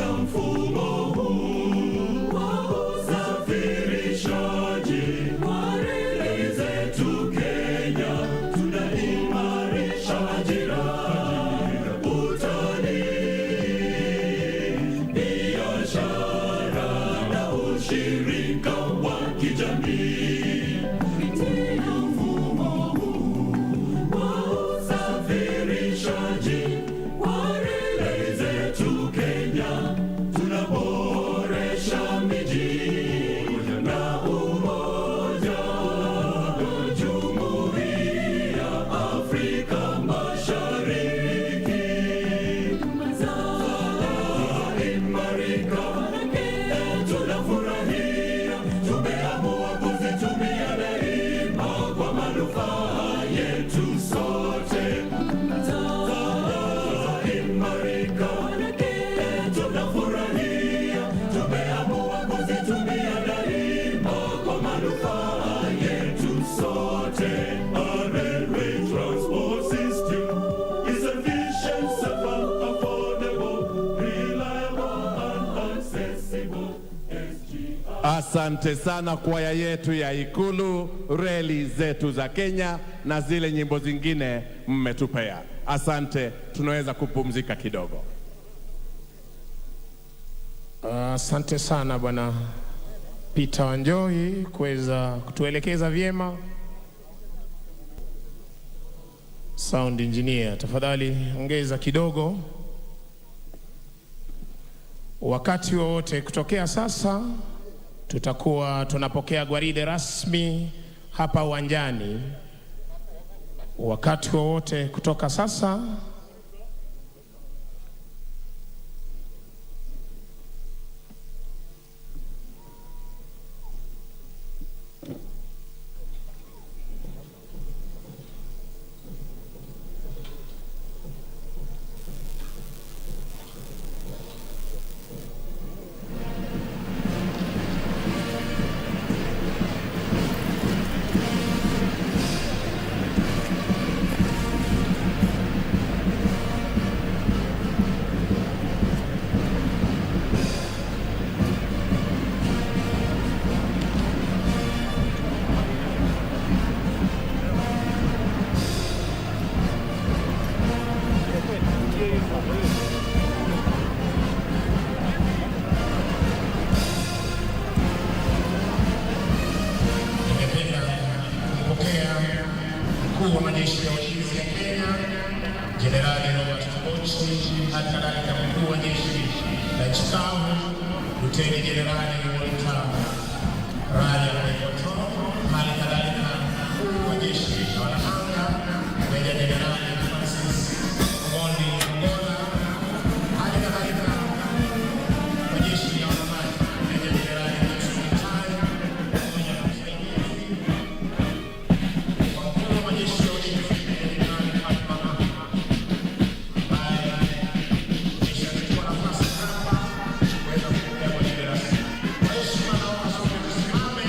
Kupitia mfumo huu wa usafirishaji wa reli zetu Kenya, tunaimarisha ajira, utalii, biashara na ushirika wa kijamii. Kupitia mfumo huu wa usafirishaji wa reli zetu Kenya, tunaboresha miji na umoja, Jumuiya Afrika Mashariki. Imarika, tunafurahia, tumeamua kuzitumia daima kwa manufaa yetu sote. Imarika, tunafurahia, tumeamua kuzitumia daima kwa manufaa yetu sote. Our railway transport system is efficient, safe, affordable, reliable and accessible. SGR. Asante sana kwaya yetu ya Ikulu, reli zetu za Kenya na zile nyimbo zingine mmetupea. Asante, tunaweza kupumzika kidogo. Asante sana Bwana Peter Wanjohi kuweza kutuelekeza vyema. Sound engineer, tafadhali ongeza kidogo. Wakati wowote kutokea sasa tutakuwa tunapokea gwaride rasmi hapa uwanjani. Wakati wowote kutoka sasa. Ningependa kumpokea mkuu wa majeshi ya ulinzi ya Kenya, Jenerali Robert Kibochi, hali kadhalika mkuu wa jeshi la nchi kavu, Luteni Jenerali Walter Raia Oitoro, hali kadhalika mkuu wa jeshi la wanaanga, Meja Jenerali Francis Omondi Ogolla, hali kadhalika wa jeshi la wanamaji, Meja Jenerali Johnson Mutai, pamoja na msaidizi wa mkuu wa majeshi ya ulinzi, Meja Jenerali Fatma Ahmed, ambaye ameshachukua nafasi hapa kuweza kupokea gwaride rasmi. Kwa heshima, naomba sote tusimame.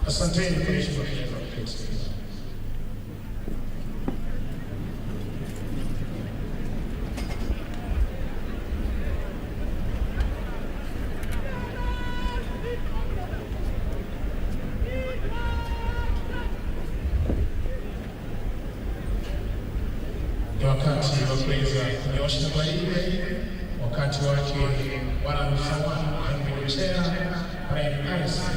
Asanteni kwa heshima yenu kuketi. Ni wakati wa kuweza kunyoosha gwaride, wakati wake Bwana Msawa Henry Luchera, Brian Harrison.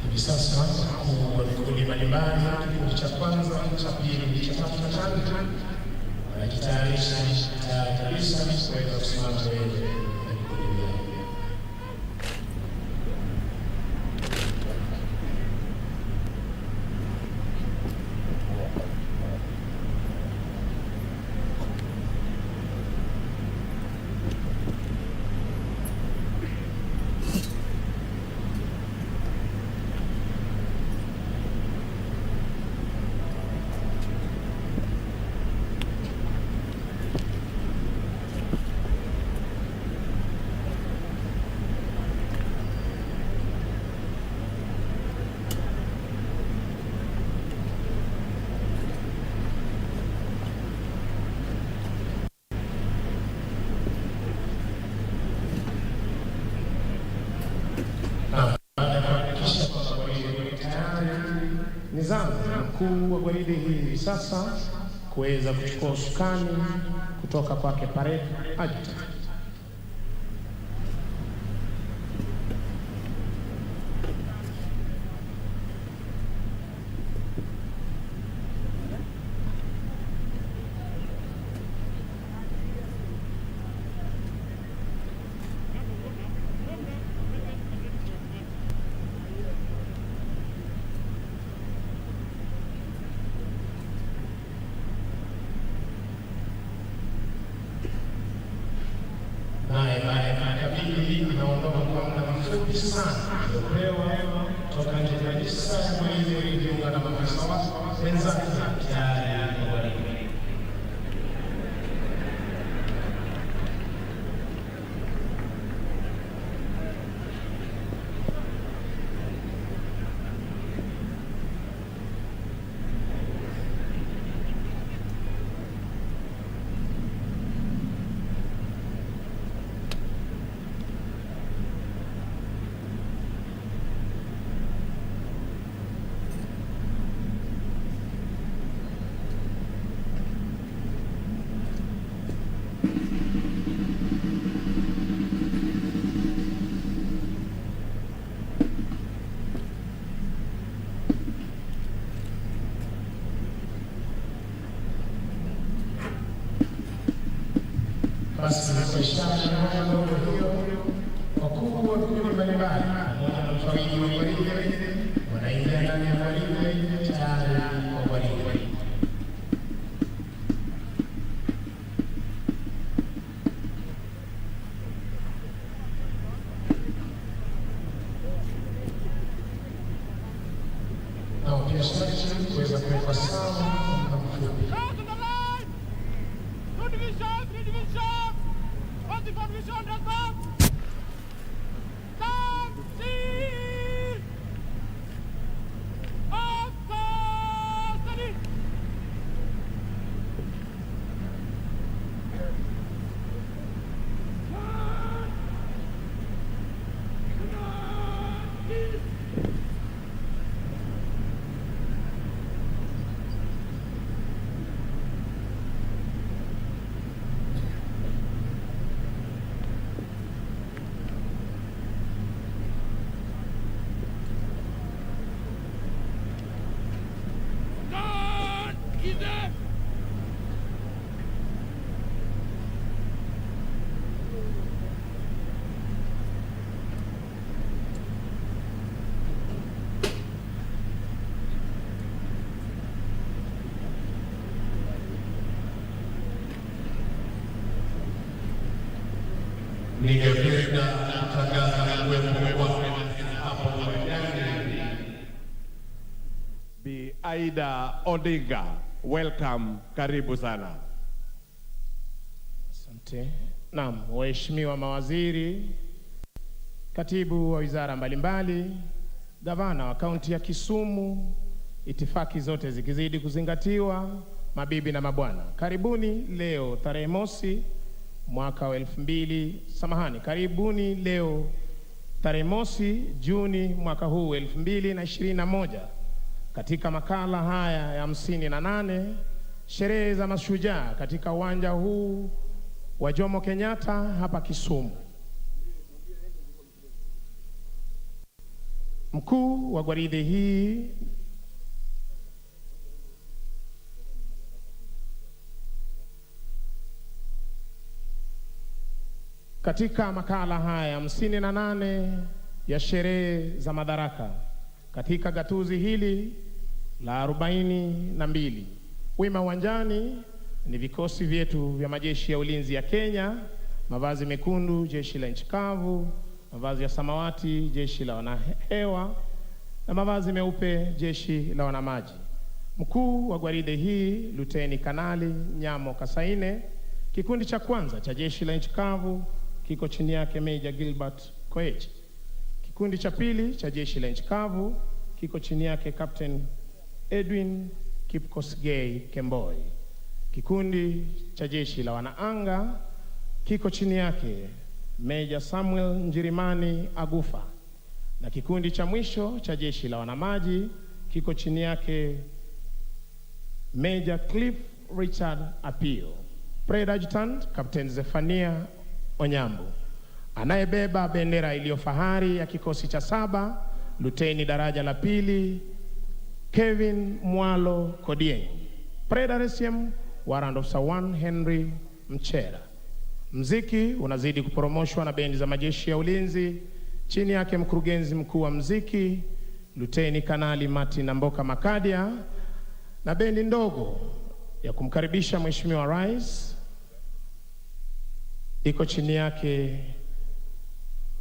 Hivi sasa wakuu wa vikundi mbalimbali, kikundi cha kwanza, cha pili, cha tatu na cha nne, wanajitayarisha tayari kabisa kuweza kusimama mbele ya vikundi vyao. Na baada ya kuhakikisha kwamba gwaride liko tayari, ni zamu ya mkuu wa gwaride hii hivi sasa kuweza kuchukua usukani kutoka kwake Parade Adjutant. Naye baada ya kumkabidhi anaondoka kwa muda mfupi sana aliopewa toka nje kabisa ya gwaride kujiunga na maafisa wenzake tayari kwa gwaride. Basi kwa ishara ya ndogo hiyo, wakuu wa vikundi mbalimbali pamoja na mfariji wa gwaride wanaingia ndani ya gwaride tayari kwa gwaride. Nao pia sharti kuweza kuwekwa sawa kwa muda mfupi. Out on the line! Two division, three division! 44 division, dress up! Stand still! Up, steady! Ningependa kutangaza kuwepo kwake hapa uwanjani Bi Aida Odinga. Welcome, karibu sana. Asante. Naam, waheshimiwa mawaziri, katibu wa wizara mbalimbali, gavana wa kaunti ya Kisumu, itifaki zote zikizidi kuzingatiwa, mabibi na mabwana, karibuni leo tarehe mosi mwaka wa 2000, samahani, karibuni leo tarehe mosi Juni mwaka huu 2021 katika makala haya ya 58 sherehe za mashujaa katika uwanja huu wa Jomo Kenyatta hapa Kisumu. Mkuu wa gwaride hii katika makala haya 58 ya sherehe za madaraka katika gatuzi hili la 42, wima uwanjani ni vikosi vyetu vya majeshi ya ulinzi ya Kenya, mavazi mekundu jeshi la nchi kavu, mavazi ya samawati jeshi la wanahewa na mavazi meupe jeshi la wanamaji. Mkuu wa gwaride hii Luteni Kanali Nyamo Kasaine. Kikundi cha kwanza cha jeshi la nchi kavu kiko chini yake Meja Gilbert Koech. Kikundi cha pili cha jeshi la nchi kavu kiko chini yake Captain Edwin Kipkosgei Kemboi. Kikundi cha jeshi la wanaanga kiko chini yake Meja Samuel Njirimani Agufa, na kikundi cha mwisho cha jeshi la wanamaji kiko chini yake Meja Cliff Richard Apio. Parade Adjutant Captain Zephania Onyambo. Anayebeba bendera iliyo fahari ya kikosi cha 7 Luteni daraja la pili Kevin Mwalo Kodieng. Parade RSM Warrant Officer 1 Henry Mchera. Mziki unazidi kuporomoshwa na bendi za majeshi ya ulinzi chini yake mkurugenzi mkuu wa mziki Luteni Kanali Martin Amboka Makadia, na bendi ndogo ya kumkaribisha Mheshimiwa Rais iko chini yake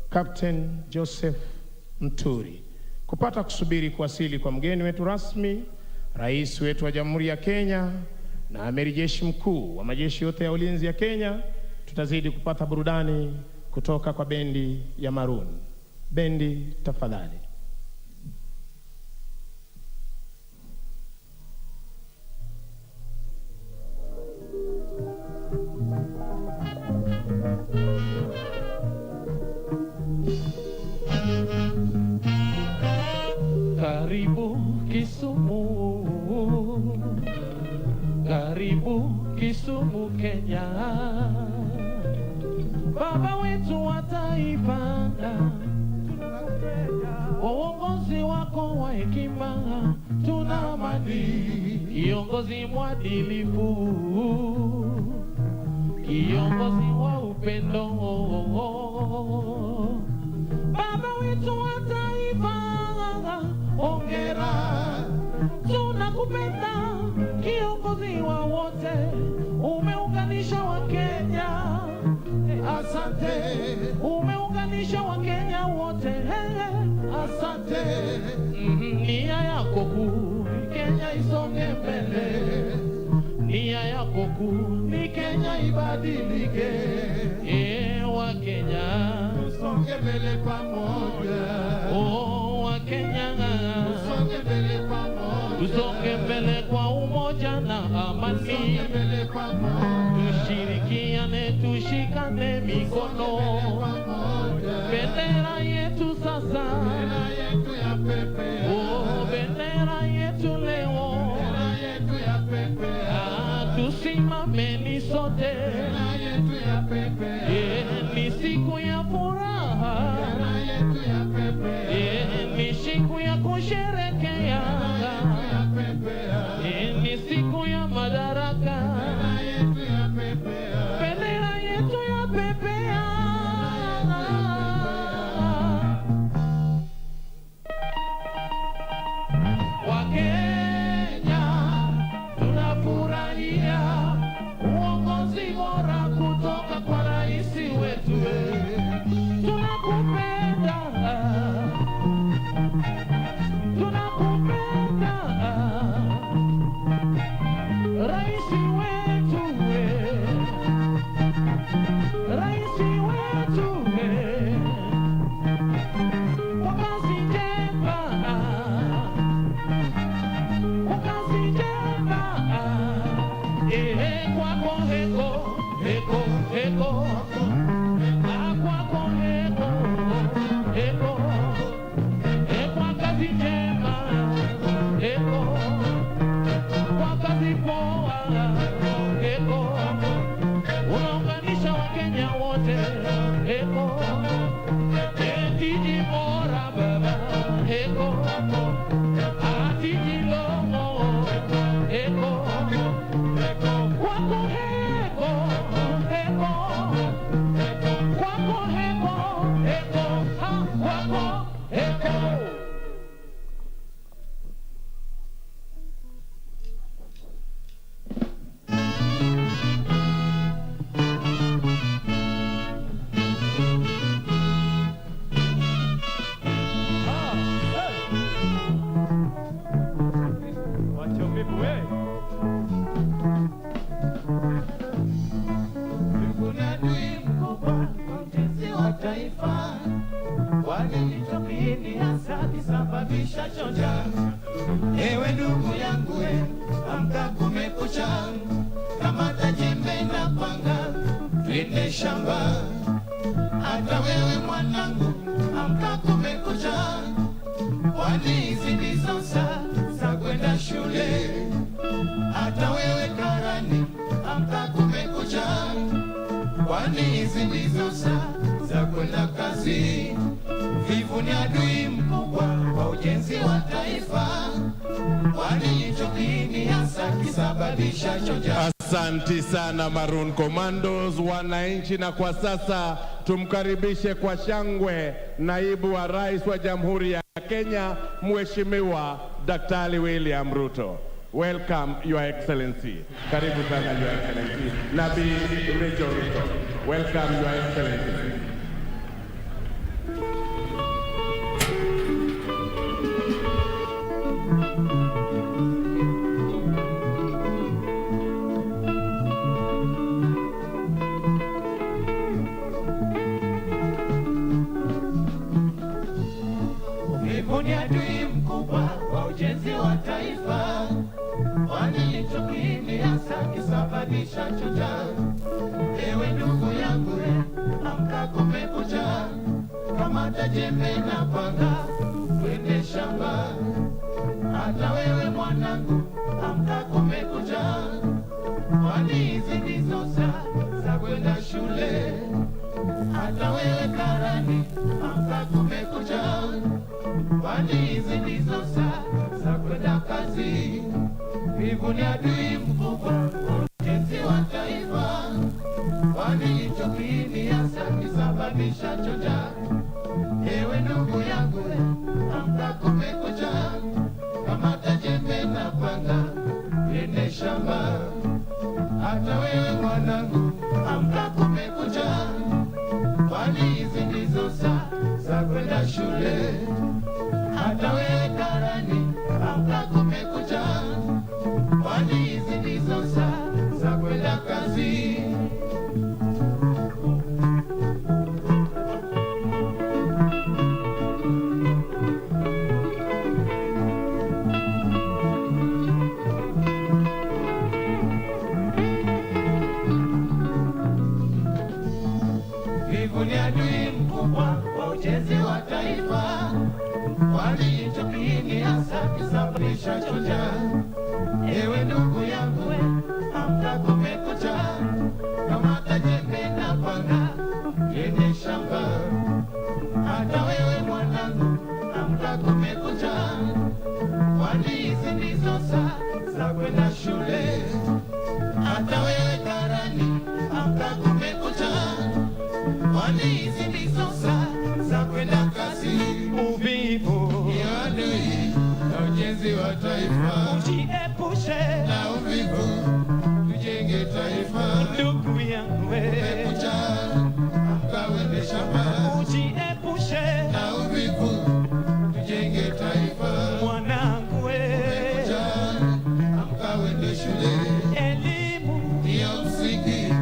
Captain Joseph Mturi. Kupata kusubiri kuwasili kwa mgeni wetu rasmi, Rais wetu wa Jamhuri ya Kenya na Amiri Jeshi Mkuu wa majeshi yote ya ulinzi ya Kenya, tutazidi kupata burudani kutoka kwa bendi ya Maroon. Bendi tafadhali. Karibu Kisumu, karibu Kisumu Kenya, baba wetu wa taifa, uongozi wako wa hekima, tuna amani, kiongozi mwadilifu, kiongozi wa upendo, baba wetu wa taifa, hongera, tunakupenda, kiongozi wa wote, umeunganisha wa Kenya, asante, umeunganisha wa Kenya wote, asante, nia yako kuu Kenya isonge mbele, nia yako kuu ni Kenya ibadilike, wa Kenya tusonge mbele pamoja, oh wa Kenya tusonge mbele pamoja, tusonge mbele kwa umoja na amani, tusonge mbele pamoja, tushirikiane, tushikane mikono, bendera yetu sasa, bendera yetu ya pepea, oh bendera yetu leo, bendera yetu ya pepea, tusimameni sote, bendera yetu ya pepea, ni siku ya furaha, bendera yetu ya pepea, ni siku ya kusherekea, ni siku ya madaraka, bendera yetu ya pepea, bendera yetu ya pepea. Wakenya tunafurahia uongozi bora kutoka kwa rais wetu. Ehe, kwako heko, heko, heko. Ah, kwako heko, heko. Eh, kwa kazi njema, heko. Kwa kazi poa, heko. Unaunganisha Wakenya wote, heko. Eh, jiji bora baba, heko. Ah, jiji longo, heko. Kwako heko, heko. Kwako heko, heko. Ha, kwako heko. Kuna adui mkubwa wa ujenzi wa taifa, walichokini hasa kisababisha choja. Ewe ndugu yangu, we, amka kumekucha, kamata jembe na panga, twende shamba. Hata wewe mwanangu, amka kumekucha, kwani hizi ndizo saa za kwenda shule. Hata wewe karani, amka kumekucha, kwani hizi ndizo saa za kwenda kazi. Vivu ni adui mkubwa wa ujenzi wa taifa, kwani hicho kiini hasa kisababisha choja. Asanti sana Maroon Commandos, wananchi. Na kwa sasa tumkaribishe kwa shangwe naibu wa rais wa Jamhuri ya Kenya, Mheshimiwa Daktari William Ruto. Welcome, Your Excellency. Karibu sana, Your Excellency. Nabii Rachel Ruto. Welcome, Your Excellency. Uvivu ni adui mkubwa wa ujenzi wa taifa, kwani hicho kiini hasa kisababisha choja. Ewe ndugu yangu, we, amka kumekucha, kamata jembe na panga, twende shamba. Hata wewe mwanangu, amka kumekucha, kwani hizi ndizo saa za kwenda shule. Hata wewe karani, amka kumekucha, kwani hizi ndizo saa za kwenda kazi. Vivu ni adui mkubwa wa ujenzi wa taifa, kwani hicho kiini hasa kisababisha choja. Ewe ndugu yangu, amka kumekucha, kamata jembe na panga, twende shamba. Hata wewe mwanangu, amka kumekucha, kwani hizi ndizo saa za kwenda shule. Hata wewe karani, amka kumekucha, kwani hizi ndizo saa za kwenda kazi. Vivu ni adui mkubwa wa ujenzi wa taifa, kwani hicho kiini hasa kisababisha choja. Ewe ndugu yangu, we, amka kumekucha, kamata jembe na panga, twende shamba. Hata wewe mwanangu, amka kumekucha, kwani hizi ndizo saa za kwenda shule. Hata wewe karani, amka kumekucha, kwani hizi ndizo saa za kwenda kazi. Uvivu Ni adui na ujenzi wa taifa, ujiepushe, na uvivu tujenge taifa. ndugu yangu, we. Kumekucha, amka uende shamba, Ujiepushe na uvivu tujenge taifa. mwanangu, we. Kumekucha, amka uende shule, Elimu ndiyo msingi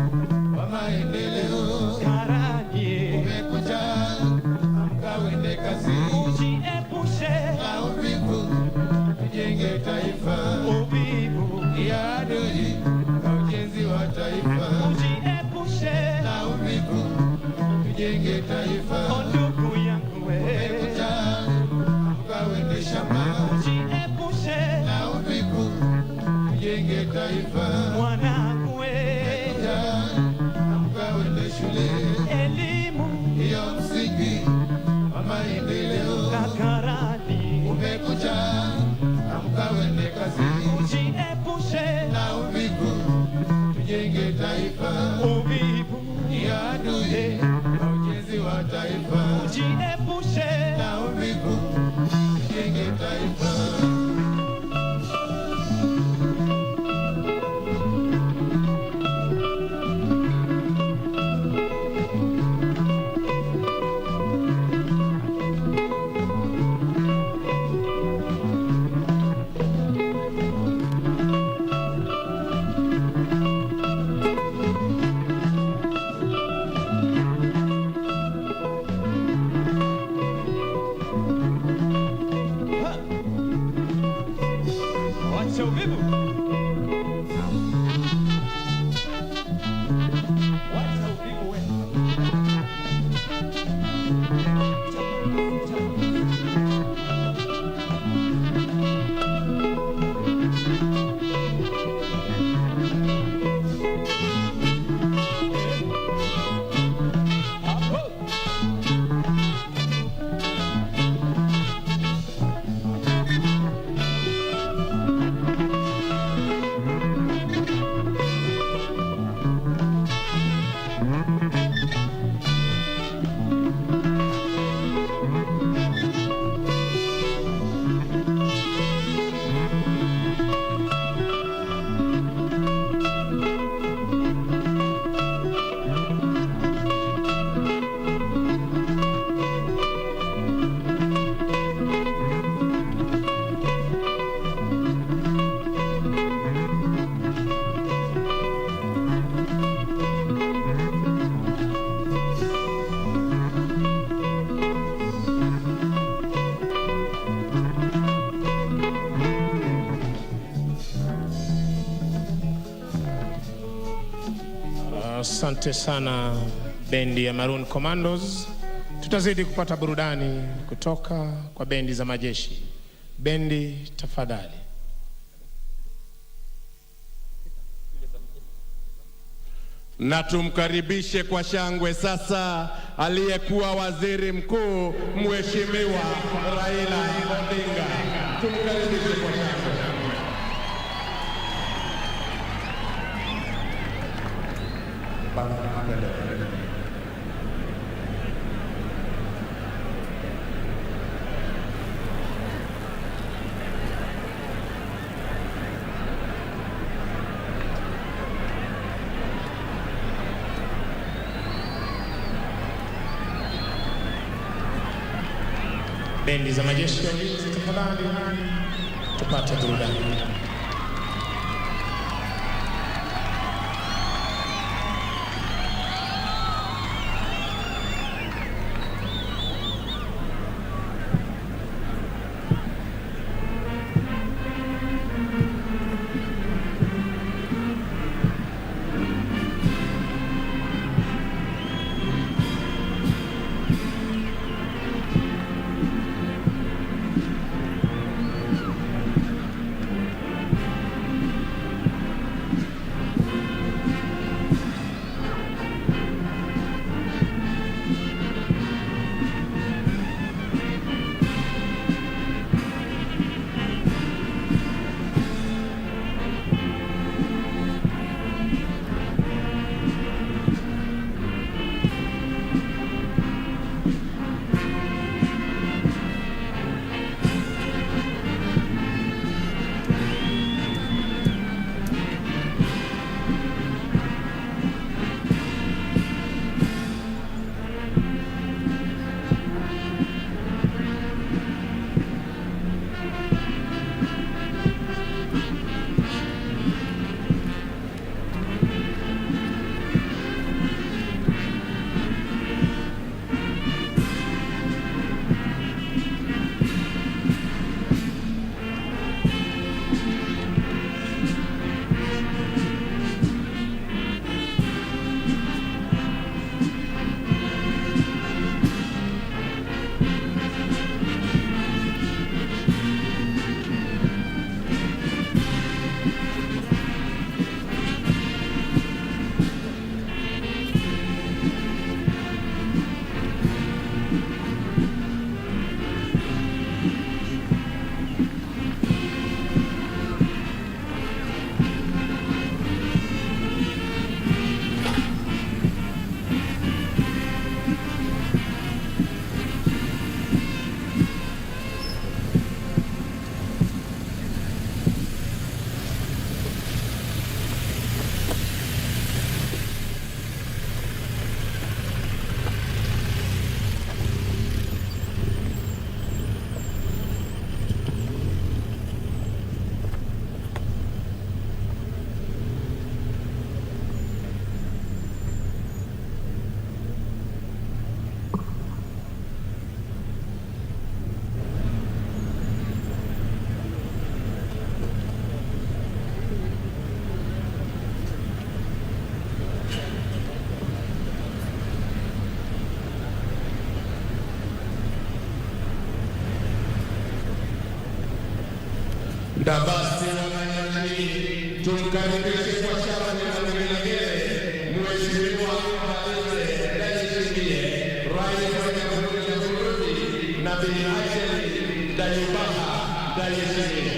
wa maendeleo. karani, Asante sana bendi ya Maroon Commandos. Tutazidi kupata burudani kutoka kwa bendi za majeshi. Bendi tafadhali. Na tumkaribishe kwa shangwe sasa aliyekuwa waziri mkuu Mheshimiwa Raila Odinga. Tumkaribishe kwa shangwe. Bendi za majeshi ya ulinzi tafadhali, tupate burudani. Na basi wananchi, tumkaribishe kwa shangwe na vigelegele Mheshimiwa Evariste Ndayishimiye, Rais wa Jamhuri ya Burundi na Bi Angeline Ndayubaha Ndayishimiye.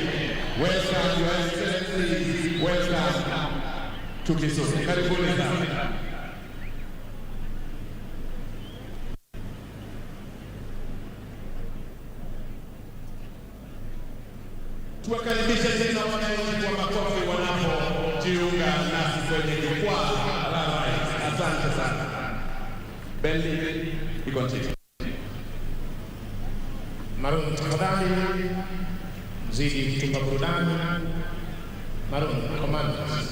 Welcome Your Excellency, welcome to Kisumu. Karibuni sana. Tuwakaribishe tena wananchi kwa makofi wanapojiunga nasi kwenye jukwaa la rais. Asante sana. Bendi iko chini. Maroon tafadhali, mzidi kutupa burudani. Maroon Commandos.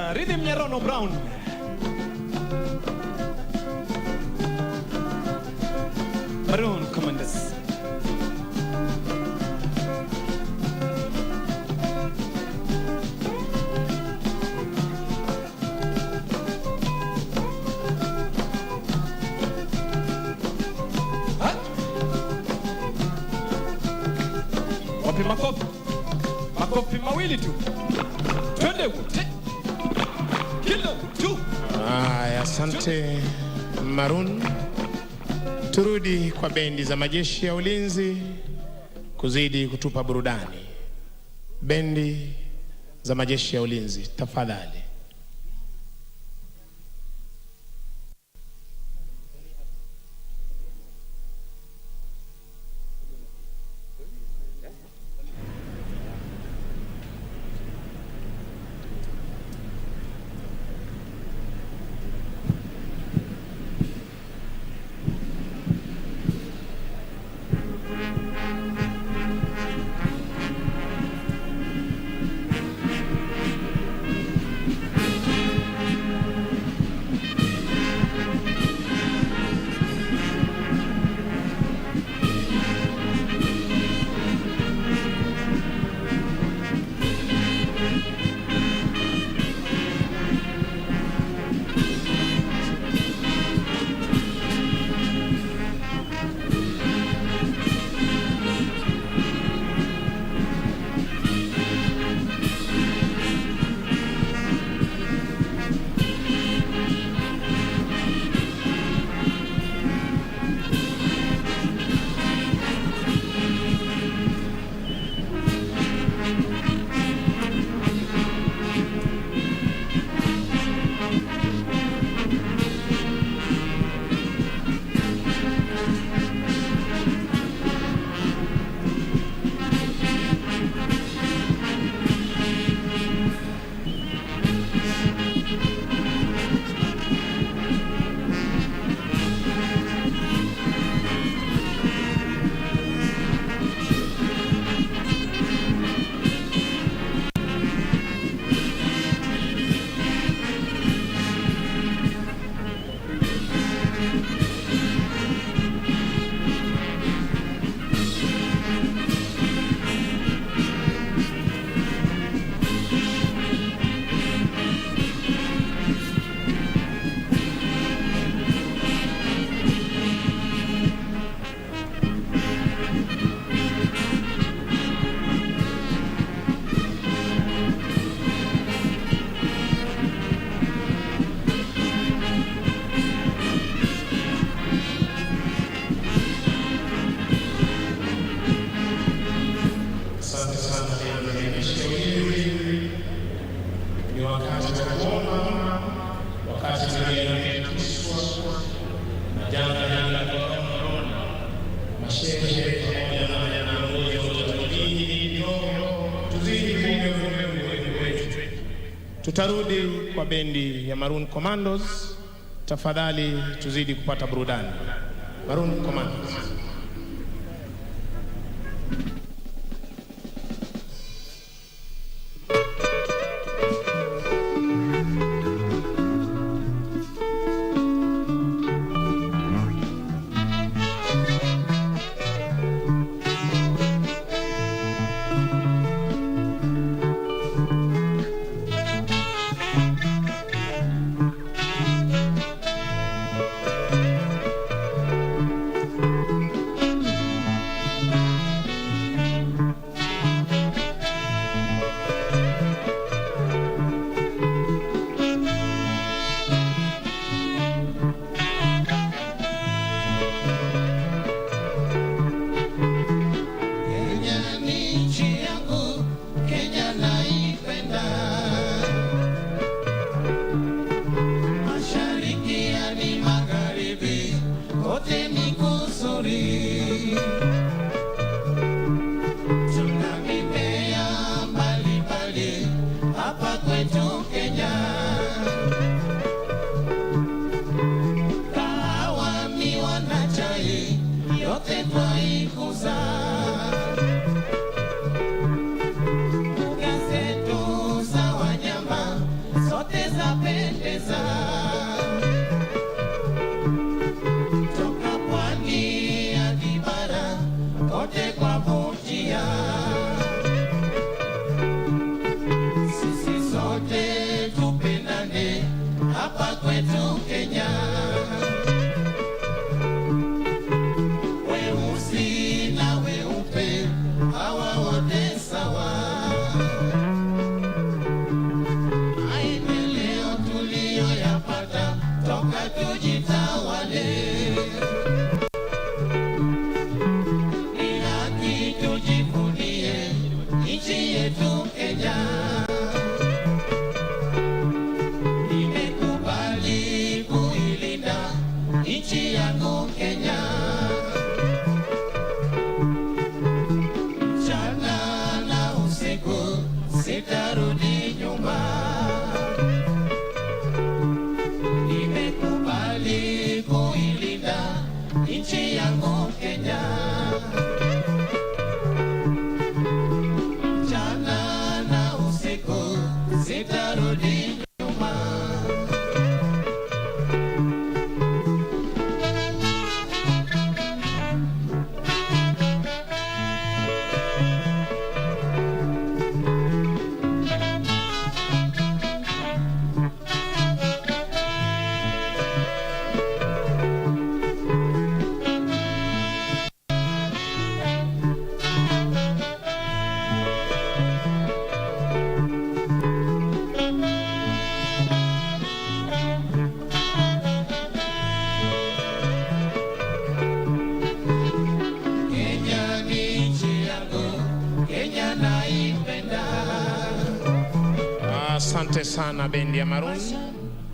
Sikiza rhythm Nyarono Brown. Maroon Commanders. Ha? Wapi makofi? Makofi mawili tu. Twende wote. Kila mtu. Haya, asante Maroon. Turudi kwa bendi za majeshi ya ulinzi kuzidi kutupa burudani. Bendi za majeshi ya ulinzi, tafadhali. Asante sana bendi ya majeshi ya ulinzi. Ni wakati wa kuomba, wakati dunia inatikiswa na janga la korona. Mashehe pamoja na viongozi wote wa dini kiroho, tuzidi kuombea ulimwengu wetu. Tutarudi kwa bendi ya Maroon Commandos. Tafadhali tuzidi kupata burudani. Maroon Commandos. Thank Maendeleo tuliyoyapata toka tujitawale, ni haki tujivunie nchi yetu Kenya. Nimekubali kuilinda nchi yangu Kenya, mchana na usiku sitarudi nyuma. Nimekubali kuilinda nchi yangu Kenya, mchana na usiku sitarudi nyuma. Kenya ni nchi yangu, Kenya naipenda. Asante sana bendi ya Maroon.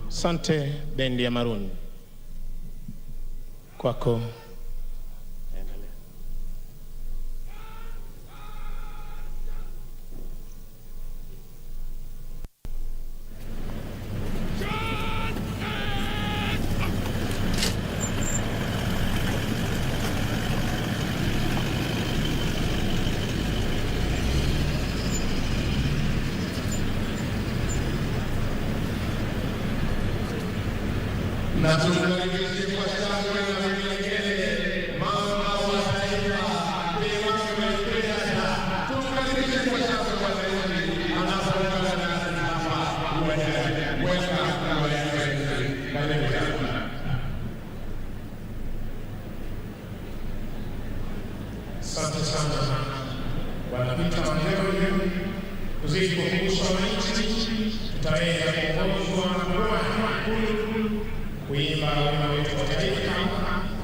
Asante bendi ya Maroon. Kwako. Na tumkaribishe kwa shangwe na vigelegele mama wa taifa Bi Margaret Kenyatta. Tumkaribishe kwa shangwe wananchi anapoungana nasi hapa uwanjani. Welcome, Your Excellency. Karibu sana. Asante sana Bwana Peter Wanjeru, kuzidi kukumbusha wananchi tutaweza kuongozwa na kwaya kuimba wimbo wetu wa taifa,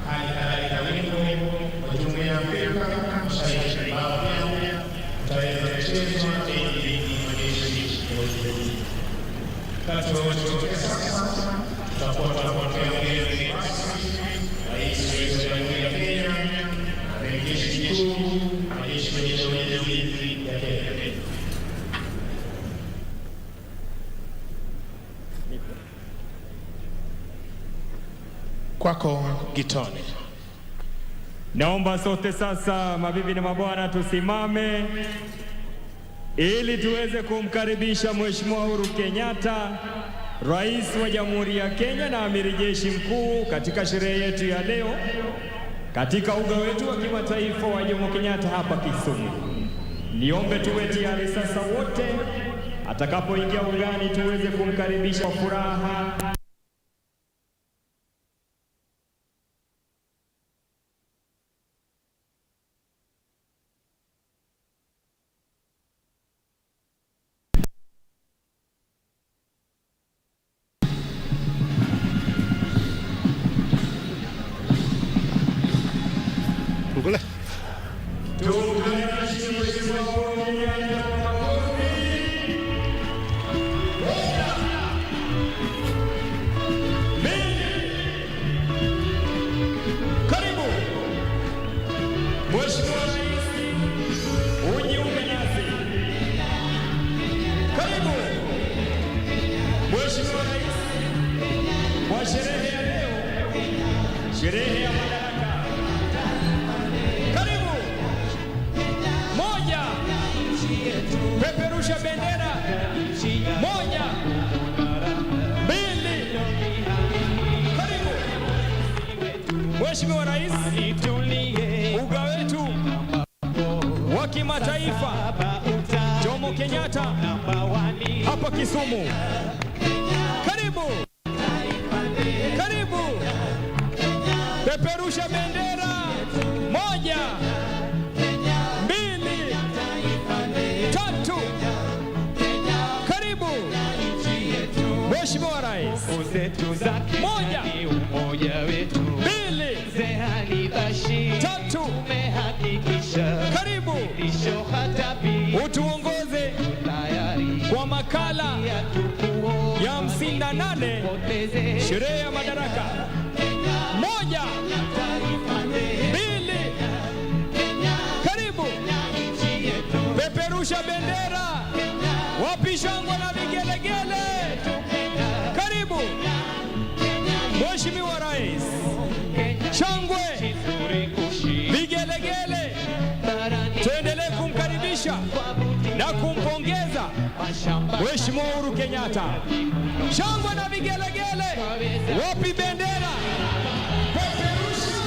hali kadhalika wimbo wa Jumuiya ya Afrika Mashariki ambao pia tutaweza kuchezwa na bendi ya majeshi ya ulinzi. Wakati wowote kutokea sasa tutakuwa tunapokea mgeni rasmi, Rais wa Jamhuri ya Kenya, Amiri Jeshi Mkuu, majeshi ya ulinzi ya Kenya. Kwako Gitone. Naomba sote sasa, mabibi na mabwana, tusimame ili tuweze kumkaribisha Mheshimiwa Uhuru Kenyatta, Rais wa Jamhuri ya Kenya na Amiri Jeshi Mkuu katika sherehe yetu ya leo katika uga wetu wa kimataifa wa Jomo Kenyatta hapa Kisumu. Niombe tuwe tayari sasa wote, atakapoingia ugani tuweze kumkaribisha kwa furaha. Tumkaribishe Mheshimiwa Uhuru Kenyatta kwa makofi. Mbili. Karibu Mheshimiwa Rais, ujiunge nasi. Karibu Mheshimiwa Rais kwa sherehe ya leo, sherehe ya Madaraka. Karibu. Moja, peperusha bendera. Moja, mbili, karibu Mheshimiwa Rais, uga wetu wa kimataifa Jomo Kenyatta hapa Kisumu. Karibu, karibu, peperusha bendera. Moja, mbili, tatu. Tatu. Karibu Mheshimiwa Rais. Moja, mbili, tatu. Karibu utuongoze kwa makala ya 58 sherehe ya Madaraka. Moja, mbili, karibu. Peperusha bendera, wapi shangwe na vigelegele. Karibu Mheshimiwa Rais, shangwe, vigelegele. Tuendelee kumkaribisha na kumpongeza Mheshimiwa Uhuru Kenyatta. Shangwe na vigelegele, wapi bendera? Peperusha.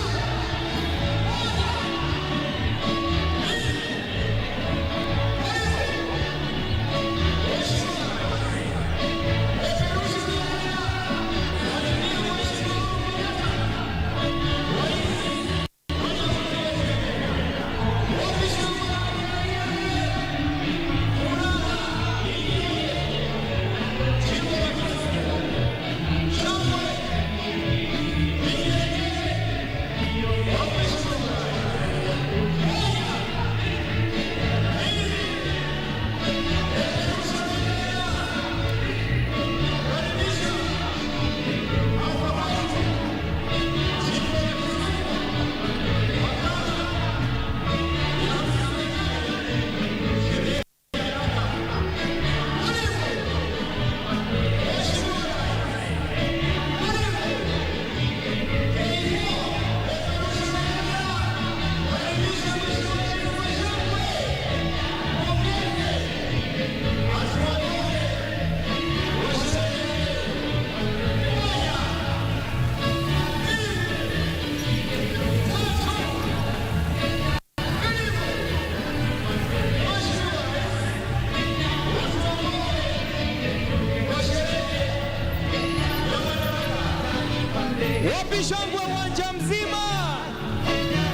Wapi shangwe uwanja mzima?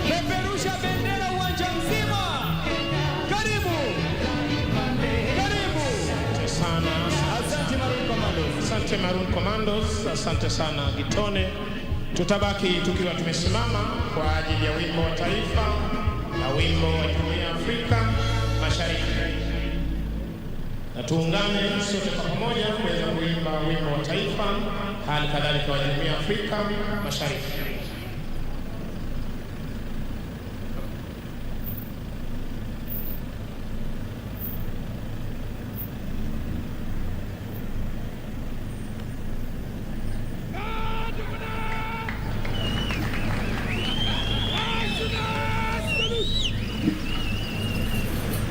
Peperusha bendera uwanja mzima. Karibu. Karibu. Asante sana. Asante Maroon Commandos. Asante Maroon Commandos, asante sana Gitone. Tutabaki tukiwa tumesimama kwa ajili ya wimbo wa taifa na wimbo wa Jumuiya ya Afrika Mashariki, na tuungane sote kwa pamoja kuweza kuimba wimbo wa taifa, hali kadhalika wa Jumuiya ya Afrika Mashariki.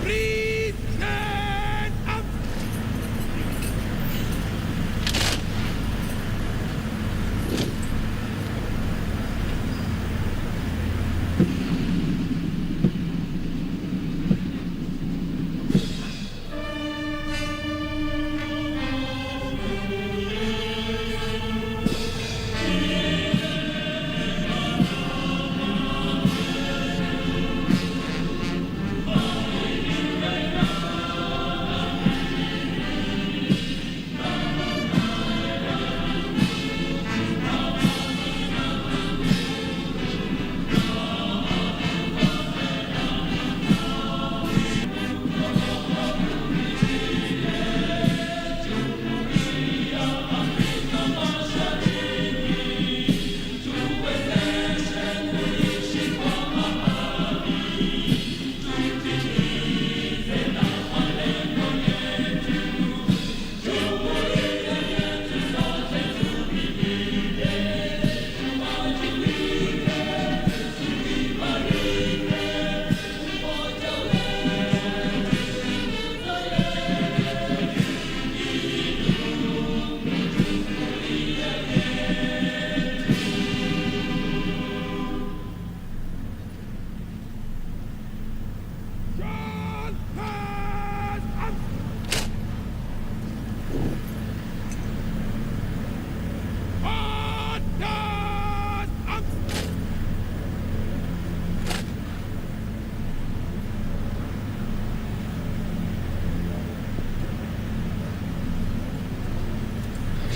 Please stand up.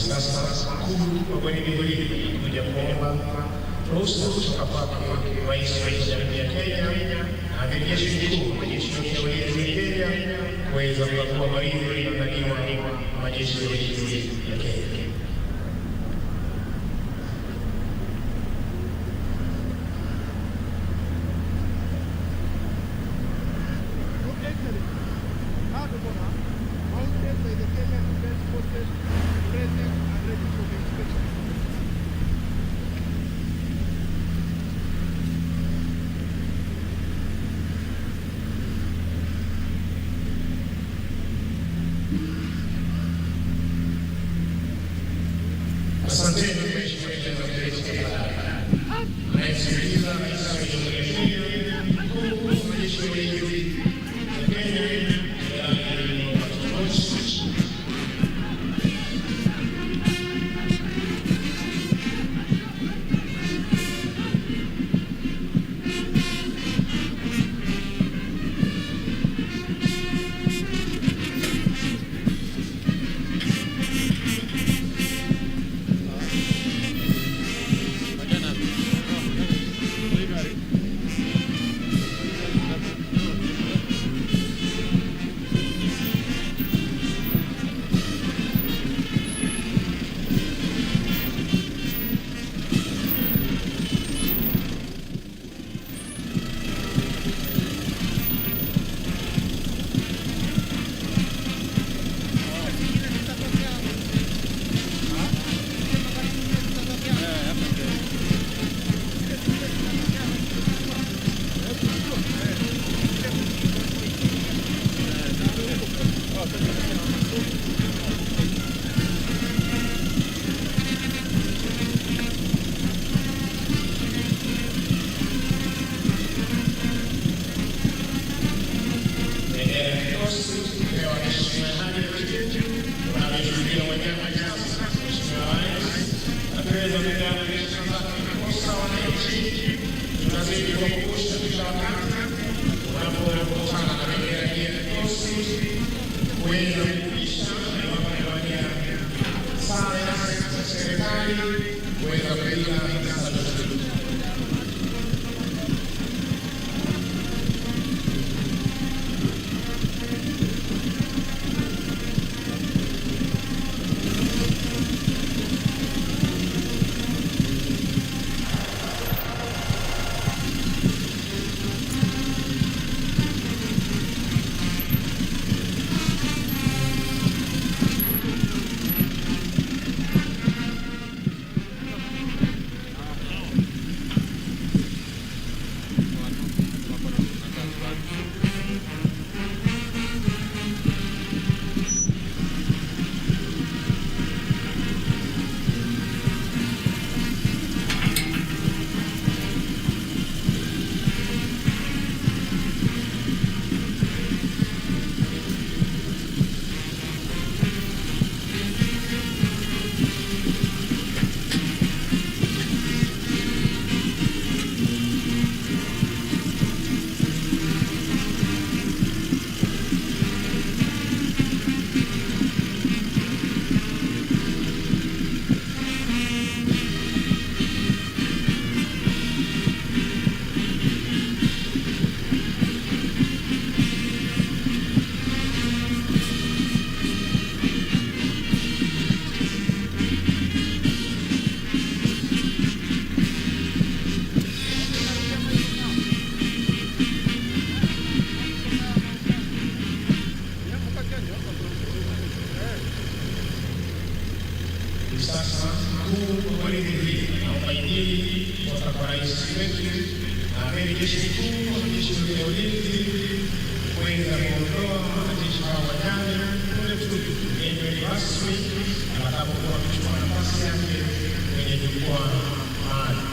Sasa mkuu wa gwaride hili kuja kuomba ruhusa kutoka kwake Rais wa Jamhuri ya Kenya na Amiri Jeshi Mkuu wa Majeshi yote ya Ulinzi ya Kenya kuweza kukagua gwaride lililoandaliwa na Majeshi ya Ulinzi ya Kenya. Your Excellency, Guard of Honor, mounted by the Kenya Defence Forces, present and ready for the inspection. Asanteni Mheshimiwa Mzee tafadhali. Anayemsikiliza Rais wa Jamhuri ya Kenya, Mkuu wa Majeshi ya Ulinzi ya Kenya, Jenerali Robert Toroitich. Bendera ya kikosi kupewa heshima ya hali ya juu wanavyoshuhudia uwanjani sasa. Mheshimiwa Rais ataweza kupeana heshima zake ndiposa wananchi tunazidi kuwakumbusha kila wakati unapokutana na bendera hii ya kikosi kuweza kupisha na iwapo amevalia sare za serikali kuweza kupiga saluti. Hivi sasa mkuu wa gwaride hili anaomba idhini kutoka kwa rais wetu na amiri jeshi mkuu wa majeshi ya ulinzi kuweza kuondoa wanajeshi hao uwanjani punde tu mgeni wetu rasmi atakapokuwa akichukua nafasi yake kwenye jukwaa maalum.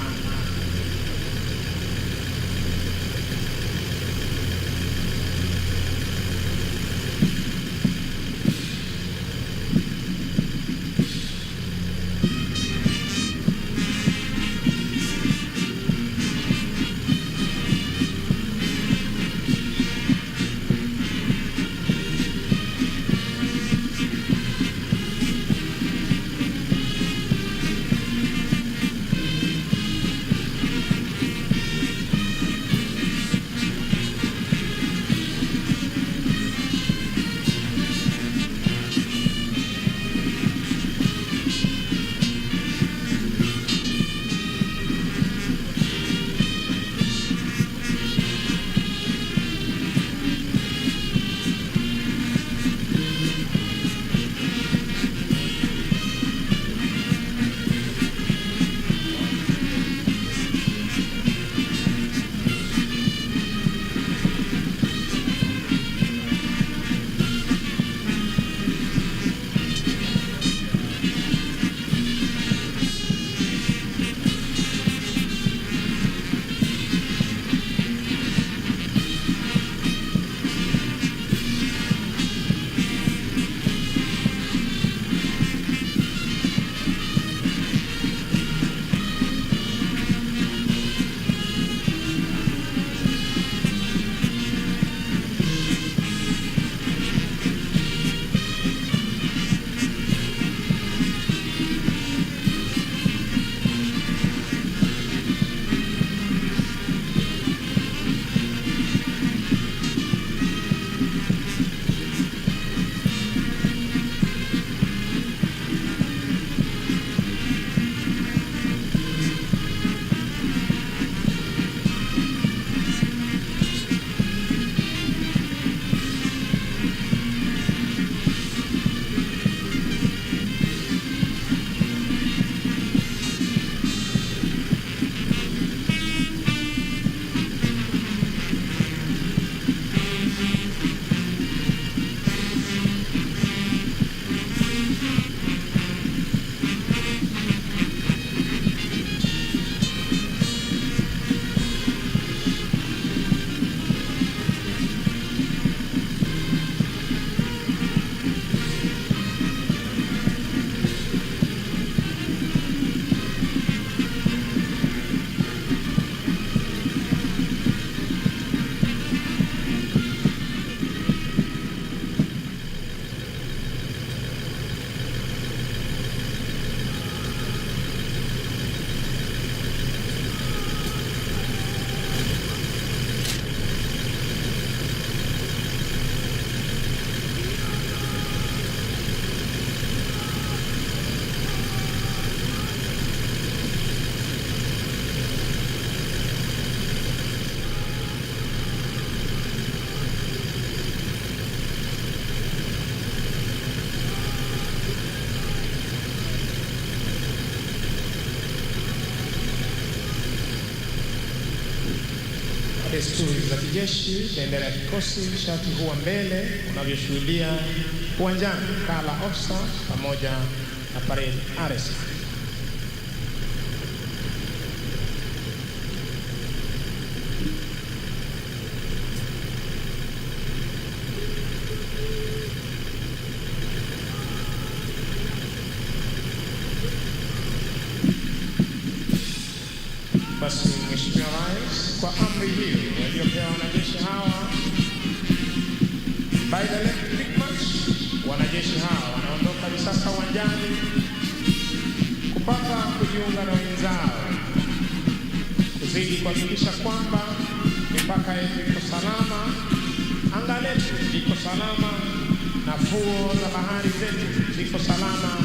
Desturi za kijeshi, bendera ya kikosi, shati huwa mbele unavyoshuhudia uwanjani, kala officer pamoja na parade RS. Basi Mheshimiwa Rais, kwa amri hiyo waliopewa wanajeshi hawa by the left big march, wanajeshi hawa wanaondoka hivi sasa uwanjani kupata kujiunga na wenzao kuzidi kuhakikisha kwamba mipaka yetu iko salama, anga letu liko salama na fuo za bahari zetu ziko salama.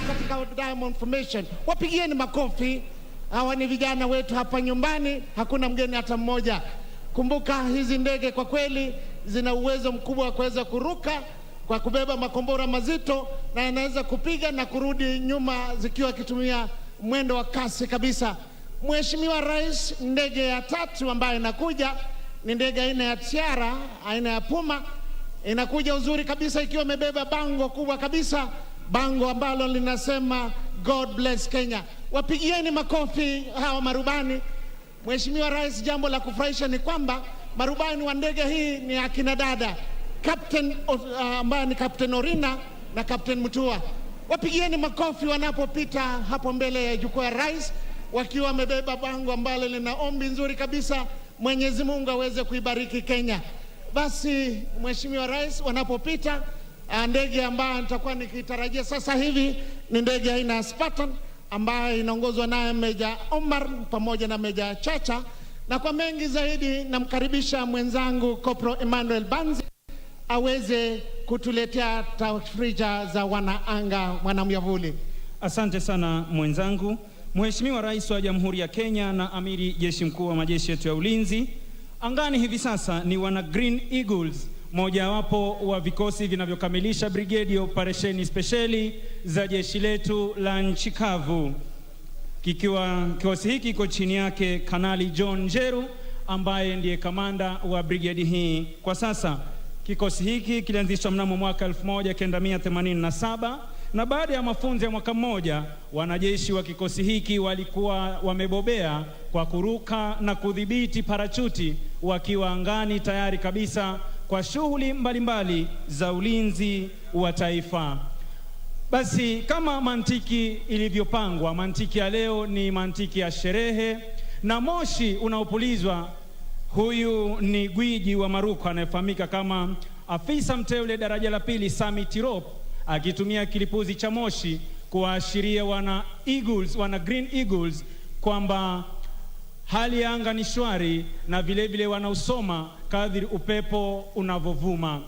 Katika Diamond Formation. Wapigieni makofi. Hawa ni vijana wetu hapa nyumbani, hakuna mgeni hata mmoja. Kumbuka hizi ndege kwa kweli zina uwezo mkubwa wa kuweza kuruka kwa kubeba makombora mazito na yanaweza kupiga na kurudi nyuma zikiwa kitumia mwendo wa kasi kabisa. Mheshimiwa Rais, ndege ya tatu ambayo inakuja ni ndege aina ya Tiara, aina ya Puma, inakuja uzuri kabisa ikiwa imebeba bango kubwa kabisa, bango ambalo linasema God bless Kenya. Wapigieni makofi hawa marubani. Mheshimiwa Rais, jambo la kufurahisha ni kwamba marubani wa ndege hii ni akina dada Captain ambaye ni Captain Orina na Captain Mutua. Wapigieni makofi wanapopita hapo mbele ya jukwaa ya rais wakiwa wamebeba bango ambalo lina ombi nzuri kabisa, Mwenyezi Mungu aweze kuibariki Kenya. Basi Mheshimiwa Rais, wanapopita ndege ambayo nitakuwa nikitarajia sasa hivi ni ndege aina ya Spartan ambayo inaongozwa naye Meja Omar pamoja na Meja Chacha, na kwa mengi zaidi namkaribisha mwenzangu Kopro Emmanuel Banzi aweze kutuletea tafrija za wanaanga mwanamyavuli. Asante sana mwenzangu. Mheshimiwa Rais wa Jamhuri ya Kenya na Amiri Jeshi Mkuu wa majeshi yetu ya ulinzi angani hivi sasa ni wana Green Eagles, mojawapo wa vikosi vinavyokamilisha brigedi ya operesheni spesheli za jeshi letu la nchi kavu, kikiwa kikosi hiki kiko chini yake Kanali John Njeru ambaye ndiye kamanda wa brigedi hii kwa sasa. Kikosi hiki kilianzishwa mnamo mwaka 1987 na baada ya mafunzo ya mwaka mmoja, wanajeshi wa kikosi hiki walikuwa wamebobea kwa kuruka na kudhibiti parachuti wakiwa angani tayari kabisa kwa shughuli mbalimbali za ulinzi wa taifa. Basi kama mantiki ilivyopangwa, mantiki ya leo ni mantiki ya sherehe na moshi unaopulizwa. Huyu ni gwiji wa maruko anayefahamika kama afisa mteule daraja la pili Sami Tirop akitumia kilipuzi cha moshi kuwaashiria wana Eagles, wana Green Eagles kwamba hali ya anga ni shwari na vilevile wanausoma kadri upepo unavovuma.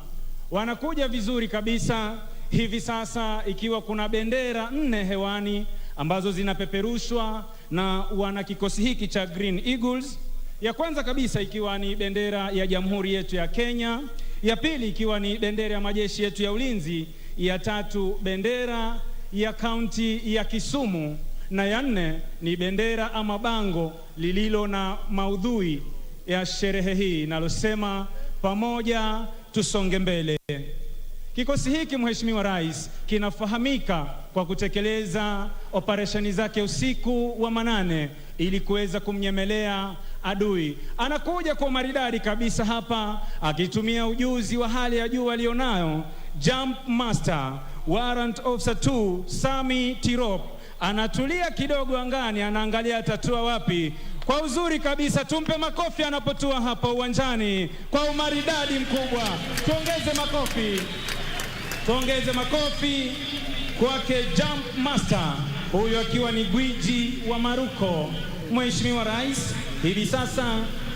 Wanakuja vizuri kabisa hivi sasa, ikiwa kuna bendera nne hewani ambazo zinapeperushwa na wana kikosi hiki cha Green Eagles. Ya kwanza kabisa ikiwa ni bendera ya jamhuri yetu ya Kenya, ya pili ikiwa ni bendera ya majeshi yetu ya ulinzi, ya tatu bendera ya kaunti ya Kisumu, na ya nne ni bendera ama bango lililo na maudhui ya sherehe hii linalosema pamoja tusonge mbele. Kikosi hiki Mheshimiwa Rais, kinafahamika kwa kutekeleza operesheni zake usiku wa manane ili kuweza kumnyemelea adui. Anakuja kwa maridadi kabisa hapa akitumia ujuzi wa hali ya juu alionayo. Jump Master Warrant Officer 2 Sami Tirop anatulia kidogo angani, anaangalia atatua wapi. Kwa uzuri kabisa, tumpe makofi anapotua hapa uwanjani kwa umaridadi mkubwa. Tuongeze makofi, tuongeze makofi kwake Jump Master, huyu akiwa ni gwiji wa maruko. Mheshimiwa Rais, hivi sasa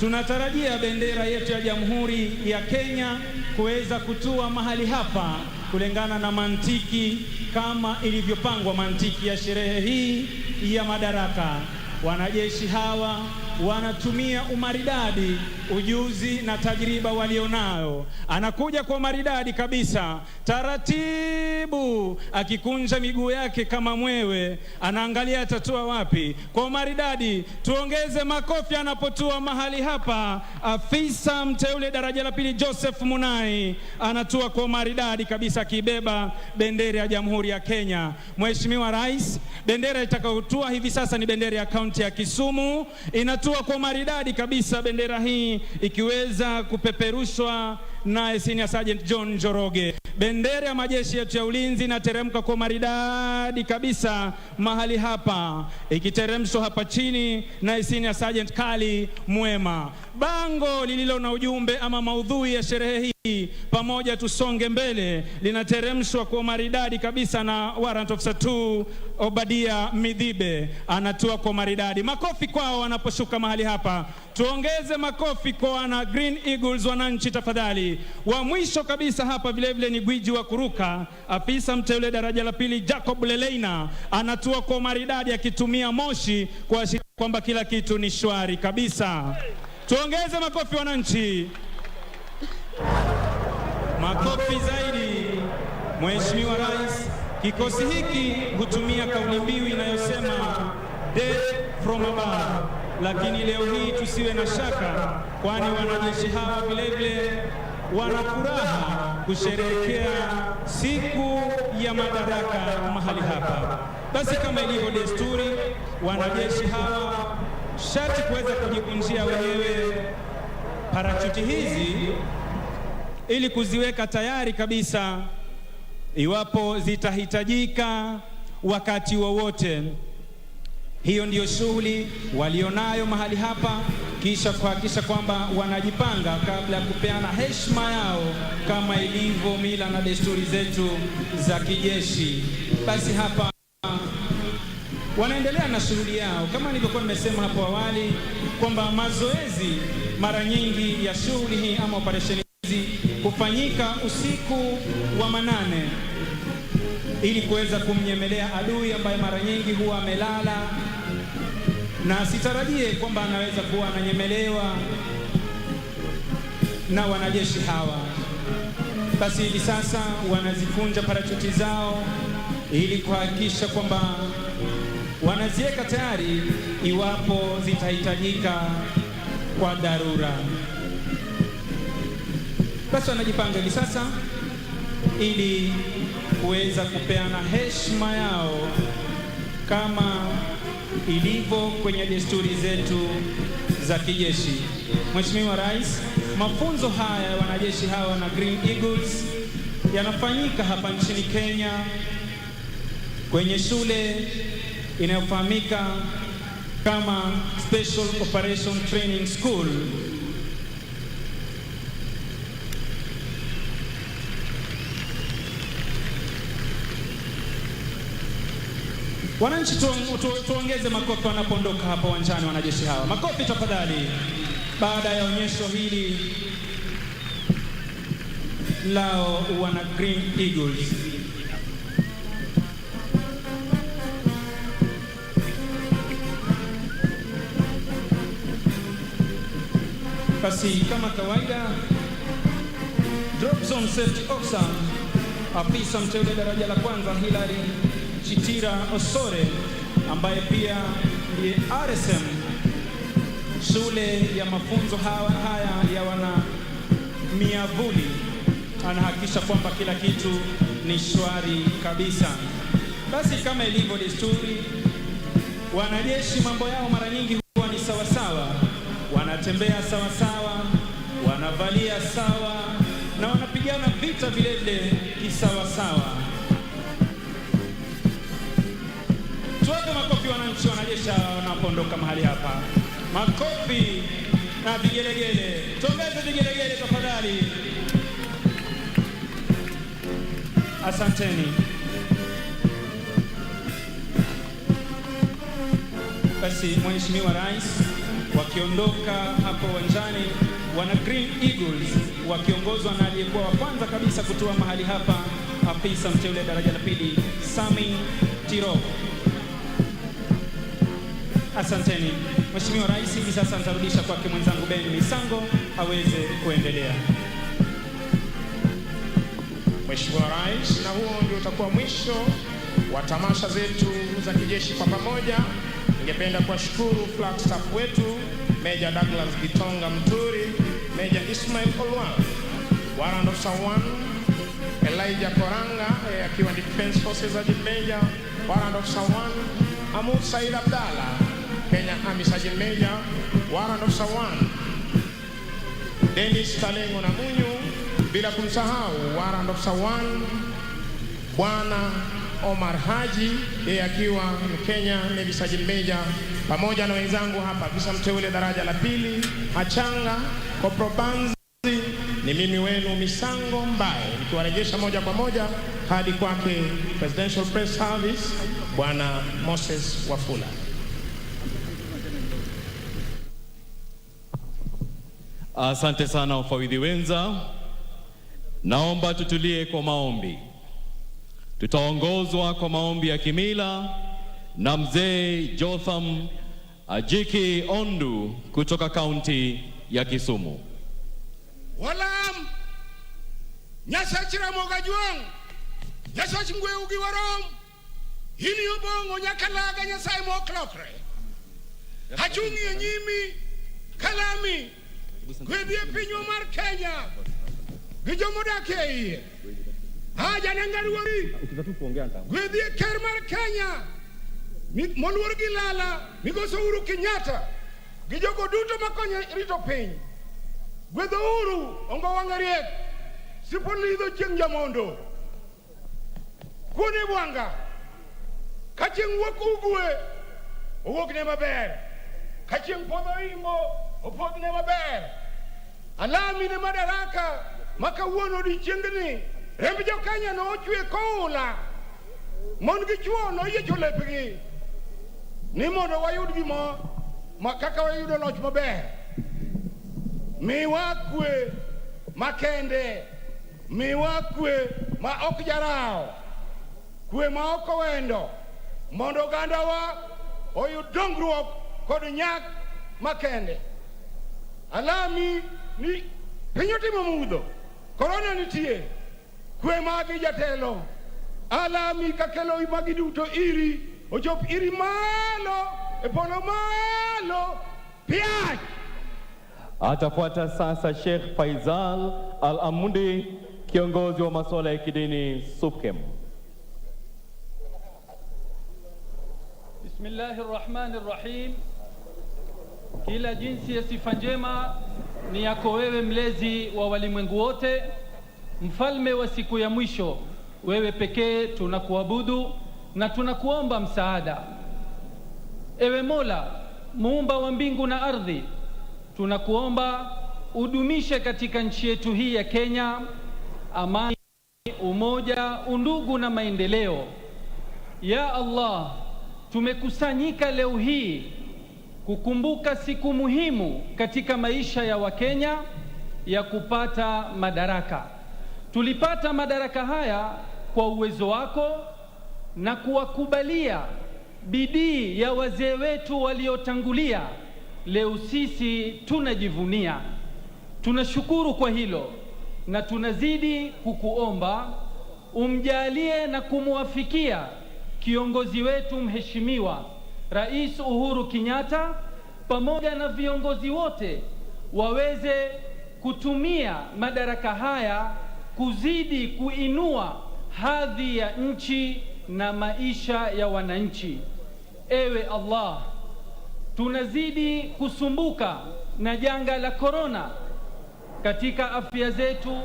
tunatarajia bendera yetu ya Jamhuri ya Kenya kuweza kutua mahali hapa kulingana na mantiki kama ilivyopangwa, mantiki ya sherehe hii ya Madaraka. Wanajeshi hawa wanatumia umaridadi, ujuzi na tajriba walionayo. Anakuja kwa maridadi kabisa, taratibu, akikunja miguu yake kama mwewe, anaangalia atatua wapi. Kwa umaridadi, tuongeze makofi anapotua mahali hapa. Afisa mteule daraja la pili Joseph Munai anatua kwa umaridadi kabisa, akibeba bendera ya Jamhuri ya Kenya. Mheshimiwa Rais, bendera itakayotua hivi sasa ni bendera ya kaunti ya Kisumu. Inatua kwa maridadi kabisa, bendera hii ikiweza kupeperushwa naye Senior Sergeant John Njoroge. Bendera ya majeshi yetu ya ulinzi inateremka kwa maridadi kabisa mahali hapa, ikiteremshwa hapa chini naye Senior Sergeant Kali Mwema. Bango lililo na ujumbe ama maudhui ya sherehe hii, pamoja tusonge mbele, linateremshwa kwa maridadi kabisa na Warrant Officer 2 Obadia Midhibe, anatua kwa maridadi. Makofi kwao wanaposhuka mahali hapa. Tuongeze makofi kwa wana Green Eagles, wananchi tafadhali. Wa mwisho kabisa hapa vilevile ni gwiji wa kuruka, afisa mteule daraja la pili Jacob Leleina, anatua kwa maridadi akitumia moshi kuashiria kwamba kila kitu ni shwari kabisa. Tuongeze makofi wananchi, makofi zaidi. Mheshimiwa Rais, kikosi hiki hutumia kauli mbiu inayosema death from above, lakini leo hii tusiwe na shaka, kwani wanajeshi hawa vilevile wana furaha kusherehekea siku ya madaraka mahali hapa. Basi kama ilivyo desturi, wanajeshi hawa sharti kuweza kujikunjia wenyewe parachuti hizi ili kuziweka tayari kabisa iwapo zitahitajika wakati wowote. Hiyo ndiyo shughuli walionayo mahali hapa, kisha kuhakikisha kwamba wanajipanga kabla ya kupeana heshima yao kama ilivyo mila na desturi zetu za kijeshi. Basi hapa wanaendelea na shughuli yao kama nilivyokuwa nimesema hapo awali kwamba mazoezi mara nyingi ya shughuli hii ama operesheni hizi hufanyika usiku wa manane ili kuweza kumnyemelea adui ambaye mara nyingi huwa amelala, na sitarajie kwamba anaweza kuwa ananyemelewa na wanajeshi hawa. Basi hivi sasa wanazikunja parachuti zao ili kuhakikisha kwamba wanaziweka tayari iwapo zitahitajika kwa dharura. Basi wanajipanga hivi sasa ili kuweza kupeana heshima yao kama ilivyo kwenye desturi zetu za kijeshi. Mheshimiwa Rais, mafunzo haya ya wanajeshi hawa na Green Eagles yanafanyika hapa nchini Kenya kwenye shule inayofahamika kama Special Operation Training School. Wananchi tuongeze makofi wanapoondoka hapa uwanjani wanajeshi hawa. Makofi tafadhali. Baada ya onyesho hili lao wana Green Eagles. Basi kama kawaida, Drop Zone Safety Officer, afisa mteule daraja la kwanza Hilary Chitira Osore, ambaye pia ndiye RSM shule ya mafunzo haya ya wana miavuli, anahakikisha kwamba kila kitu ni shwari kabisa. Basi kama ilivyo desturi, wanajeshi mambo yao mara nyingi huwa ni sawasawa, wanatembea sawasawa, wanavalia sawa na wanapigana vita vile vile kisawasawa. Tuwape makofi wananchi, wanajeshi wanapoondoka mahali hapa. Makofi na vigelegele, tuongeze vigelegele tafadhali. Asanteni. Basi Mheshimiwa Rais, wakiondoka hapo uwanjani, wana Green Eagles wakiongozwa na aliyekuwa wa kwanza kabisa kutua mahali hapa, afisa mteule daraja la pili Sami Tiro. Asanteni Mheshimiwa Rais, hivi sasa nitarudisha kwake mwenzangu Ben Misango aweze kuendelea. Mheshimiwa Rais, na huo ndio utakuwa mwisho wa tamasha zetu za kijeshi kwa pamoja. Ningependa kuwashukuru flag staff wetu Major Douglas Gitonga Mturi, Major Ismail Olwang, Warrant Officer 1 Elijah Koranga akiwa Defense Forces Sergeant Major, Warrant Officer 1 Amud Said Abdalla, Kenya Army Sergeant Major, Warrant Officer 1 Dennis Talengo Namunyu, bila kumsahau Warrant Officer 1 Bwana Omar Haji, yeye akiwa Kenya Navy Sergeant Major, pamoja na wenzangu hapa afisa mteule daraja la pili Hachanga Kopro Banzi. Ni mimi wenu Misango Mbae nikiwarejesha moja kwa moja hadi kwake Presidential Press Service Bwana Moses Wafula. Asante sana wafawidhi wenza. Naomba tutulie kwa maombi. Tutaongozwa kwa maombi ya kimila na mzee Jotham Ajiki Ondu kutoka kaunti ya Kisumu. Walam Nyasach Ramogi Ajwang', Nyasach Ngweu gi Warom, in Obong'o Nyakalaga Nyasaye mok lokre. Achung' e nyimi kalami gwedhi e pinywa mar Kenya. Gi jomodak e iye. Haja ne ruodhi. Gwedhie ker mar Kenya moluor gi lala migosi Uhuru Kenyatta gi jogo duto makonyo rito piny. Gwedho Uhuru ongo wang'e riek sipo lidho chieng' jamondo. Kuone bwanga ka chieng' wuok ugwe owuok ne maber, ka chieng' podho imbo opodhne maber. Alami ne madaraka ma kawuono odiechiengni remb jo-Kenya nochwe koula, mon gi chuo noyiecho lepgi ni mondo wayud gimo ma kaka wayudo loch maber. Miwa kwe makende, miwa kwe ma ok jarawo, kwe ma ok owendo, mondo ogandawa oyud dongruok kod nyak makende. Alami ni piny otimo mudho, korona nitie, kwe magi jatelo. Alami kakelo magi duto iri, ochop iri malo, e polo malo, piach! Atafuata sasa Sheikh Faisal Al Amundi, kiongozi wa masuala ya kidini SUPKEM. Bismillahi rahmani rahim. Kila jinsi ya sifa njema ni yako wewe, mlezi wa walimwengu wote, mfalme wa siku ya mwisho. Wewe pekee tunakuabudu na tunakuomba msaada. Ewe Mola, muumba wa mbingu na ardhi, tunakuomba udumishe katika nchi yetu hii ya Kenya amani, umoja, undugu na maendeleo. Ya Allah, tumekusanyika leo hii kukumbuka siku muhimu katika maisha ya Wakenya ya kupata madaraka. Tulipata madaraka haya kwa uwezo wako na kuwakubalia bidii ya wazee wetu waliotangulia. Leo sisi tunajivunia, tunashukuru kwa hilo na tunazidi kukuomba umjalie na kumwafikia kiongozi wetu Mheshimiwa Rais Uhuru Kenyatta pamoja na viongozi wote waweze kutumia madaraka haya kuzidi kuinua hadhi ya nchi na maisha ya wananchi. Ewe Allah, tunazidi kusumbuka na janga la korona katika afya zetu,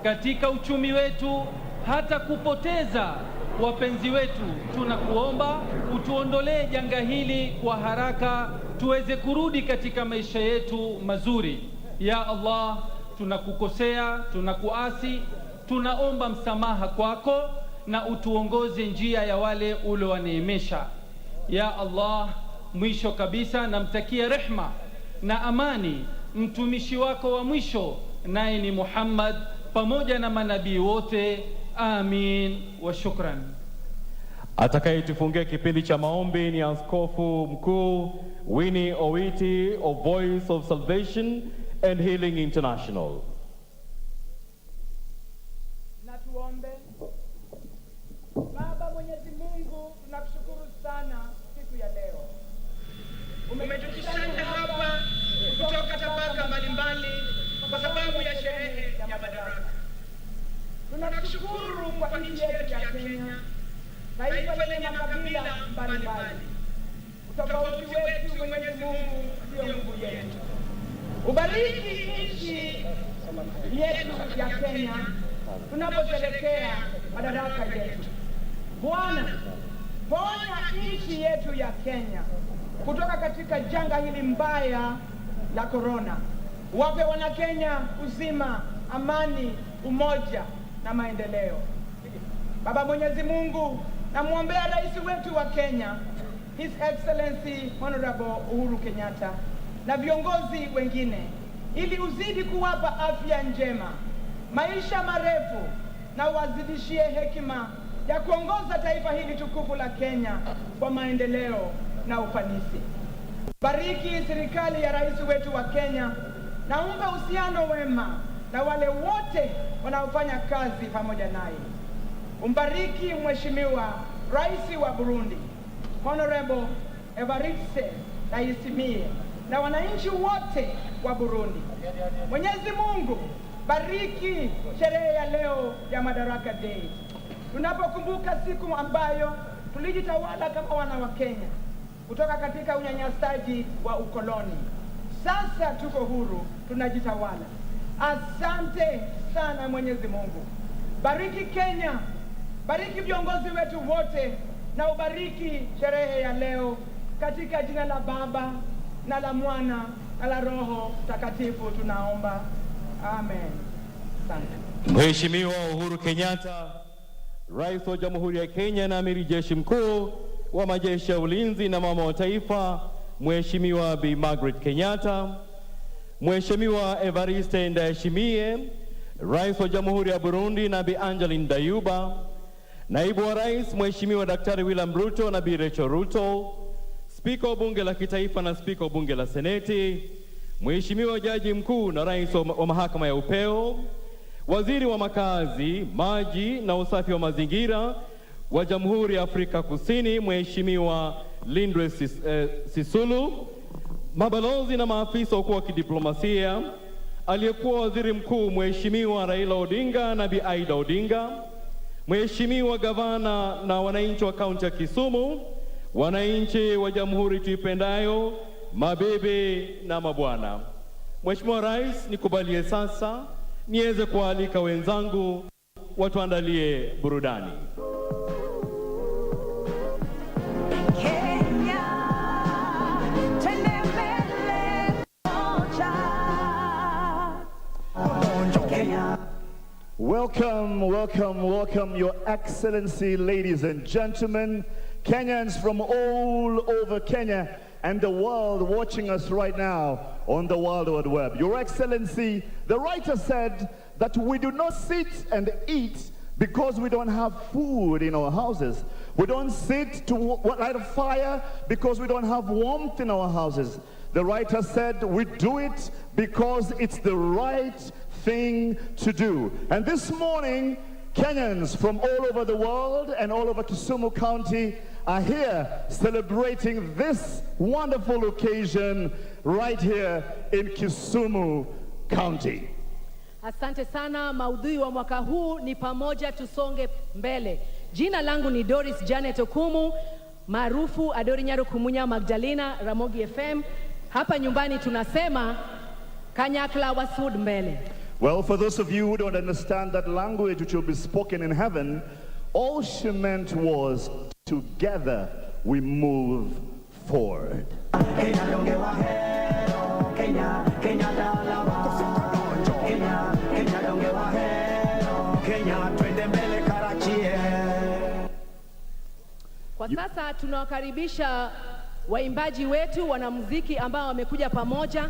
katika uchumi wetu, hata kupoteza wapenzi wetu. Tunakuomba utuondolee janga hili kwa haraka, tuweze kurudi katika maisha yetu mazuri. Ya Allah, tunakukosea, tunakuasi, tunaomba msamaha kwako na utuongoze njia ya wale uliowaneemesha. Ya Allah, mwisho kabisa namtakia rehma na amani mtumishi wako wa mwisho, naye ni Muhammad, pamoja na manabii wote. Amin wa shukran. Atakayetufungia kipindi cha maombi ni Askofu Mkuu Winnie Owiti of Voice of Salvation and Healing International. Na tuombe. Baba Mwenyezi Mungu, tunakushukuru sana siku ya leo. Umetukusanya hapa kutoka tabaka mbalimbali kwa sababu ya sherehe ya madaraka. Tunakushukuru kwa nchi yetu ya Kenya, taifa lenye makabila mbalimbali. Utofauti wetu Mwenyezi Mungu ndio nguvu yetu. Ubariki nchi yetu ya Kenya tunaposherekea madaraka yetu. Bwana, ponya nchi yetu ya Kenya kutoka katika janga hili mbaya la korona. Wape Wanakenya uzima, amani, umoja na maendeleo. Baba Mwenyezi Mungu, namwombea rais wetu wa Kenya, His Excellency Honorable Uhuru Kenyatta na viongozi wengine, ili uzidi kuwapa afya njema, maisha marefu na uwazidishie hekima ya kuongoza taifa hili tukufu la Kenya kwa maendeleo na ufanisi. Bariki serikali ya rais wetu wa Kenya na umpe uhusiano wema na wale wote wanaofanya kazi pamoja naye. Umbariki Mheshimiwa Rais wa Burundi Honorable Evariste Ndayishimiye na wananchi wote wa Burundi. Mwenyezi Mungu, Bariki sherehe ya leo ya Madaraka Day, tunapokumbuka siku ambayo tulijitawala kama wana wa Kenya kutoka katika unyanyasaji wa ukoloni. Sasa tuko huru, tunajitawala. Asante sana Mwenyezi Mungu. Bariki Kenya, bariki viongozi wetu wote, na ubariki sherehe ya leo, katika jina la Baba na la Mwana na la Roho Mtakatifu tunaomba, amen. Asante. Mheshimiwa Uhuru Kenyatta, Rais wa Jamhuri ya Kenya na Amiri Jeshi Mkuu wa Majeshi ya Ulinzi na Mama wa Taifa, Mheshimiwa Bi Margaret Kenyatta, Mheshimiwa Evariste Ndayishimiye, Rais wa Jamhuri ya Burundi na Bi Angeline Dayuba, Naibu wa Rais Mheshimiwa Daktari William Ruto na Bi Rachel Ruto, Spika wa Bunge la Kitaifa na Spika wa Bunge la Seneti, Mheshimiwa Jaji Mkuu na Rais wa Mahakama ya Upeo, Waziri wa Makazi, Maji na Usafi wa Mazingira wa Jamhuri ya Afrika Kusini, Mheshimiwa Lindwe Sisulu, mabalozi na maafisa wakuu wa kidiplomasia, aliyekuwa Waziri Mkuu Mheshimiwa Raila Odinga na Bi Aida Odinga, Mheshimiwa Gavana na wananchi wa kaunti ya Kisumu, wananchi wa jamhuri tuipendayo, mabibi na mabwana. Mheshimiwa Rais, nikubalie sasa niweze kualika wenzangu watuandalie burudani. Kenya, twende mbele moja. Kenya. Welcome, welcome, welcome, Your Excellency, ladies and gentlemen, Kenyans from all over Kenya and the world watching us right now on the World Wide Web. Your Excellency, the writer said that we do not sit and eat because we don't have food in our houses. We don't sit to light a fire because we don't have warmth in our houses. The writer said we do it because it's the right thing to do. And this morning, Kenyans from all over the world and all over Kisumu County are here celebrating this wonderful occasion right here in Kisumu County. Asante sana. Maudhui wa mwaka huu ni pamoja tusonge mbele. Jina langu ni Doris Janet Okumu, maarufu Adori Nyaro Kumunya Magdalena, Ramogi FM. Hapa nyumbani tunasema kanyakla wasud mbele. Well, for those of you who don't understand that language which will be spoken in heaven, all she meant was together we move forward. Kenya, Kenya dalawa. Kenya, Kenya donge wahero. Kenya twende mbele karachie. Kwa sasa tunawakaribisha waimbaji wetu, wanamuziki ambao wamekuja pamoja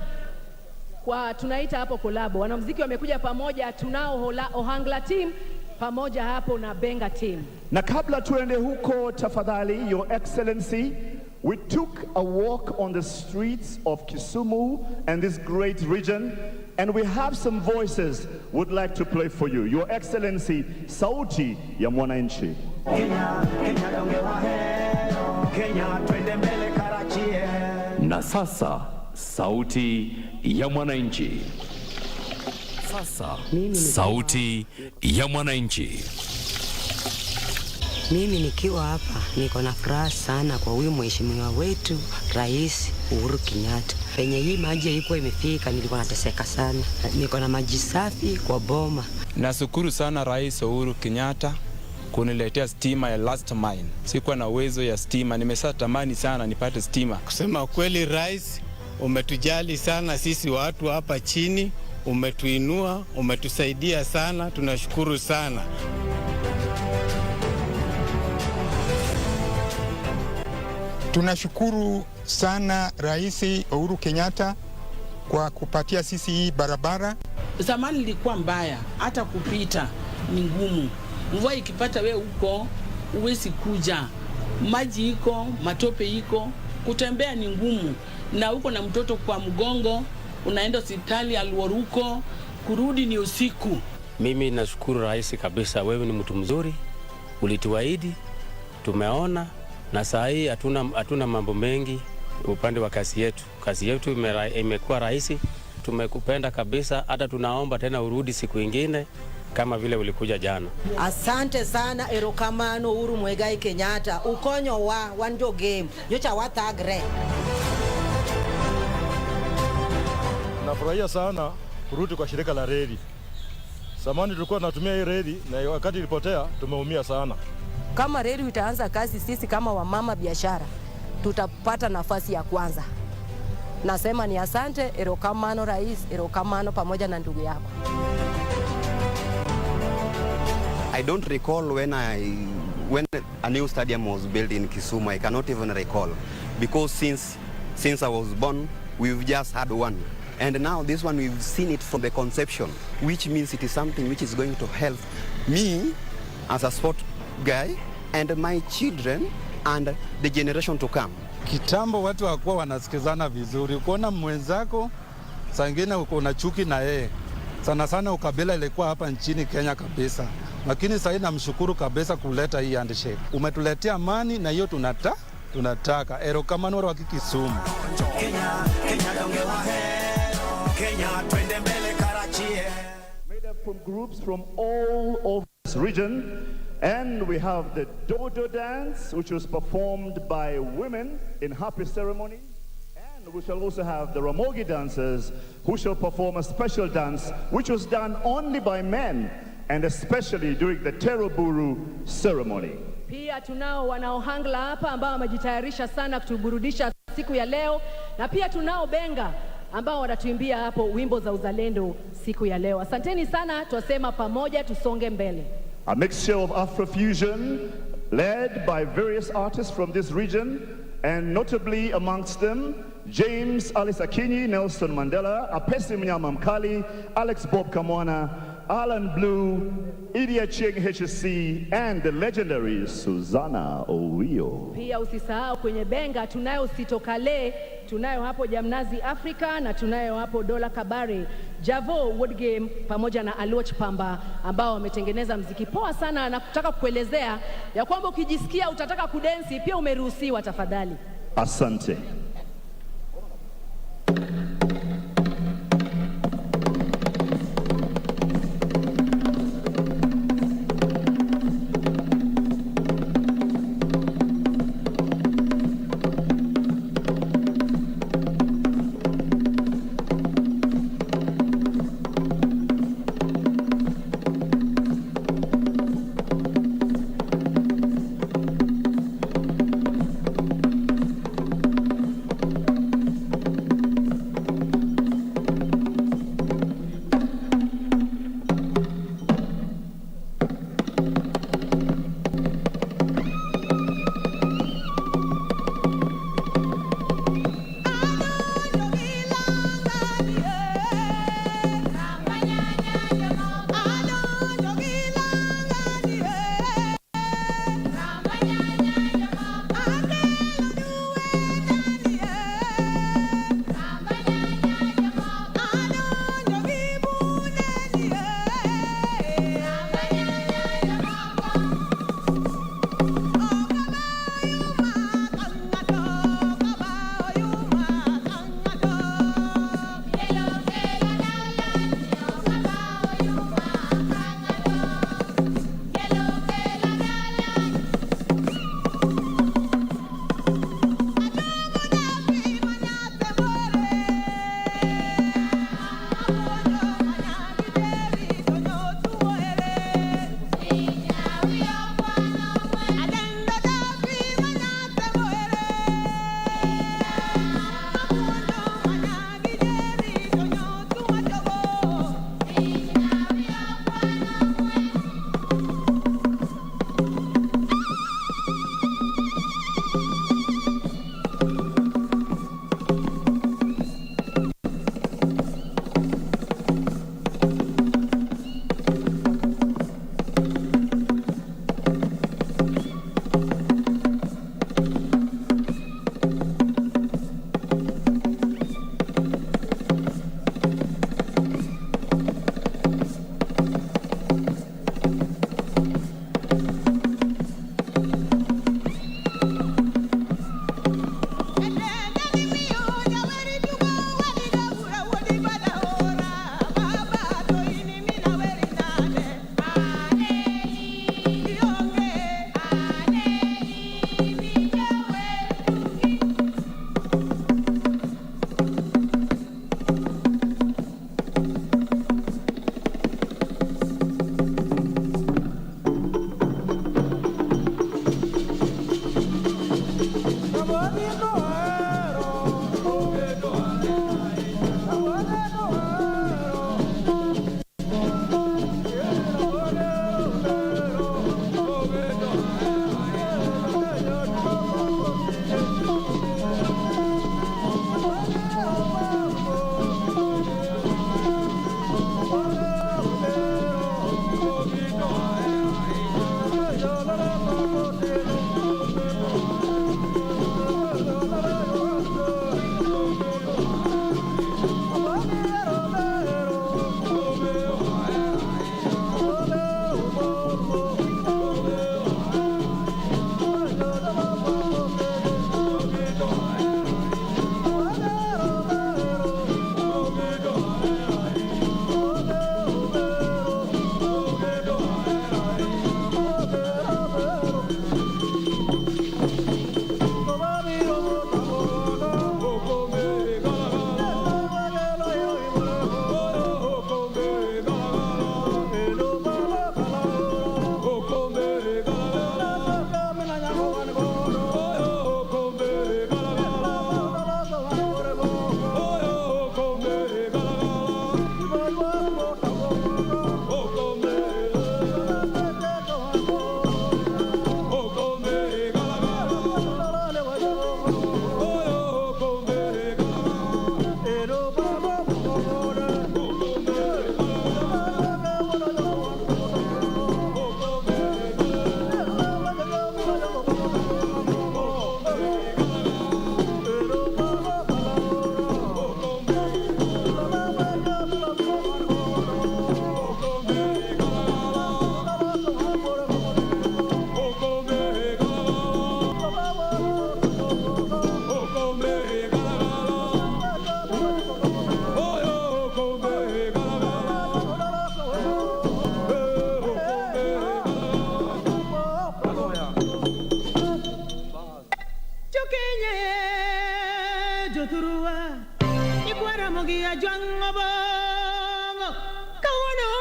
kwa tunaita hapo kolabo. Wanamuziki wamekuja pamoja, tunao Ohangla team pamoja hapo na Benga team. Na kabla tuende huko, tafadhali, Your Excellency, we took a walk on the streets of Kisumu and this great region, and we have some voices we'd like to play for you. Your Excellency, Sauti ya Mwananchi. Kenya, Kenya donge wahero. Kenya twende mbele karachie. Na sasa Sauti ya Mwananchi. Sasa Sauti ya Mwananchi. Mimi nikiwa hapa niko na furaha sana kwa huyu mheshimiwa wetu Rais Uhuru Kenyatta. Penye hii maji ilikuwa imefika, nilikuwa nateseka sana. Niko na maji safi kwa boma. Nashukuru sana Rais Uhuru Kenyatta kuniletea stima ya last mile. Sikuwa na uwezo ya stima, nimesha tamani sana nipate stima. Kusema kweli, Rais, umetujali sana sisi watu hapa chini, umetuinua, umetusaidia sana, tunashukuru sana. Tunashukuru sana Rais Uhuru Kenyatta kwa kupatia sisi hii barabara. Zamani ilikuwa mbaya, hata kupita ni ngumu. Mvua ikipata we huko huwezi kuja, maji iko, matope iko, kutembea ni ngumu, na uko na mtoto kwa mgongo, unaenda hospitali Aluor huko, kurudi ni usiku. Mimi nashukuru rais kabisa, wewe ni mtu mzuri, ulituahidi, tumeona, na saa hii hatuna mambo mengi upande wa kazi yetu. Kazi yetu imekuwa rahisi. Tumekupenda kabisa, hata tunaomba tena urudi siku ingine kama vile ulikuja jana. Asante sana, erokamano Uhuru Muigai Kenyatta. Ukonyo wa wan jogem nyocha wathagre. Nafurahia sana kurudi kwa shirika la reli. Zamani tulikuwa tunatumia hii reli na wakati ilipotea tumeumia sana. Kama reli itaanza kazi, sisi kama wamama biashara tutapata nafasi ya kwanza. Nasema ni asante, erokamano rais, erokamano pamoja na ndugu yako. I don't recall when a new stadium was built in Kisumu. I cannot even recall, because since I was born, we've just had one. And now this one, we've seen it from the conception, which means it is something which is going to help me as a sport guy and my children and the generation to come. Kitambo watu hawakuwa wanasikizana vizuri, ukiona mwenzako saa ingine uko na chuki na yeye. Sana sana ukabila ilikuwa hapa nchini Kenya kabisa, lakini sahii namshukuru kabisa kuleta hii handshake. Umetuletea amani na hiyo tunataka. Erokamano wa Kisumu. Kenya, Kenya donge wahero. Kenya twende mbele karachie. Made up from groups from all over this region. And we have the Dodo dance, which was performed by women in happy ceremonies. And we shall also have the Ramogi dancers, who shall perform a special dance, which was done only by men, and especially during the Teroburu ceremony. Pia tunao wanaohangla hapa ambao wamejitayarisha sana kutuburudisha siku ya leo, na pia tunao benga ambao wanatuimbia hapo wimbo za uzalendo siku ya leo. Asanteni sana, twasema pamoja tusonge mbele. A mixture of Afrofusion led by various artists from this region, and notably amongst them, James Alice Akinyi, Nelson Mandela, Apesi Mnyama Mkali, Alex Bob Kamwana, Alan Blue, Idia Cheng HSC, and the legendary Susanna Owiyo. Pia usisahau kwenye benga tunayo Sitokale, tunayo hapo Jamnazi Africa na tunayo hapo Dola Kabare, Javo Wood Game pamoja na Aluoch Pamba ambao wametengeneza mziki poa sana, na kutaka kukuelezea ya kwamba ukijisikia utataka kudensi pia umeruhusiwa, tafadhali. Asante.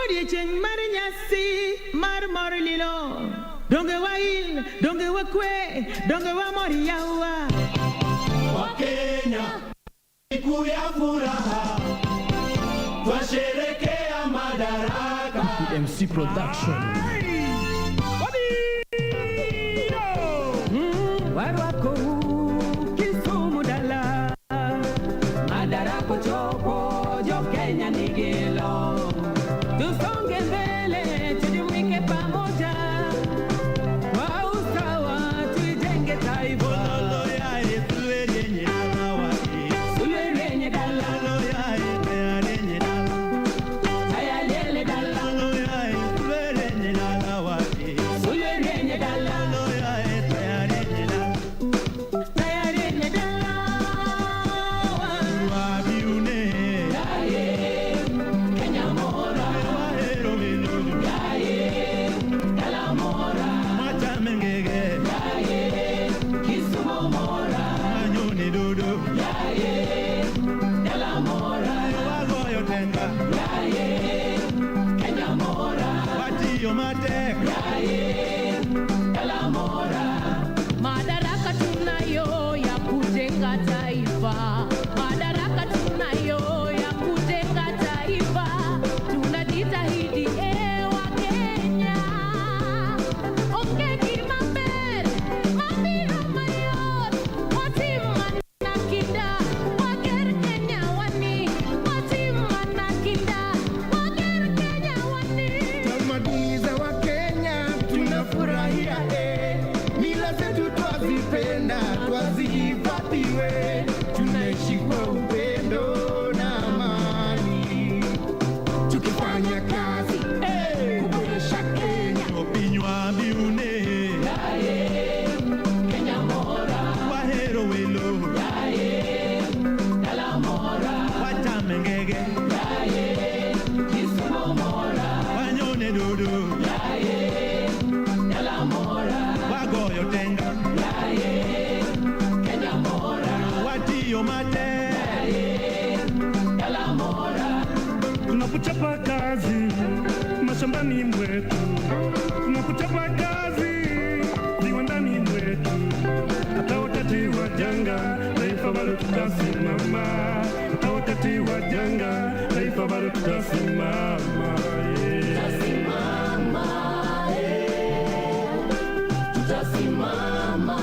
Odiochieng' mar nyasi mar mor lilo. Donge wail, donge wakwe, donge wamor yawa. Wakenya, siku ya furaha, twasherekea madaraka. MC Production. Warwako Kisumu dala, Madaraka chopo jo Kenya nigilo. Tusonge mbele, tujumuike pamoja, kwa usawa tuijenge taifa. Sulwe dala, tayalele dala, sulwe dala, tayalele dala. Kenya mora, yaye, dala mora, yaye, Kisumu mora, yaye, dala mora, yaye, Kenya mora, yaye, dala mora. Madaraka tunayo ya kujenga taifa, madaraka tunayo ya kujenga taifa, tunajitahidi ewa Kenya. Onge gimaber, mabiro mayot, watim mana kinda, wager Kenya wani, watim mana kinda, wager Kenya wani. Tamaduni za Wakenya tunafurahia, eh. Mila zetu twazipenda, twazihifadhiwe, tunaishi kwa upendo na amani, tukifanya kazi eh, kuboresha Kenya. Opinywa biune, Yaye, Kenya mora, wahero welo, yaye, dala mora, wachamengege, yaye, Kisumu mora, wanyone dodo, yaye, dala mora, wagoyo tenga, yaye, Kenya mora, watiyo matek. yaye, dala mora. Tunapochapa kazi mashambani mwetu, tunapochapa kazi viwandani mwetu, hata wakati wa janga taifa bado tutasimama, hata wakati wa janga taifa bado tutasimama. Tutasimama, eh, tutasimama,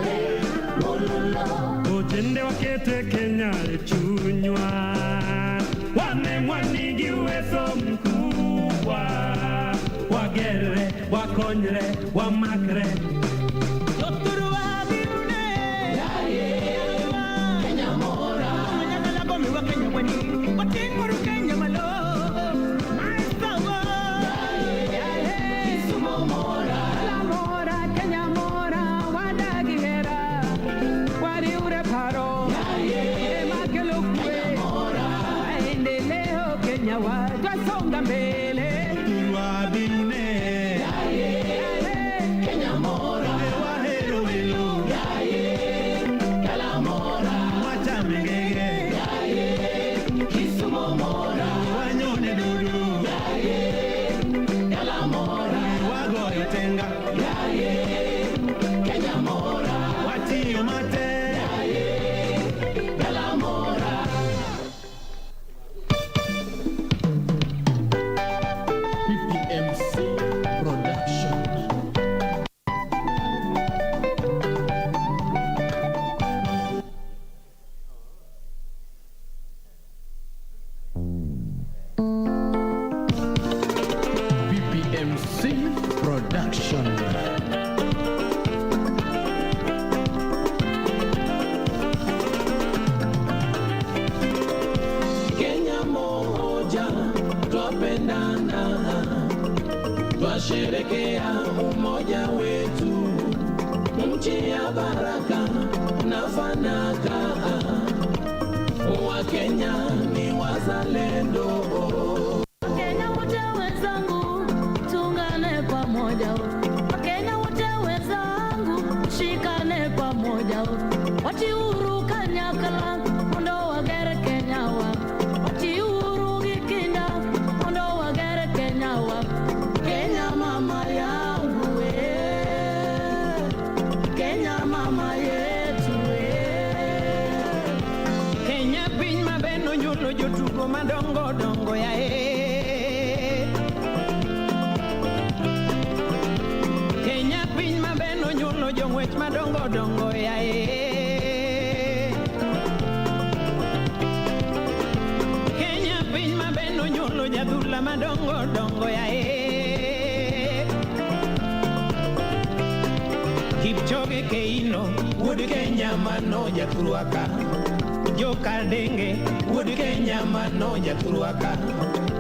eh, lololo. Ojende wakete Kenya e chunywa, wane mwanigi uwezo mkubwa, wagerre wakonyre wamakre. Yaye, Kenya mora, yaye, Kisumu mora, Mora, Kenya mora, wadagihera, wariure paro, yaye, emakelo kwe, mora, maendeleo Kenya wa, twasonga mbele. Othurwa biune, yaye, Kenya mora, wahero welo, yaye, dala mora, wachamengege, yaye, Kisumu mora, wanyone dodo, yaye, dala mora, wagoyo tenga, yaye, Kenya mora, watiyo matek. yaye, dala mora. PPMC Production. PPMC Production. Kenya moja, twapendana, twasherekea umoja wetu, nchi ya baraka na fanaka. Wakenya ni wazalendo. Wakenya wote wenzangu, tuungane pamoja. Wakenya wote wenzangu, shikane pamoja. Wati uhuru kanyakla, mondo wager Kenya wa. Wati uhuru gi kinda, mondo wager Kenya. nonyuolo jotugo madongo dongo yae. Kenya piny maber nonyuolo jong'wech madongo dongo yae. Kenya piny maber nonyuolo jadhula madongo dongo yae. Kipchoge Keino wuod Kenya mano jathurwaka. Jokadenge wuod Kenya mano jathurwaka.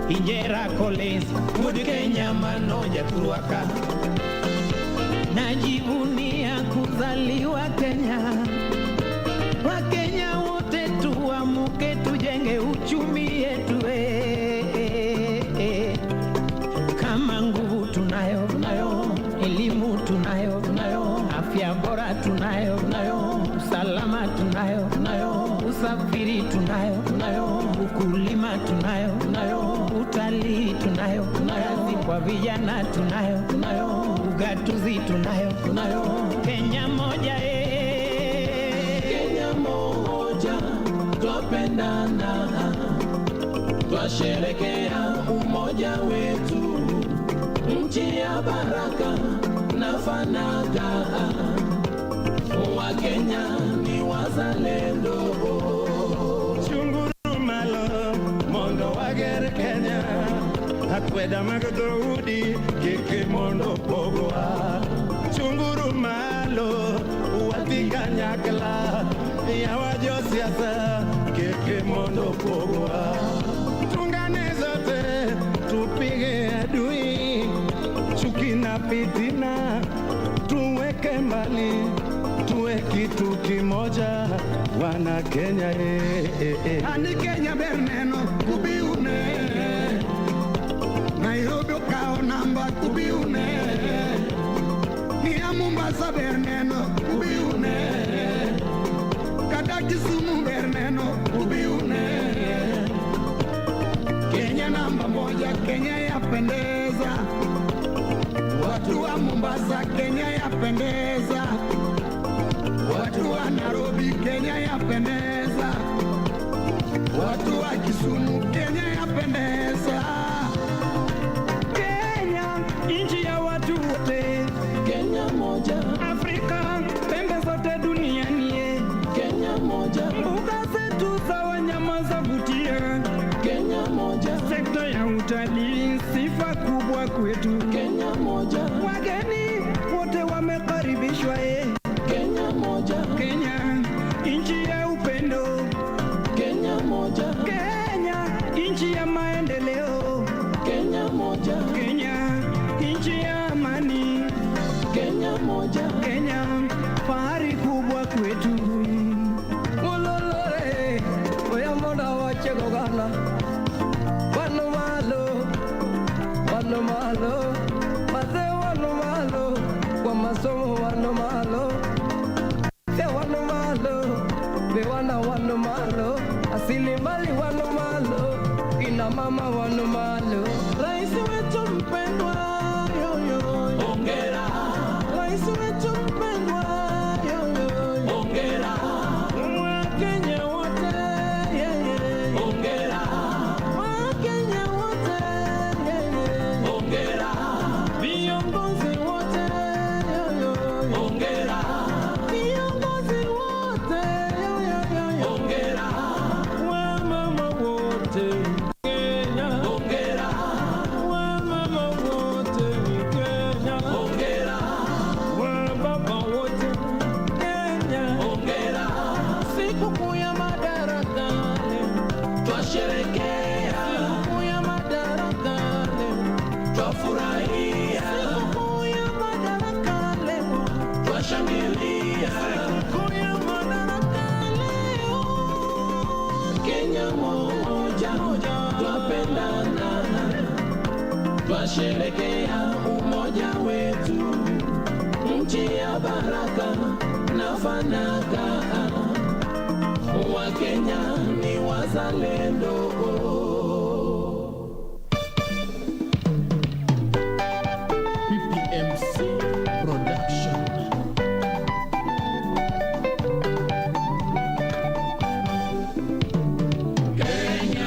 Injera Collins wuod Kenya mano jathurwaka. Najivunia kuzaliwa Kenya. Wakenya wote tuamuke, tujenge uchumi yetu eh. Kama nguvu tunayo, tunayo, elimu tunayo, tunayo, afya bora tunayo, tunayo, usalama tunayo, tunayo, usafiri tunayo, tunayo, ukulima tunayo, tunayo, utalii tunayo, tunayo, kazi kwa vijana tunayo, tunayo, ugatuzi tunayo, tunayo, Kenya moja eh. Kenya moja, twapendana, twasherekea umoja wetu, nchi ya baraka na fanaka. Wakenya ni wazalendo. Chunguru malo mondo wager Kenya, akweda mag dhoudi kik mondo pogwa. Chunguru malo wadhi kanyakla, yawa josiasa kik mondo pogwa. Tungane zote tupige adui, chuki na fitina tuweke mbali, tuwe kitu kimoja wana Kenya eh, eh, eh. Ani Kenya ber neno kubiune Nairobi okawo namba kubiune Niya Mombasa ber neno kubiune Kata Kisumu ber neno kubiune Kenya namba moja, Kenya yapendeza. Watu wa Mombasa, Kenya yapendeza. Watu wa Nairobi, Kenya yapendeza. Watu wa Kisumu, Kenya yapendeza. Kenya nchi ya watu wote, Kenya moja, Afrika pembe zote duniani, Kenya moja, mbuga zetu za wanyama za vutia, Kenya moja, sekta ya utalii sifa kubwa kwetu, Kenya moja, wageni wote wamekaribishwa eh. Kenya moja, Kenya nchi ya upendo, Kenya moja, Kenya nchi ya maendeleo, Kenya moja, Kenya nchi ya amani, Kenya moja, Kenya fahari kubwa kwetu. Ololore, oyamoda wachegogana. Wanu malo, wanu malo, wazee wanu malo, kwa masomo wanu malo. Se wanu malo, viwanda wanu malo, asilimali wanu malo, kina mama wanu malo. Rais wetu mpendwa, yo, yo, yo. Hongera. Rais wetu mpendwa, yo, yo, yo. Hongera. Wakenya wote, yeah, yeah. Hongera. Wakenya wote, yeah, yeah. Hongera. Viongozi wote, yo, yo, yo. Hongera. Viongozi wote, yo, yo, yo, yo. Hongera. Wamama wote, Kenya. Hongera. Wamama wote, Kenya. Hongera. Wababa wote, Kenya. Hongera. Sikukuu ya Madaraka leo. Twasherekea. Sikukuu ya Madaraka leo. Twafurahia. Sikukuu ya Madaraka leo. Twashangilia. Sikukuu ya Madaraka leo. Kenya moja, twapendana, twasherekea umoja wetu, nchi ya baraka na fanaka. Wakenya ni wazalendo. PPMC Production. Kenya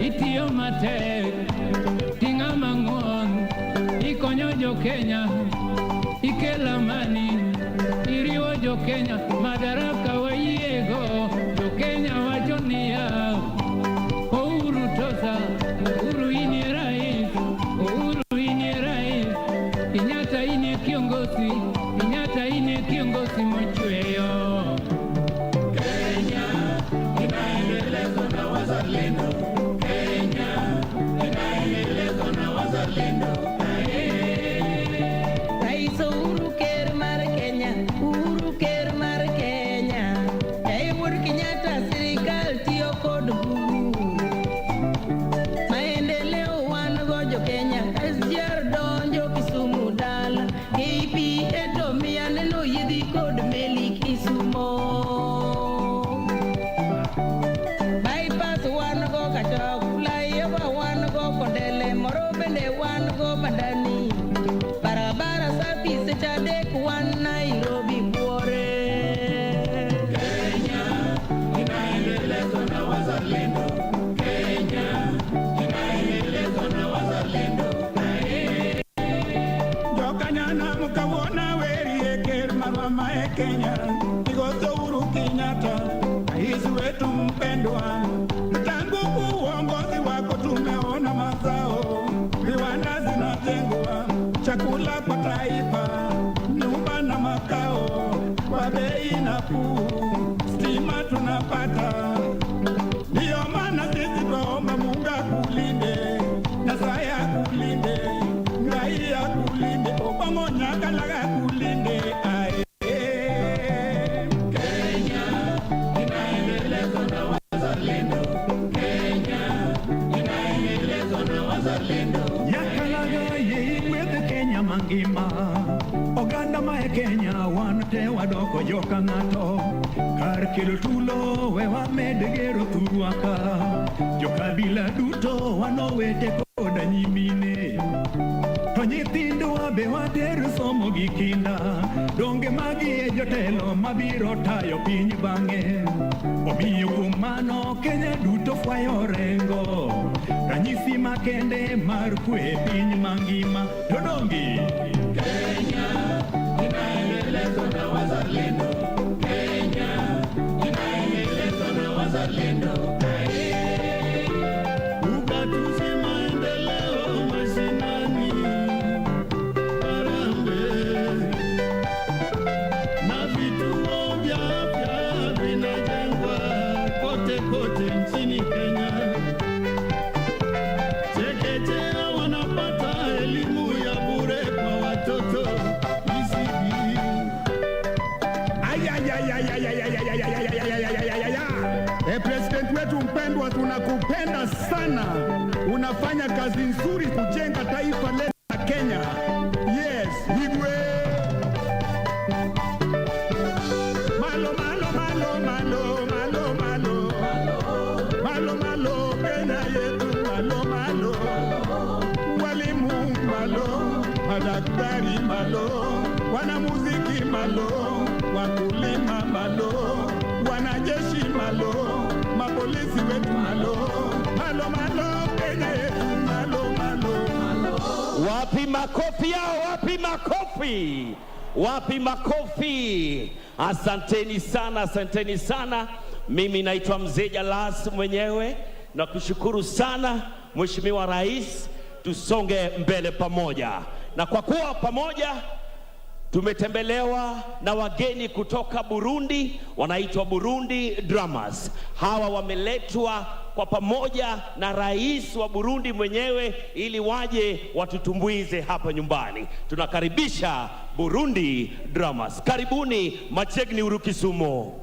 Itiyo matek, ting'a mang'won, ikonyo jo Kenya, ikelo amani, iriwo jo Kenya, madaraka wayiego, jo Kenya wacho niya, Uhuru tosa, Uhuru inie rais, Uhuru inie rais, Kenyatta inie kiongozi, Kenyatta inie kiongozi mochweyo. Kenya inaendelezwa na wazalendo. Kenya inaendelezwa na wazalendo. Rais Uhuru ker mar Kenya, Uhuru ker mar Kenya. Yaye wuod Kenyatta sirikal tiyo kod nguvu. Maendeleo wan go jo Kenya, SGR donjo Kisumu dala, KPA to miya neno yiedhi kod meli Kisumo. Bypass wan go Kachok, flyover wan go Kondele, moro bende wan go Bandani. Barabara safi seche adek wan Nairobi buore. Kenya inaendelezwa na wazalendo. Kenya inaendelezwa na wazalendo. Jokanyanam kawuono werie ker marwa ma e Kenya Migosi Uhuru Kenyatta, rais wetu mpendwa. Tangu uongozi wako tumeona mazao, viwanda zinajengwa, chakula kwa taifa, nyumba na makao kwa bei nafuu, stima tunapata. Ndiyo maana sisi twaomba Mungu akulinde, Nyasaye akulinde, Ngai akulinde, Obong'o Nyakalaga akulinde. Aye. Kenya inaendelezwa na wazalendo. Kenya inaendelezwa na wazalendo. Nyakalaga ye gwedh Kenya mangima oganda ma e Kenya wan te wadoko joka ng'ato kar kelo tulo we wamed gero thurwa ka jokabila duto wan owete koda nyimine to nyithindwa be water somo gi kinda donge magi e jotelo mabiro tayo piny bang'e omiyo kuom mano Kenya duto fwayo rengo ranyisi makende mar kwe e piny mangima to dongi Kenya inaendelezwa na wazalendo. Kenya inaendelezwa na wazalendo. Ugatuzi maendeleo mashinani, harambee. Na vituo vya afya vinajengwa kote kote nchini Kenya. Chekechea wanapata elimu ya bure kwa watoto ECD. Ayayayayayayayayayayayayayayaya. President wetu mpendwa, tunakupenda sana, unafanya kazi nzuri kujenga taifa letu la Kenya. Yes, Igwe. Malo, malo, malo, malo, malo, malo. Malo, malo, Kenya yetu, malo, malo. Walimu malo, madaktari malo, wanamuziki malo, wakulima malo, wanajeshi malo, mapolisi wetu malo, malo, malo, Kenya yetu malo, malo. Wapi makofi yao? Wapi makofi? Wapi makofi? Asanteni sana, asanteni sana. Mimi naitwa Mzee Jalas mwenyewe na kushukuru sana Mheshimiwa Rais, tusonge mbele pamoja, na kwa kuwa pamoja tumetembelewa na wageni kutoka Burundi, wanaitwa Burundi Drummers. Hawa wameletwa kwa pamoja na rais wa Burundi mwenyewe ili waje watutumbuize hapa nyumbani. Tunakaribisha Burundi Drummers. Karibuni Machegni Urukisumo.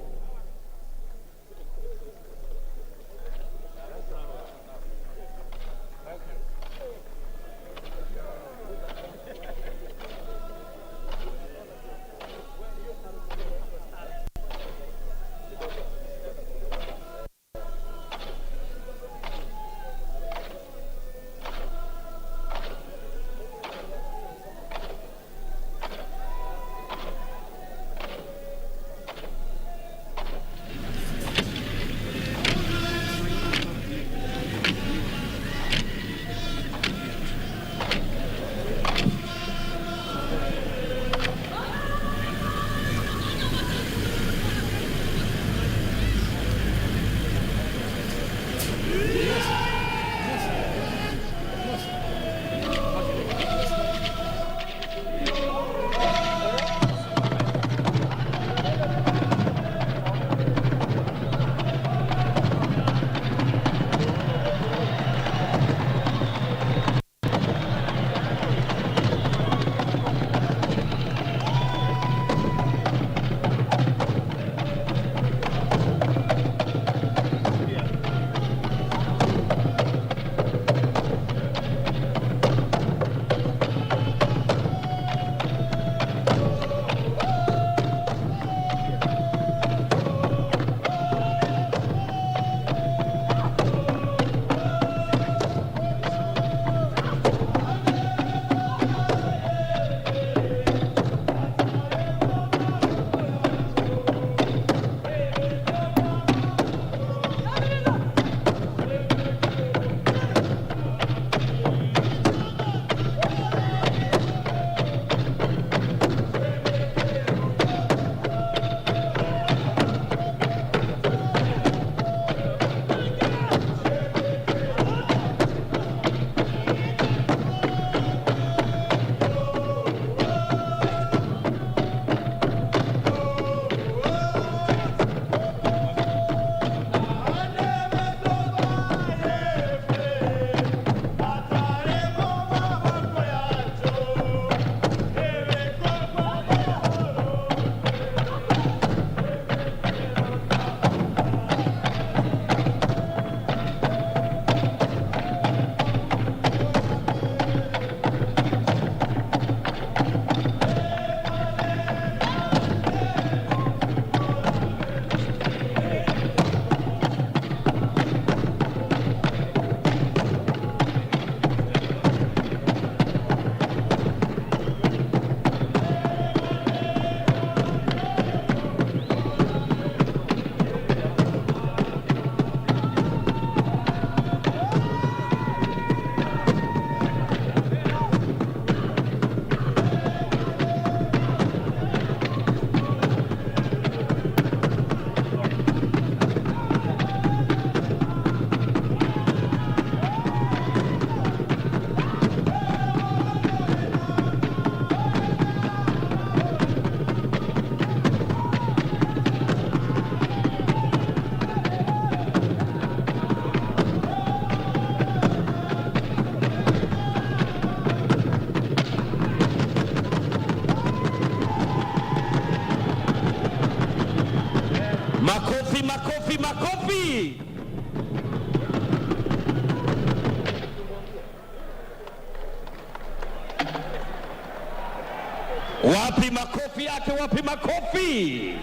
Wapi makofi yake? Wapi makofi?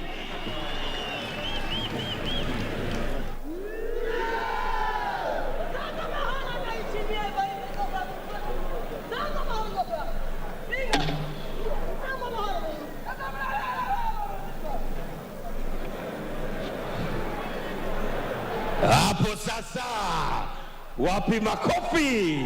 Hapo sasa, wapi makofi?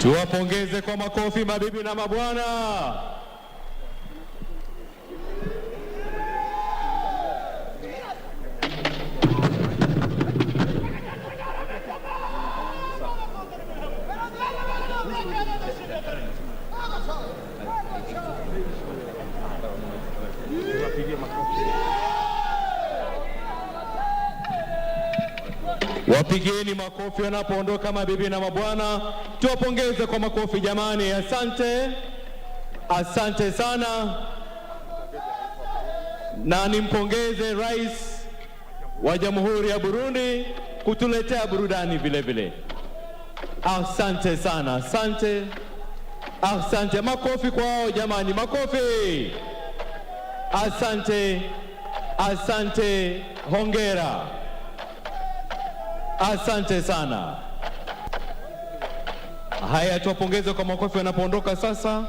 Tuwapongeze kwa makofi mabibi na mabwana. Wapigeni makofi wanapoondoka mabibi na mabwana. Tuwapongeze kwa makofi jamani. Asante, asante sana, na nimpongeze Rais wa Jamhuri ya Burundi kutuletea burudani vile vile. Asante sana, asante, asante. Makofi kwao jamani, makofi. Asante, asante, hongera. Asante sana. Haya, tuwapongeze kwa makofi wanapoondoka sasa.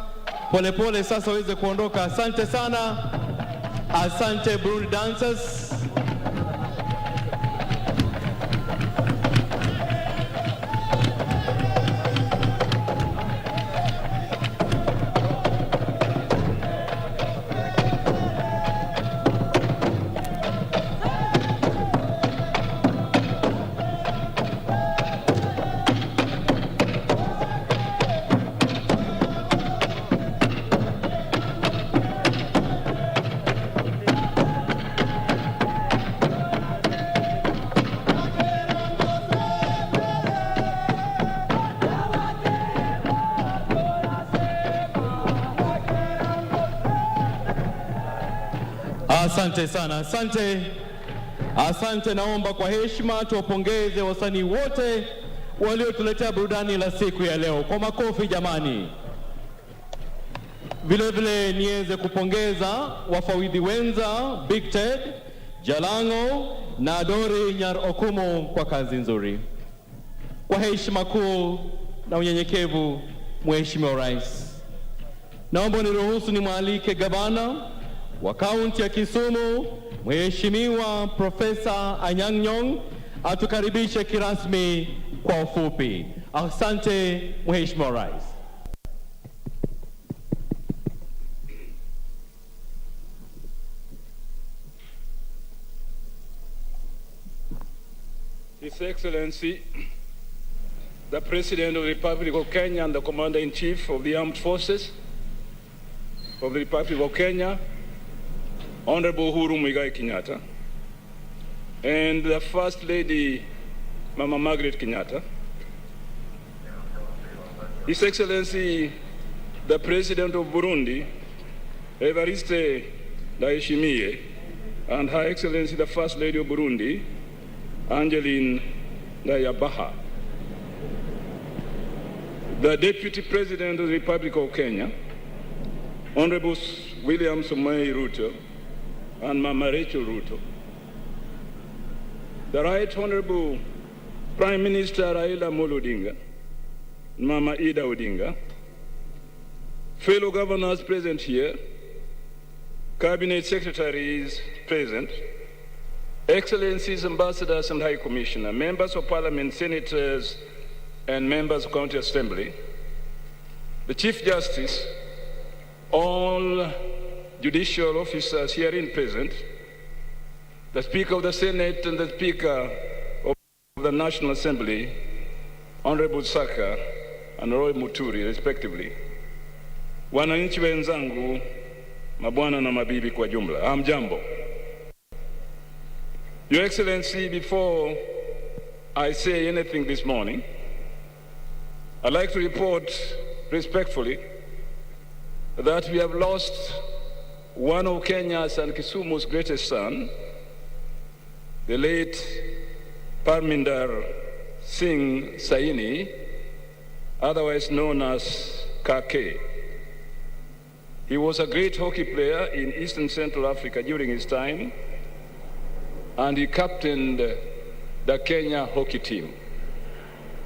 Polepole pole sasa waweze kuondoka. Asante sana, asante Burundi Dancers. Asante sana, asante, asante. Naomba kwa heshima tuwapongeze wasanii wote waliotuletea burudani la siku ya leo kwa makofi jamani. Vile vile niweze kupongeza wafawidhi wenza Big Ted, Jalango na Dori Nyar Okumu kwa kazi nzuri. Kwa heshima kuu na unyenyekevu, Mheshimiwa Rais, naomba niruhusu nimwalike gavana wa kaunti ya Kisumu, Mheshimiwa Profesa Anyang' Nyong'o atukaribishe kirasmi kwa ufupi. Asante Mheshimiwa Rais. His Excellency, the President of the Republic of Kenya and the Commander-in-Chief of the Armed Forces of the Republic of Kenya, Honorable Uhuru Muigai Kenyatta, and the First Lady, Mama Margaret Kenyatta, His Excellency, the President of Burundi, Evariste Ndayishimiye, and Her Excellency, the First Lady of Burundi, Angeline Ndayabaha, the Deputy President of the Republic of Kenya, Honorable William Samoei Ruto, and Mama Rachel Ruto, the Right Honorable Prime Minister Raila Amolo Odinga, Mama Ida Odinga, fellow governors present here, cabinet secretaries present, excellencies, ambassadors and high commissioner, members of parliament, senators, and members of county assembly, the Chief Justice, all judicial officers herein present, the Speaker of the Senate and the Speaker of the National Assembly, Honorable Saka and Roy Muturi, respectively, wananchi wenzangu, mabwana na mabibi kwa jumla, hamjambo. Your Excellency, before I say anything this morning, I'd like to report respectfully that we have lost one of Kenya's and Kisumu's greatest son, the late Parminder Singh Saini, otherwise known as Kake. He was a great hockey player in Eastern Central Africa during his time, and he captained the Kenya hockey team.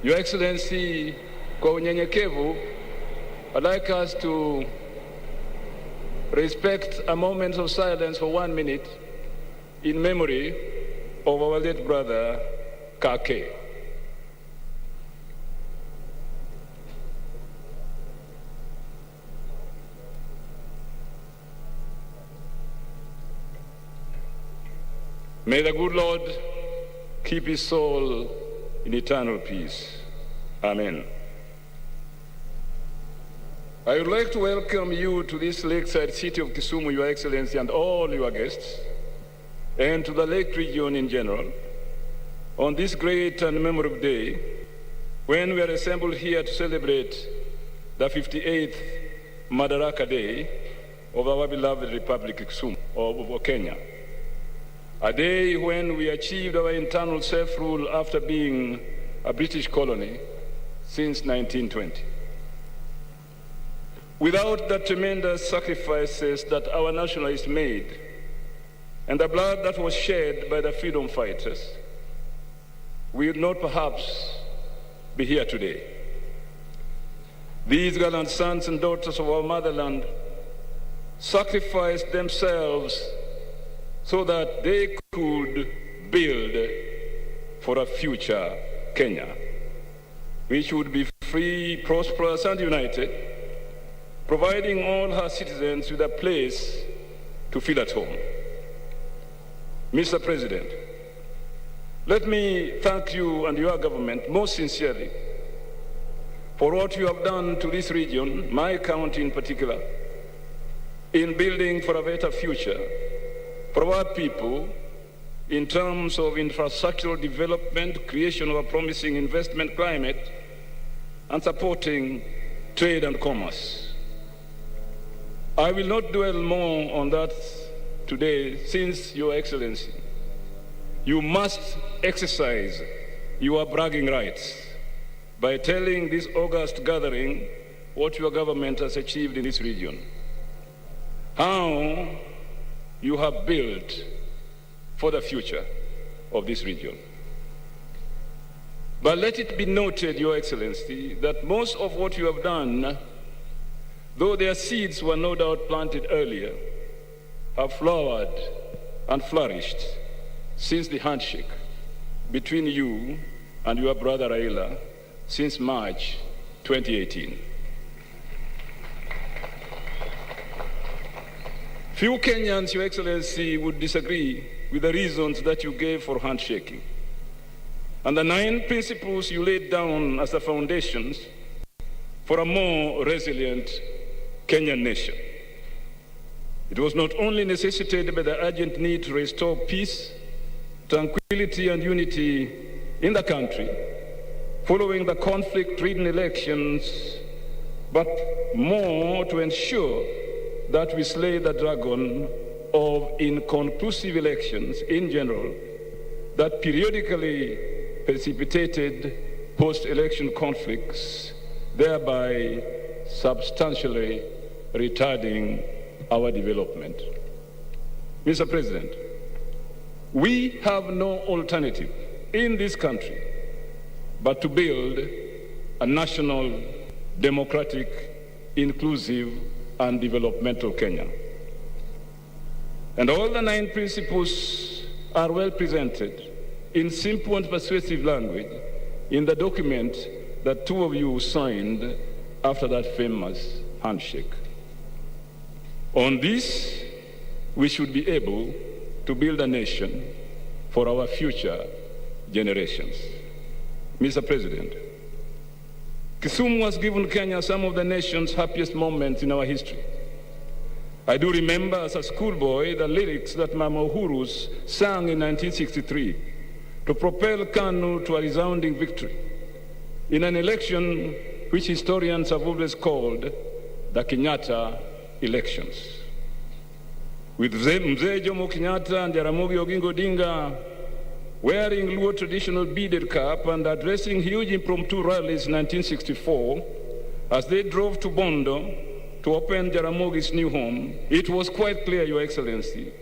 Your Excellency, kwa unyenyekevu, I'd like us to respect a moment of silence for 1 minute in memory of our late brother, Kake. May the good Lord keep his soul in eternal peace. Amen. I would like to welcome you to this lakeside city of Kisumu, Your Excellency, and all your guests, and to the lake region in general, on this great and memorable day when we are assembled here to celebrate the 58th Madaraka Day of our beloved Republic of Kisumu, of Kenya. A day when we achieved our internal self-rule after being a British colony since 1920. Without the tremendous sacrifices that our nationalists made and the blood that was shed by the freedom fighters, we would not perhaps be here today. These gallant sons and daughters of our motherland sacrificed themselves so that they could build for a future Kenya, which would be free, prosperous, and united, providing all her citizens with a place to feel at home. Mr. President, let me thank you and your government most sincerely for what you have done to this region, my county in particular, in building for a better future for our people in terms of infrastructural development, creation of a promising investment climate, and supporting trade and commerce. I will not dwell more on that today, since, Your Excellency, you must exercise your bragging rights by telling this august gathering what your government has achieved in this region, how you have built for the future of this region. But let it be noted, Your Excellency, that most of what you have done, though their seeds were no doubt planted earlier, have flowered and flourished since the handshake between you and your brother Raila since March 2018. Few Kenyans, Your Excellency, would disagree with the reasons that you gave for handshaking. and the 9 principles you laid down as the foundations for a more resilient Kenyan nation. It was not only necessitated by the urgent need to restore peace, tranquility, and unity in the country following the conflict-ridden elections, but more to ensure that we slay the dragon of inconclusive elections in general that periodically precipitated post-election conflicts, thereby substantially retarding our development. Mr. President, we have no alternative in this country but to build a national, democratic, inclusive, and developmental Kenya. And all the 9 principles are well presented in simple and persuasive language in the document that 2 of you signed after that famous handshake. On this, we should be able to build a nation for our future generations. Mr. President, Kisumu has given Kenya some of the nation's happiest moments in our history. I do remember as a schoolboy the lyrics that Mama Uhuru sang in 1963 to propel KANU to a resounding victory in an election which historians have always called the Kenyatta elections. With Mzee Jomo Kenyatta and Jaramogi Oginga Odinga wearing Luo traditional beaded cap and addressing huge impromptu rallies in 1964 as they drove to Bondo to open Jaramogi's new home, it was quite clear, Your Excellency,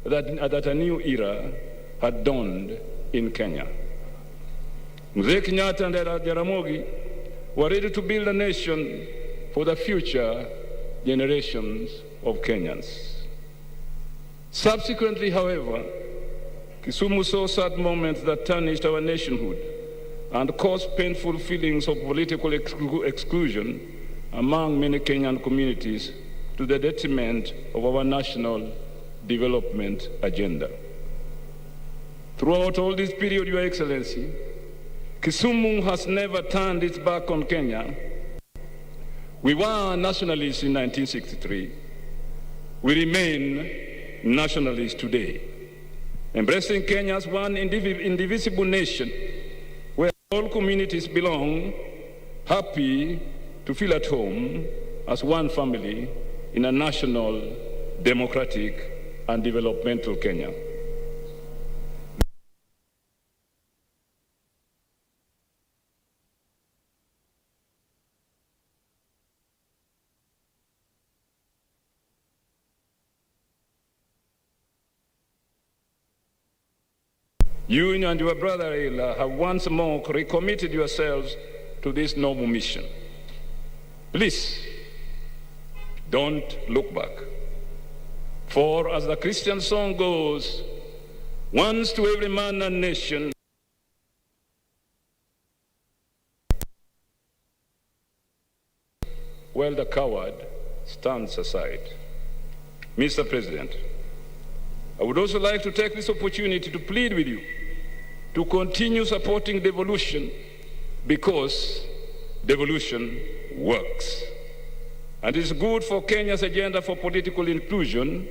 that a new era had dawned in Kenya. Mzee Kenyatta and Jaramogi were ready to build a nation for the future generations of Kenyans. Subsequently, however, Kisumu saw sad moments that tarnished our nationhood and caused painful feelings of political exclusion among many Kenyan communities to the detriment of our national development agenda. Throughout all this period, Your Excellency, Kisumu has never turned its back on Kenya. We were nationalists in 1963. We remain nationalists today, embracing Kenya as one indivisible nation where all communities belong, happy to feel at home as one family in a national, democratic, and developmental Kenya. You and your brother Raila have once more recommitted yourselves to this noble mission. Please, don't look back. For as the Christian song goes, once to every man and nation, while the coward stands aside. Mr. President, I would also like to take this opportunity to plead with you to continue supporting devolution, because devolution works and is good for Kenya's agenda for political inclusion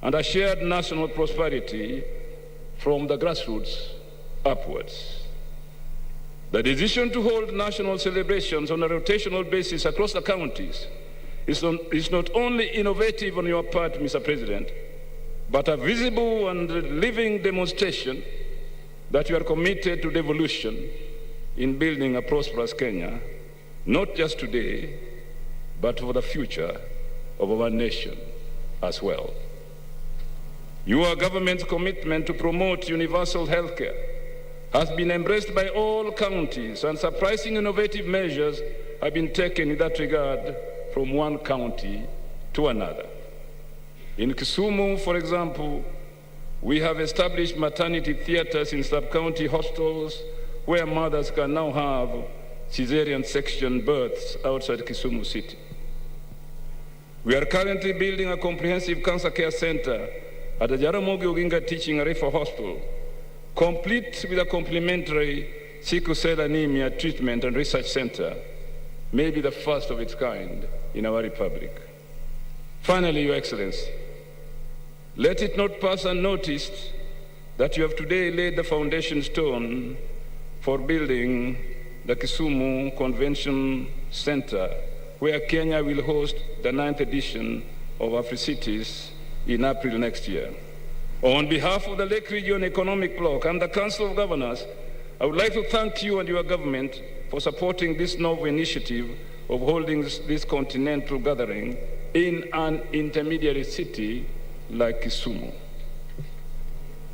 and a shared national prosperity from the grassroots upwards. The decision to hold national celebrations on a rotational basis across the counties is not only innovative on your part, Mr. President, but a visible and living demonstration that you are committed to devolution in building a prosperous Kenya, not just today, but for the future of our nation as well. Your government's commitment to promote universal health care has been embraced by all counties, and surprising innovative measures have been taken in that regard from one county to another. In Kisumu, for example, we have established maternity theaters in sub-county hospitals where mothers can now have cesarean section births outside Kisumu City. We are currently building a comprehensive cancer care center at the Jaramogi Oginga Teaching and Referral Hospital, complete with a complementary sickle cell anemia treatment and research center, may be the first of its kind in our republic. Finally, Your Excellency, let it not pass unnoticed that you have today laid the foundation stone for building the Kisumu Convention Center, where Kenya will host the 9th edition of AfriCities in April next year. On behalf of the Lake Region Economic Bloc and the Council of Governors, I would like to thank you and your government for supporting this novel initiative of holding this continental gathering in an intermediary city like Kisumu.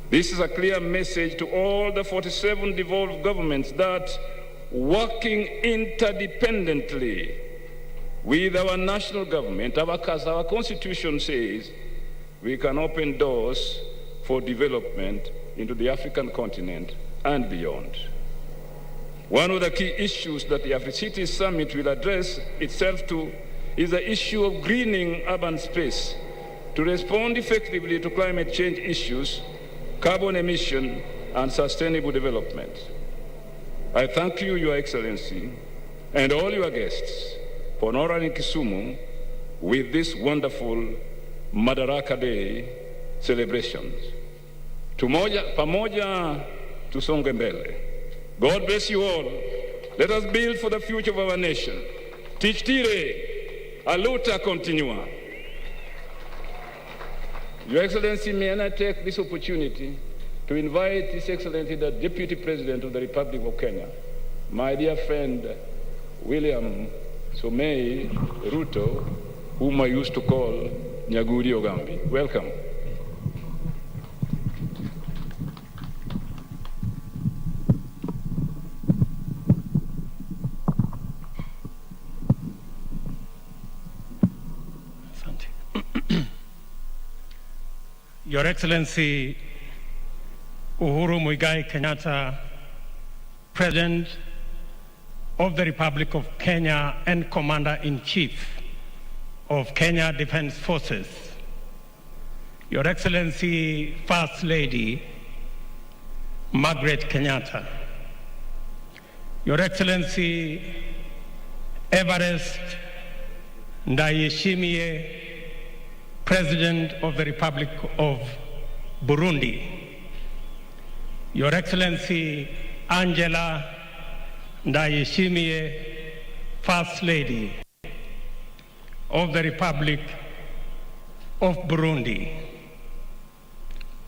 This is a clear message to all the 47 devolved governments that working interdependently with our national government, as our constitution says, we can open doors for development into the African continent and beyond. One of the key issues that the AfriCities Summit will address itself to is the issue of greening urban space to respond effectively to climate change issues, carbon emission, and sustainable development. I thank you, Your Excellency, and all your guests for honoring Kisumu with this wonderful Madaraka Day celebrations. Tumoja, pamoja tusonge mbele. God bless you all. Let us build for the future of our nation. Tich tire, a luta continua. Your Excellency, may I take this opportunity to invite His Excellency the Deputy President of the Republic of Kenya, my dear friend William Samoei Ruto, whom I used to call Nyaguri Ogambi. Welcome. Your Excellency Uhuru Muigai Kenyatta, President of the Republic of Kenya and Commander-in-Chief of Kenya Defence Forces, Your Excellency First Lady Margaret Kenyatta, Your Excellency Evariste Ndayishimiye, President of the Republic of Burundi, Your Excellency Angela Ndayishimiye, First Lady of the Republic of Burundi,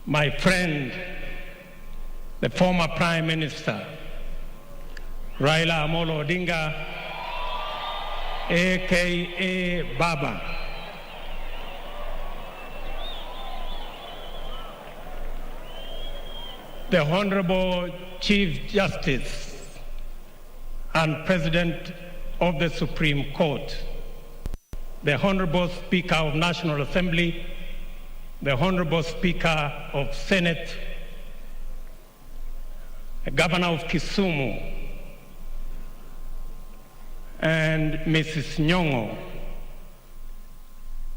my friend, the former Prime Minister, Raila Amolo Odinga, AKA Baba, the Honorable Chief Justice and President of the Supreme Court, the Honorable Speaker of National Assembly, the Honorable Speaker of Senate, the Governor of Kisumu, and Mrs. Nyong'o,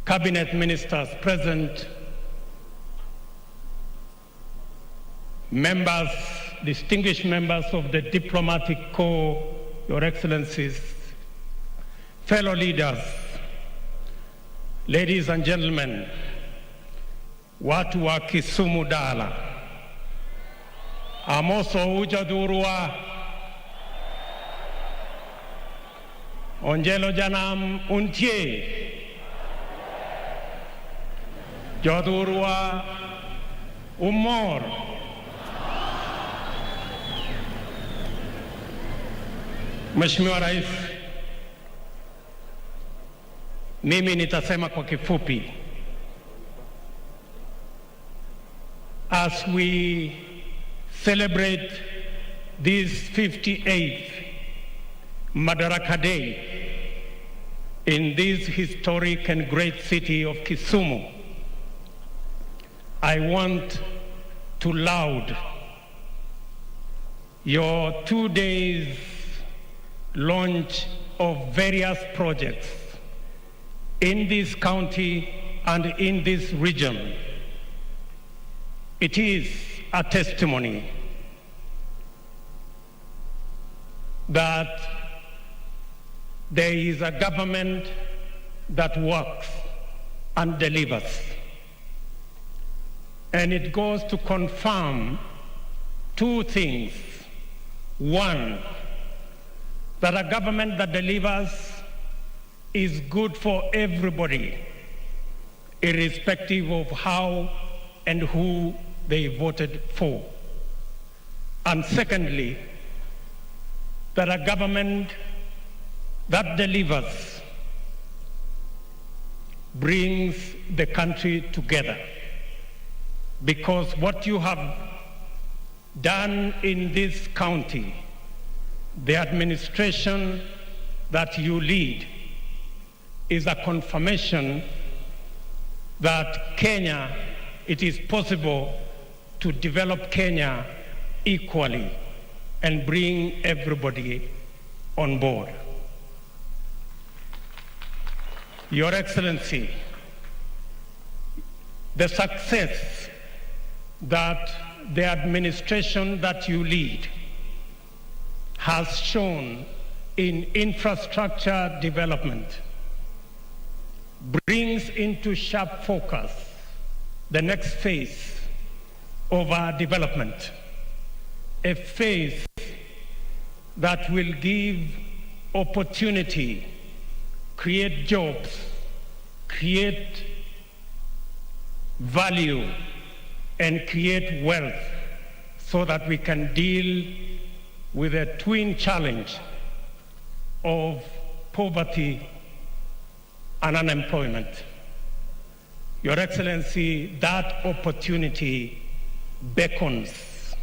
Cabinet Ministers present, members, distinguished members of the diplomatic corps, Your Excellencies, fellow leaders, ladies and gentlemen, watu wa Kisumu Dala, Amoso Ujadurua, Onjelo Janam Untie, Jodurua Umor. Mheshimiwa Rais, mimi nitasema kwa kifupi. As we celebrate this 58th Madaraka Day in this historic and great city of Kisumu, I want to laud your 2 days launch of various projects in this county and in this region. It is a testimony that there is a government that works and delivers. And it goes to confirm two things. One, that a government that delivers is good for everybody, irrespective of how and who they voted for. And secondly, that a government that delivers brings the country together. Because what you have done in this county, the administration that you lead, is a confirmation that Kenya, it is possible to develop Kenya equally and bring everybody on board. Your Excellency, the success that the administration that you lead has shown in infrastructure development brings into sharp focus the next phase of our development, a phase that will give opportunity, create jobs, create value, and create wealth so that we can deal with the twin challenge of poverty and unemployment. Your Excellency, that opportunity beckons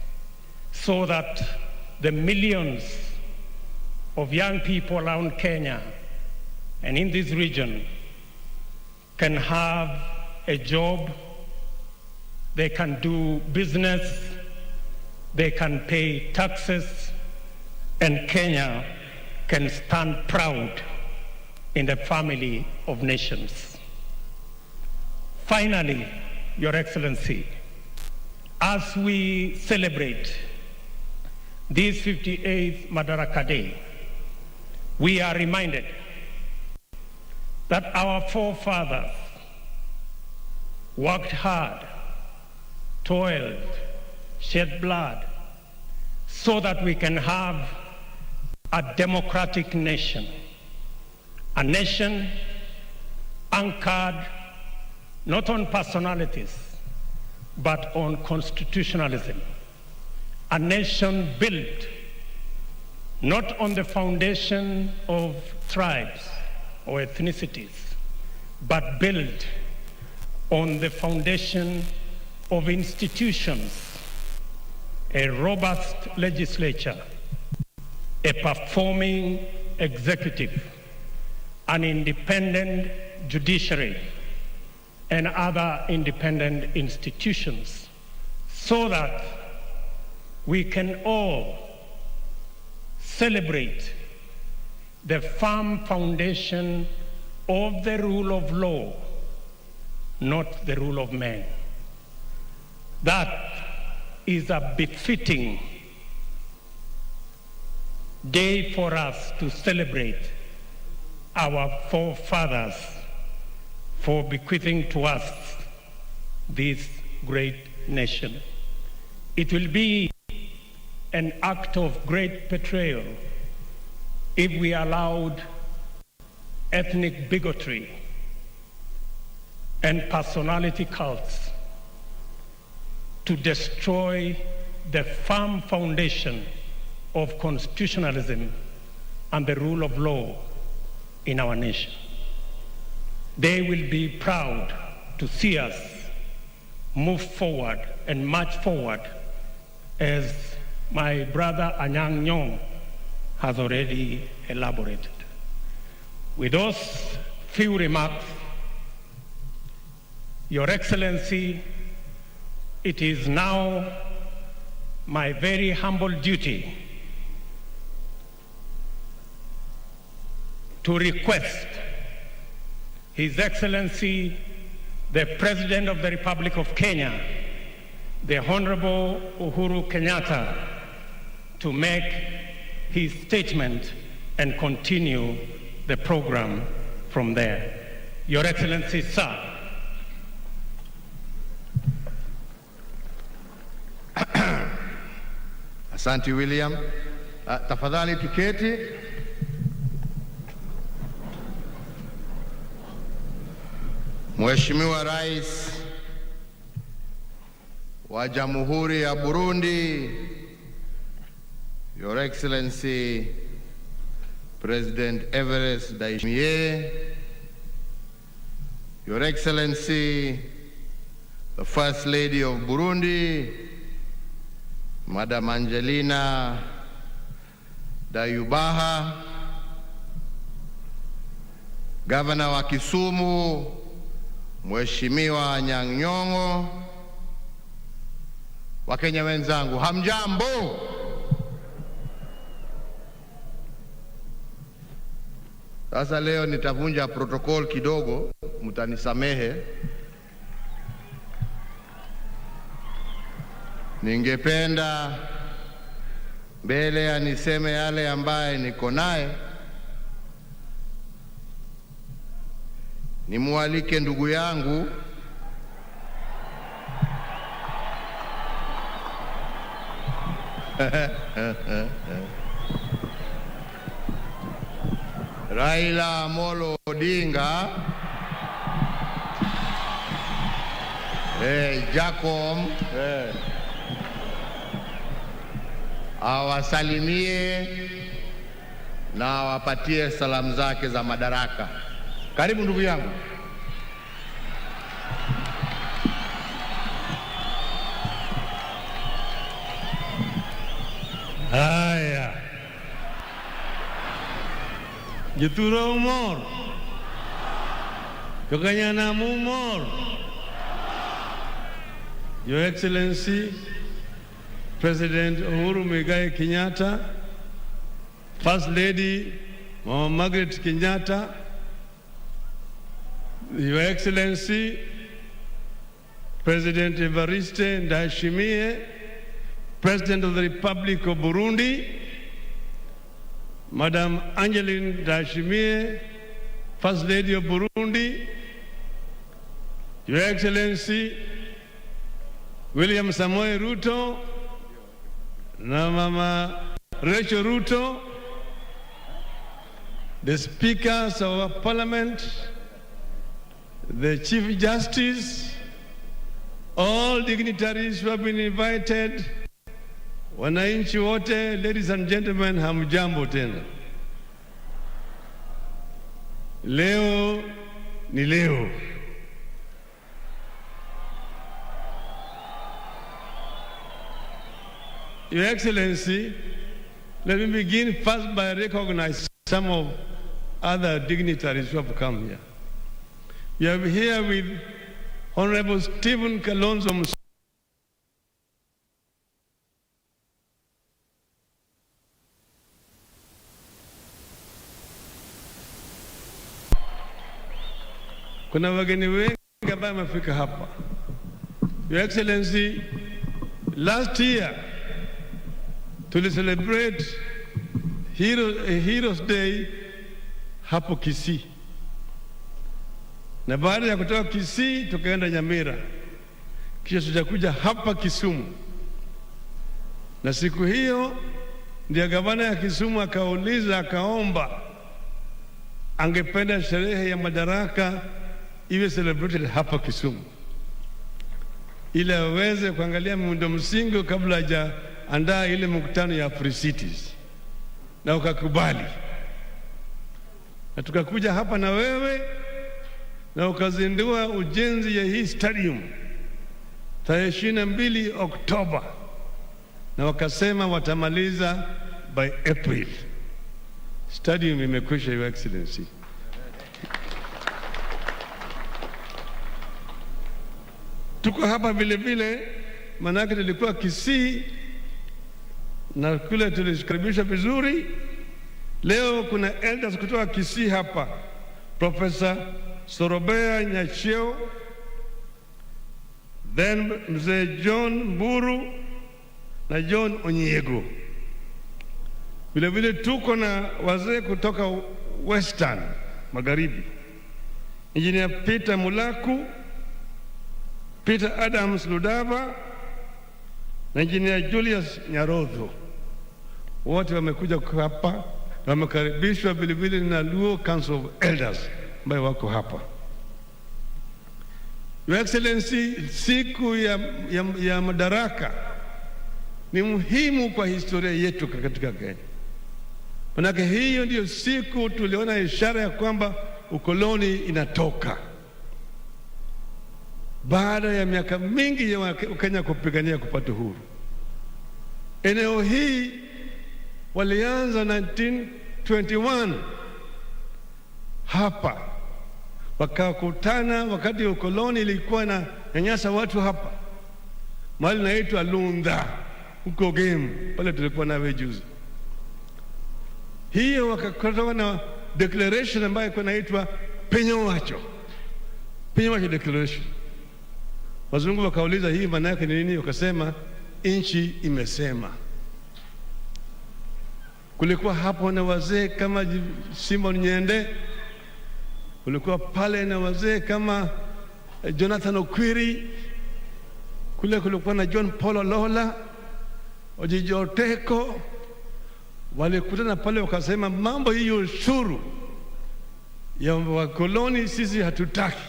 so that the millions of young people around Kenya and in this region can have a job, they can do business, they can pay taxes, and Kenya can stand proud in the family of nations. Finally, Your Excellency, as we celebrate this 58th Madaraka Day, we are reminded that our forefathers worked hard, toiled, shed blood, so that we can have a democratic nation, a nation anchored not on personalities, but on constitutionalism, a nation built not on the foundation of tribes or ethnicities, but built on the foundation of institutions, a robust legislature, a performing executive, an independent judiciary, and other independent institutions, so that we can all celebrate the firm foundation of the rule of law, not the rule of men. That is a befitting day for us to celebrate our forefathers for bequeathing to us this great nation. It will be an act of great betrayal if we allowed ethnic bigotry and personality cults to destroy the firm foundation of constitutionalism and the rule of law in our nation. They will be proud to see us move forward and march forward, as my brother Anyang' Nyong'o has already elaborated. With those few remarks, Your Excellency, it is now my very humble duty to request His Excellency, the President of the Republic of Kenya, the Honorable Uhuru Kenyatta, to make his statement and continue the program from there. Your Excellency, sir. Asante William. Tafadhali tuketi. Mheshimiwa Rais wa Jamhuri ya Burundi, Your Excellency President Evariste Ndayishimiye, Your Excellency the First Lady of Burundi, Madam Angelina Dayubaha, Governor wa Kisumu Mheshimiwa Anyang' Nyong'o, Wakenya wenzangu, hamjambo? Sasa leo nitavunja protocol kidogo, mtanisamehe. Ningependa mbele ya niseme yale ambaye niko naye, nimualike ndugu yangu Raila Amolo Odinga, Jacom, awasalimie na awapatie salamu zake za madaraka. Karibu ndugu yangu. Haya, Jothurwa umor, Jokanyanam umor. Your Excellency President Uhuru Muigai Kenyatta, First Lady Mama Margaret Kenyatta, Your Excellency President Evariste Ndayishimiye, President of the Republic of Burundi, Madam Angeline Ndayishimiye, First Lady of Burundi, Your Excellency William Samoei Ruto na Mama Rachel Ruto, the speakers of our parliament, the Chief Justice, all dignitaries who have been invited, wananchi wote, ladies and gentlemen, hamjambo tena. Leo ni leo. Your Excellency, let me begin first by recognizing some of other dignitaries who have come here. We are here with Honorable Stephen Kalonzo Musyoka, Kuna wageni wengi ambao wamefika hapa. Your Excellency, last year tuli celebrate Heroes Day hapo Kisii. Na baada ya kutoka Kisii tukaenda Nyamira. Kisha tutakuja hapa Kisumu. Na siku hiyo ndiye gavana ya Kisumu akauliza, akaomba angependa sherehe ya madaraka iwe celebrated hapa Kisumu, ili aweze kuangalia miundo msingi kabla hajaandaa ile mkutano ya Free Cities, na ukakubali. Na tukakuja hapa na wewe na ukazindua ujenzi ya hii stadium tarehe 22 Oktoba, na wakasema watamaliza by April. Stadium imekwisha, Your Excellency. Tuko hapa vile vile, manake tulikuwa Kisii na kule tulikaribishwa vizuri. Leo kuna elders kutoka Kisii hapa, Professor Sorobea Nyacheo, then Mzee John Mburu na John Onyiego. Vile vile tuko na wazee kutoka Western Magharibi, Engineer Peter Mulaku, Peter Adams Ludava na Engineer Julius Nyarodho, wote wamekuja hapa na wamekaribishwa vile vile na Luo Council of Elders ambayo wako hapa. Your Excellency, siku ya madaraka ni muhimu kwa historia yetu katika Kenya. Manake hiyo ndiyo siku tuliona ishara ya kwamba ukoloni inatoka baada ya miaka mingi ya Kenya kupigania kupata uhuru. Eneo hii walianza 1921 hapa, wakakutana wakati ukoloni ilikuwa na nyanyasa watu hapa mahali naitwa Lunda huko Gem, pale tulikuwa nawe juzi. Hiyo wakakutana na declaration ambayo ilikuwa inaitwa Penyo Wacho Declaration. Wazungu wakauliza hii maana yake ni nini? Wakasema nchi imesema. Kulikuwa hapo na wazee kama Simon Nyende, kulikuwa pale na wazee kama Jonathan Okwiri, kule kulikuwa na John Paul Lola, Ojijo Oteko. Walikutana pale wakasema mambo hiyo ushuru ya wakoloni sisi hatutaki,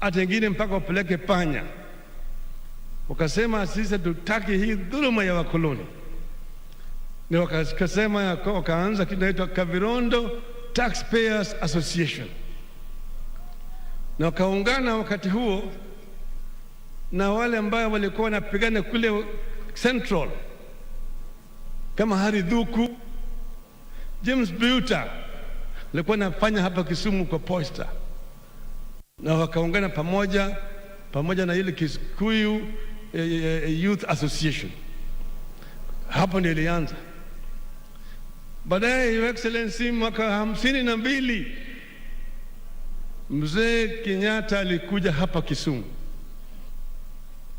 hata wengine mpaka wapeleke panya. Wakasema sisi hatutaki hii dhuluma ya wakoloni. Ni wakasema, wakaanza kitu kinaitwa Kavirondo Taxpayers Association, na wakaungana wakati huo na wale ambao walikuwa wanapigana kule Central kama Harry Thuku, James Buta alikuwa anafanya hapa Kisumu kwa posta, na wakaungana pamoja na ile Kikuyu Youth Association. Hapo ndio ilianza. Baadaye, Your Excellency, mwaka 52 Mzee Kenyatta alikuja hapa Kisumu.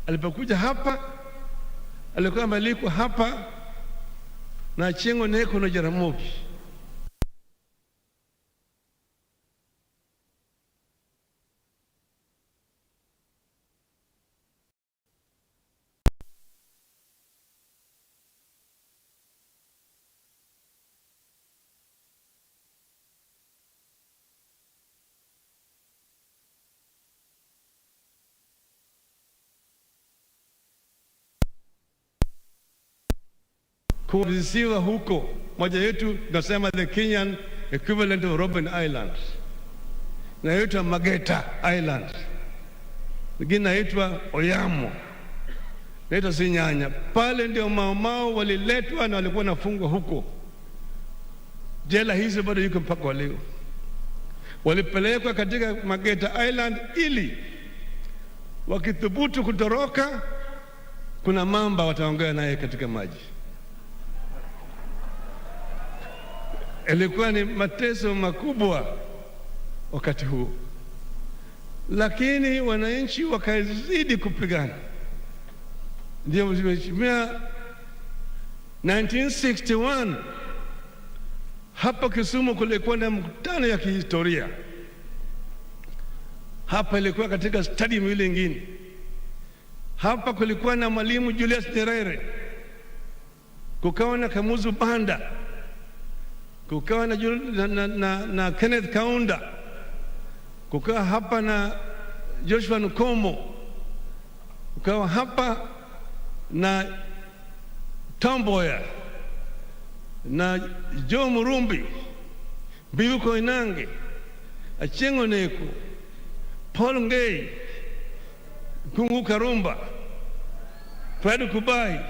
Alipokuja hapa alikuwa amealikwa hapa na Achieng' Oneko na Jaramogi. Kuanzishiwa huko, moja yetu tunasema the Kenyan equivalent of Robben Island, inaitwa Mageta Island, nyingine inaitwa Oyamo, inaitwa Sinyanya. Pale ndio Mau Mau waliletwa na walikuwa nafungwa huko. Jela hizo bado yuko mpaka leo. Walipelekwa katika Mageta Island ili wakithubutu kutoroka, kuna mamba wataongea naye katika maji. Ilikuwa ni mateso makubwa wakati huo, lakini wananchi wakazidi kupigana. Ndio mheshimiwa, 1961 hapa Kisumu kulikuwa na mkutano ya kihistoria. Hapa ilikuwa katika stadium ile nyingine. Hapa kulikuwa na Mwalimu Julius Nyerere, kukawa na Kamuzu Banda, kukawa na Kenneth Kaunda, kukawa hapa na Joshua Nkomo, kukawa hapa na Tom Mboya na Joe Murumbi, Mbiyu Koinange, Achieng' Oneko, Paul Ngei, Kungu Karumba, Fred Kubai.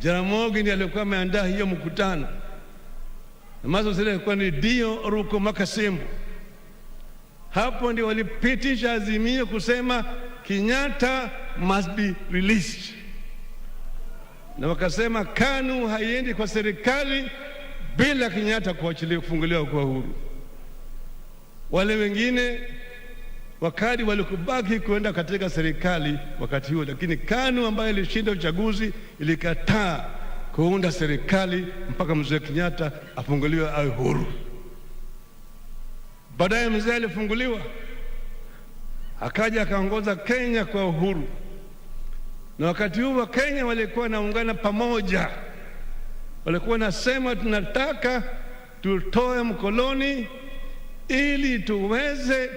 Jaramogi ndiye alikuwa ameandaa hiyo mkutano. Na mazo zile ilikuwa ni Dio Ruko Makasembo. Hapo ndio walipitisha azimio kusema Kenyatta must be released. Na wakasema KANU haiendi kwa serikali bila Kenyatta kuachiliwa, kufunguliwa kwa huru. Wale wengine wakati walikubaki kuenda katika serikali wakati huo, lakini KANU ambayo ilishinda uchaguzi ilikataa kuunda serikali mpaka mzee Kenyatta afunguliwe awe huru. Baadaye mzee alifunguliwa, akaja akaongoza Kenya kwa uhuru, na wakati huo Wakenya walikuwa naungana pamoja, walikuwa nasema tunataka tutoe mkoloni ili tuweze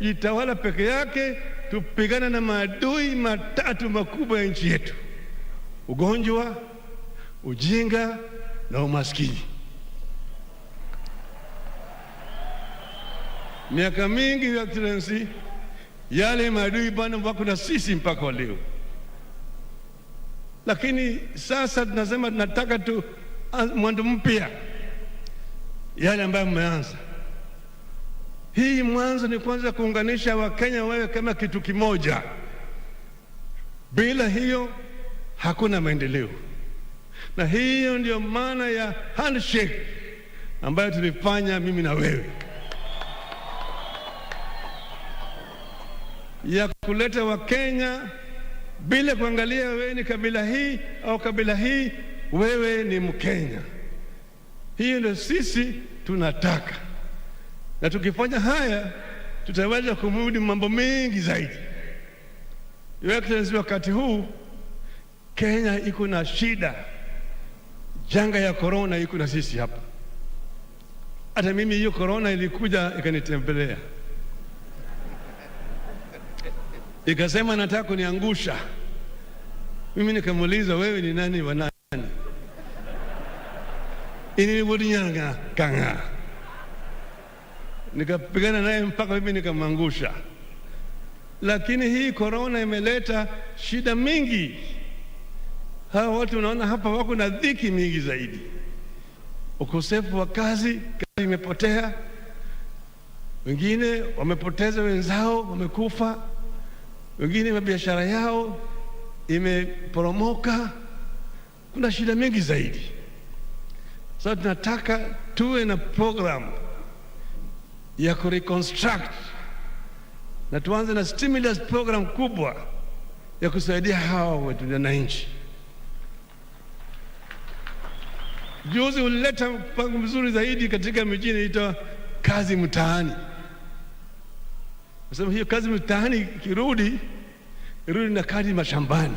jitawala peke yake, tupigane na maadui matatu makubwa ya nchi yetu: ugonjwa, ujinga na umaskini. Miaka mingi, Your Excellency, yale maadui bado wako na sisi mpaka wa leo, lakini sasa tunasema tunataka tu mwanzo mpya, yale ambayo mmeanza. Hii mwanzo ni kwanza kuunganisha Wakenya wawe kama kitu kimoja. Bila hiyo hakuna maendeleo, na hiyo ndio maana ya handshake ambayo tulifanya mimi na wewe, ya kuleta Wakenya bila kuangalia wewe ni kabila hii au kabila hii, wewe ni Mkenya. Hiyo ndio sisi tunataka, na tukifanya haya tutaweza kumudu mambo mengi zaidi. Your Excellency, wakati huu Kenya iko na shida, janga ya corona iko na sisi hapa. Hata mimi hiyo corona ilikuja ikanitembelea, ikasema nataka kuniangusha. Mimi nikamuuliza, wewe ni nani wa nani? Ini wodinyanga kanga. Nikapigana naye mpaka mimi nikamwangusha. Lakini hii corona imeleta shida mingi. Hawa watu unaona hapa wako na dhiki mingi zaidi. Ukosefu wa kazi, kazi imepotea. Wengine wamepoteza wenzao, wamekufa. Wengine biashara yao imeporomoka. Kuna shida mingi zaidi. Sasa tunataka tuwe na program ya kureconstruct na tuanze na stimulus program kubwa ya kusaidia hawa wetu wananchi. Juzi ulileta mpango mzuri zaidi katika mijini inaitwa kazi mtaani. Nasema hiyo kazi mtaani kirudi, irudi na kazi mashambani.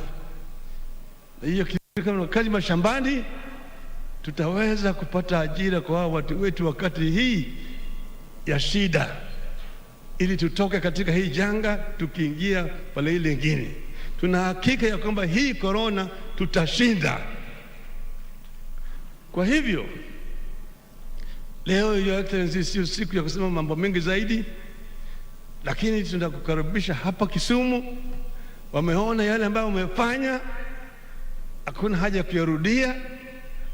Na hiyo kama kazi mashambani tutaweza kupata ajira kwa watu wetu wakati hii ya shida, ili tutoke katika hii janga tukiingia pale ile nyingine. Tuna hakika ya kwamba hii corona tutashinda. Kwa hivyo leo, Your Excellency, sio siku ya kusema mambo mengi zaidi, lakini tunakukaribisha hapa Kisumu. Wameona yale ambayo umefanya, hakuna haja ya kuyarudia,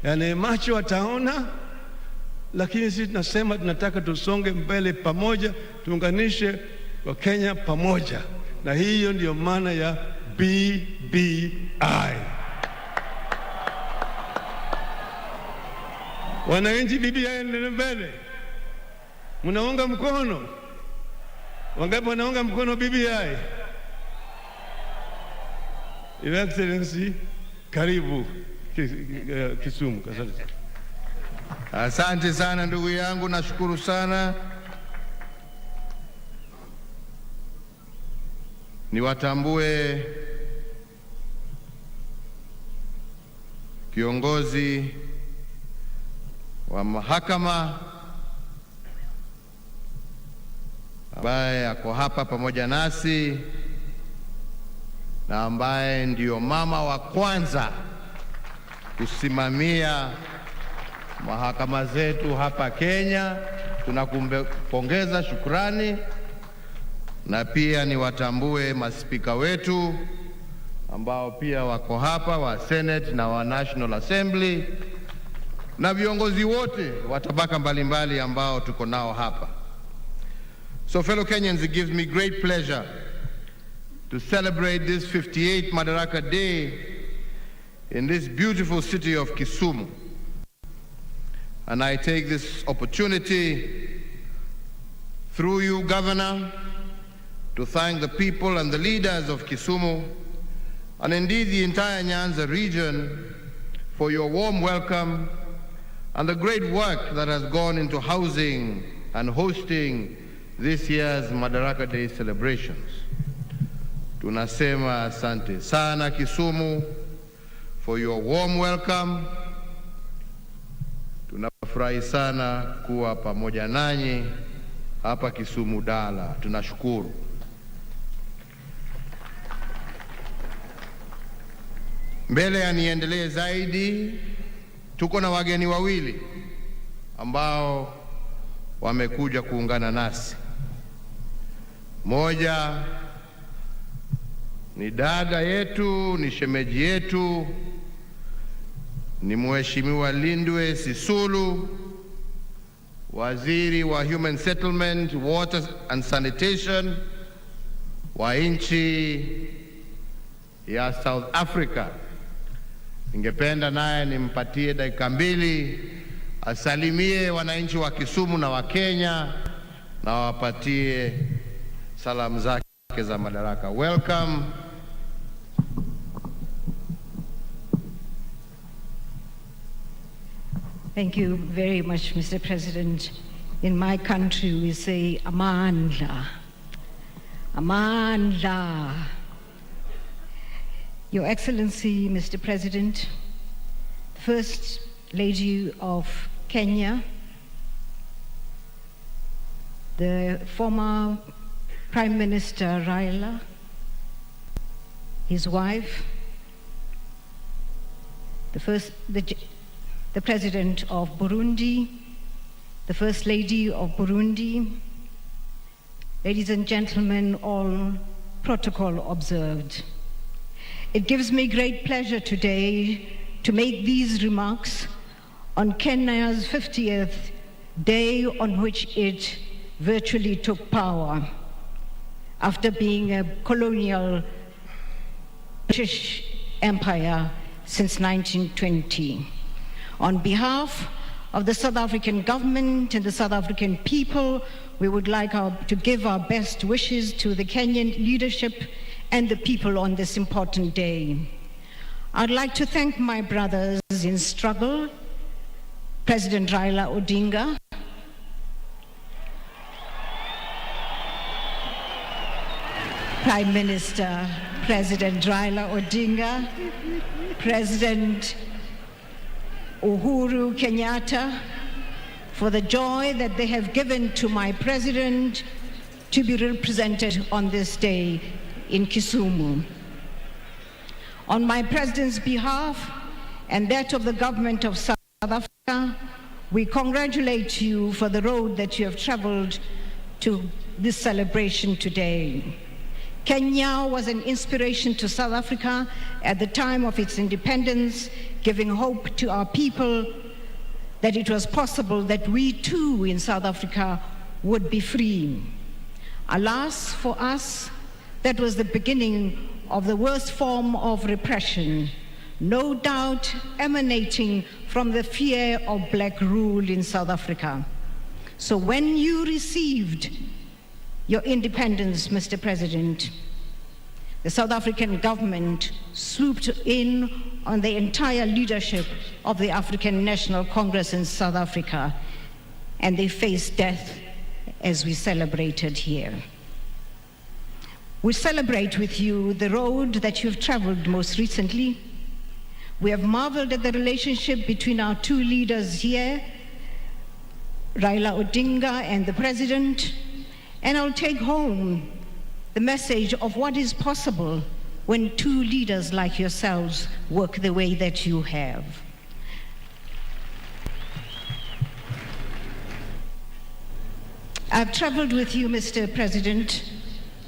yale macho wataona. Lakini sisi tunasema tunataka tusonge mbele pamoja, tuunganishe Wakenya pamoja, na hiyo ndio maana ya BBI. Wananchi, BBI endelee mbele. Mnaunga mkono? Wangapi wanaunga mkono BBI? Your Excellency, karibu Kisumu. Asante. Asante sana ndugu yangu, nashukuru sana. Niwatambue kiongozi wa mahakama ambaye ako hapa pamoja nasi na ambaye ndiyo mama wa kwanza kusimamia mahakama zetu hapa Kenya. Tunakumpongeza, shukrani. Na pia niwatambue maspika wetu ambao pia wako hapa wa Senate na wa National Assembly na viongozi wote wa tabaka mbalimbali ambao tuko nao hapa. So fellow Kenyans, it gives me great pleasure to celebrate this 58th Madaraka Day in this beautiful city of Kisumu. And I take this opportunity through you, Governor, to thank the people and the leaders of Kisumu, and indeed the entire Nyanza region, for your warm welcome and the great work that has gone into housing and hosting this year's Madaraka Day celebrations. Tunasema asante sana Kisumu for your warm welcome. Tunafurahi sana kuwa pamoja nanyi hapa Kisumu Dala. Tunashukuru. Mbele ya niendelee zaidi, tuko na wageni wawili ambao wamekuja kuungana nasi. Moja ni dada yetu, ni shemeji yetu, ni Mheshimiwa Lindiwe Sisulu, Waziri wa Human Settlement, Water and Sanitation wa nchi ya South Africa. Ningependa naye nimpatie dakika mbili asalimie wananchi wa Kisumu na wa Kenya na wapatie salamu zake za Madaraka. Welcome. Thank you very much, Mr. President. In my country, we say Amandla. Amandla. Your Excellency, Mr. President, First Lady of Kenya, the former Prime Minister Raila, his wife, the President of Burundi, the First Lady of Burundi, ladies and gentlemen, all protocol observed. It gives me great pleasure today to make these remarks on Kenya's 50th day on which it virtually took power after being a colonial British Empire since 1920. On behalf of the South African government and the South African people, we would like to give our best wishes to the Kenyan leadership and the people on this important day. I'd like to thank my brothers in struggle, President Raila Odinga, Prime Minister President Raila Odinga, President Uhuru Kenyatta, for the joy that they have given to my president to be represented on this day in Kisumu. On my president's behalf and that of the government of South Africa, we congratulate you for the road that you have traveled to this celebration today. Kenya was an inspiration to South Africa at the time of its independence, giving hope to our people that it was possible that we too in South Africa would be free. Alas, for us, that was the beginning of the worst form of repression, no doubt emanating from the fear of black rule in South Africa. So when you received your independence, Mr. President, the South African government swooped in on the entire leadership of the African National Congress in South Africa, and they faced death as we celebrated here. We celebrate with you the road that you've traveled most recently. We have marveled at the relationship between our two leaders here, Raila Odinga and the President, and I'll take home the message of what is possible when two leaders like yourselves work the way that you have. I've traveled with you, Mr. President,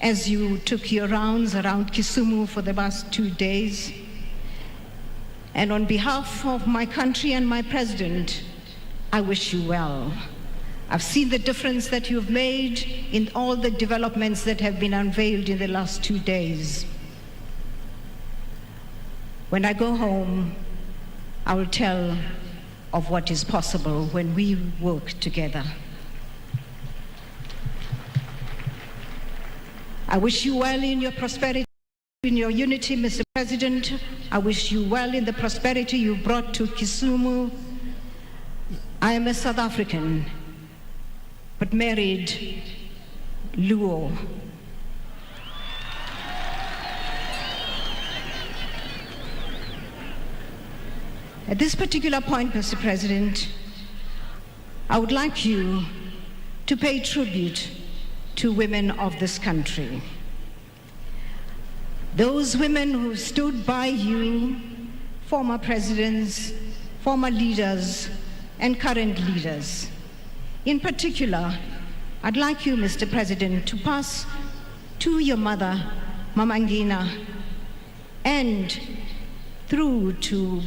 as you took your rounds around Kisumu for the past 2 days. And on behalf of my country and my president, I wish you well. I've seen the difference that you've made in all the developments that have been unveiled in the last 2 days. When I go home, I will tell of what is possible when we work together. I wish you well in your prosperity. In your unity, Mr. President. I wish you well in the prosperity you brought to Kisumu. I am a South African, but married Luo. At this particular point, Mr. President, I would like you to pay tribute to women of this country. Those women who stood by you, former presidents, former leaders, and current leaders. In particular, I'd like you, Mr. President, to pass to your mother, Mama Ngina, and through to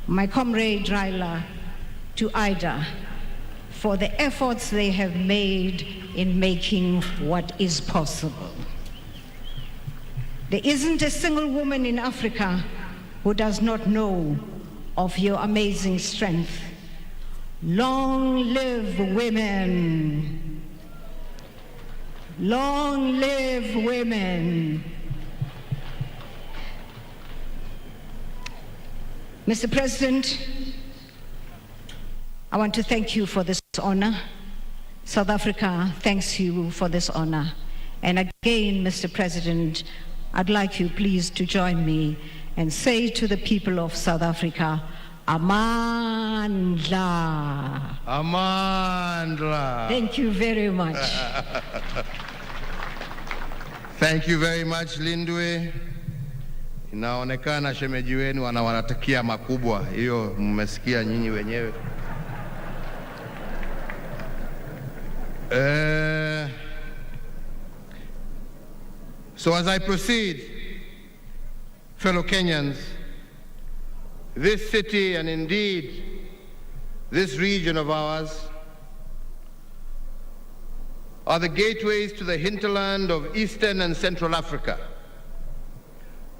my comrade Raila, to Ida, for the efforts they have made in making what is possible. There isn't a single woman in Africa who does not know of your amazing strength. Long live women. Long live women. Mr. President, I want to thank you for this honor. South Africa thanks you for this honor. And again, Mr. President, I'd like you please to join me and say to the people of South Africa, Amandla. Amandla. Thank you very much. Thank you very much, Lindiwe. Inaonekana shemeji wenu anawatakia makubwa, hiyo mmesikia nyinyi wenyewe. So as I proceed, fellow Kenyans, this city and indeed this region of ours are the gateways to the hinterland of Eastern and Central Africa,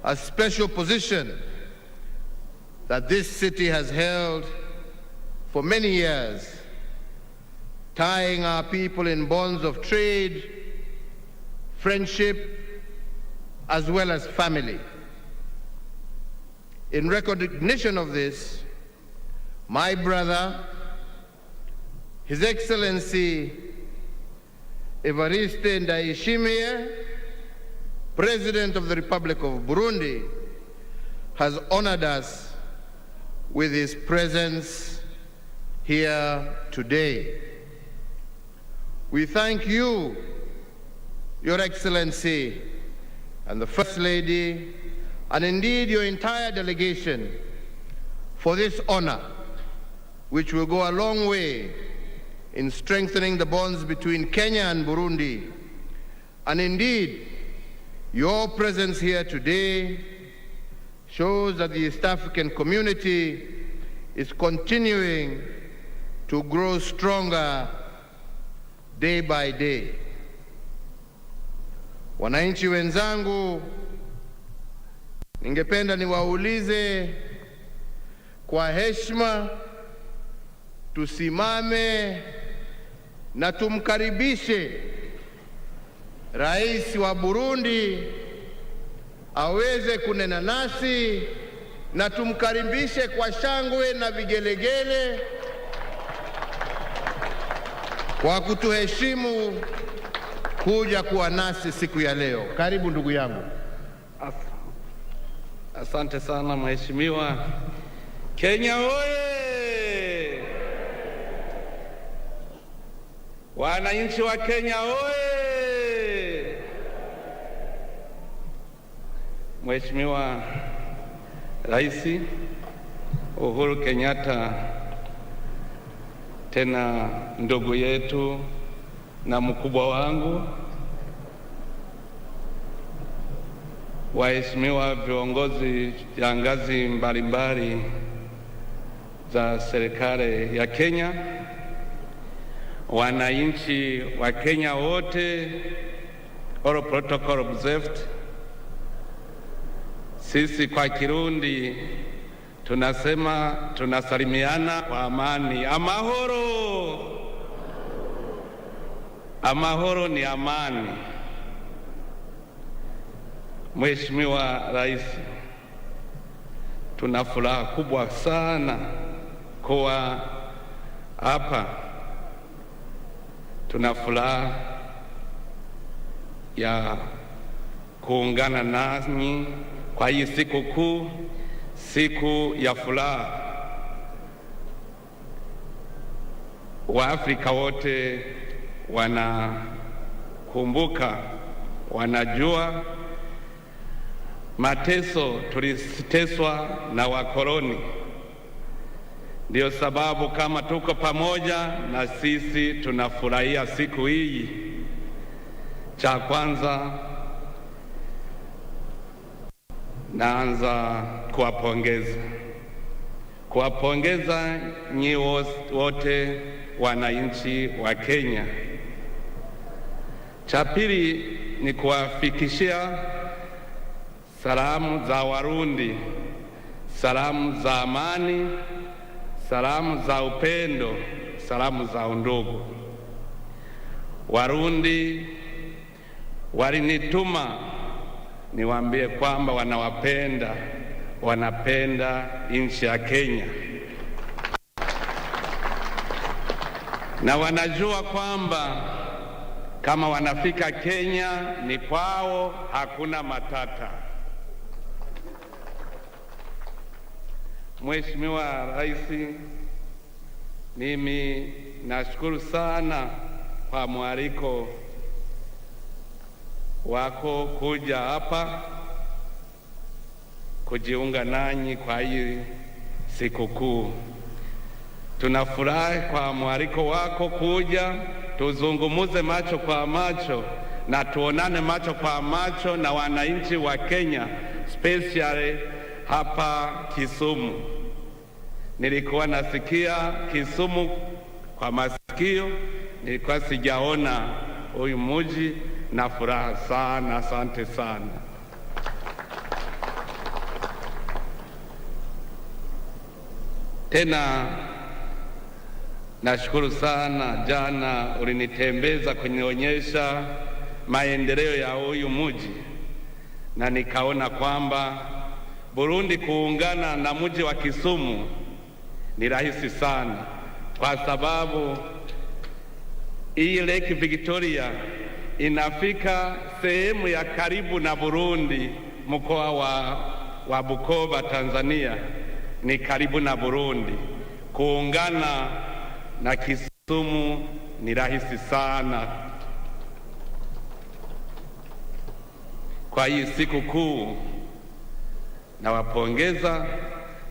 a special position that this city has held for many years, tying our people in bonds of trade, friendship, as well as family. In recognition of this, my brother, His Excellency Evariste Ndayishimiye, President of the Republic of Burundi, has honored us with his presence here today. We thank you, Your Excellency, and the First Lady, and indeed your entire delegation, for this honor, which will go a long way in strengthening the bonds between Kenya and Burundi. And indeed, your presence here today shows that the East African community is continuing to grow stronger day by day. Wananchi wenzangu, ningependa niwaulize kwa heshima tusimame na tumkaribishe Rais wa Burundi aweze kunena nasi na tumkaribishe kwa shangwe na vigelegele kwa kutuheshimu kuja kuwa nasi siku ya leo. Karibu ndugu yangu. Asante sana mheshimiwa. Kenya oye! Wananchi wa Kenya oye! Mheshimiwa Rais Uhuru Kenyatta, tena ndugu yetu na mkubwa wangu, waheshimiwa viongozi ya ngazi mbalimbali za serikali ya Kenya, wananchi wa Kenya wote, all protocol observed. Sisi kwa Kirundi tunasema tunasalimiana kwa amani. Amahoro. Amahoro ni amani. Mheshimiwa Rais, tuna furaha kubwa sana kuwa hapa. Tuna furaha ya kuungana nanyi kwa hii siku kuu, siku ya furaha. Waafrika wote wanakumbuka, wanajua mateso tuliteswa na wakoloni. Ndio sababu kama tuko pamoja na sisi tunafurahia siku hii. Cha kwanza naanza kuwapongeza nyi wote wananchi wa Kenya. Cha pili ni kuwafikishia salamu za Warundi, salamu za amani, salamu za upendo, salamu za undugu. Warundi walinituma niwaambie kwamba wanawapenda, wanapenda nchi ya Kenya, na wanajua kwamba kama wanafika Kenya ni kwao, hakuna matata. Mheshimiwa Rais, mimi nashukuru sana kwa mwaliko wako kuja hapa kujiunga nanyi kwa hii sikukuu. Tunafurahi kwa mwaliko wako kuja tuzungumuze macho kwa macho na tuonane macho kwa macho na wananchi wa Kenya, especially hapa Kisumu. Nilikuwa nasikia Kisumu kwa masikio, nilikuwa sijaona huyu mji, na furaha sana. Asante sana. Tena nashukuru sana, jana ulinitembeza kunionyesha maendeleo ya huyu mji, na nikaona kwamba Burundi kuungana na mji wa Kisumu ni rahisi sana, kwa sababu hii Lake Victoria inafika sehemu ya karibu na Burundi. Mkoa wa Bukoba, Tanzania ni karibu na Burundi. Kuungana na Kisumu ni rahisi sana. Kwa hii siku kuu nawapongeza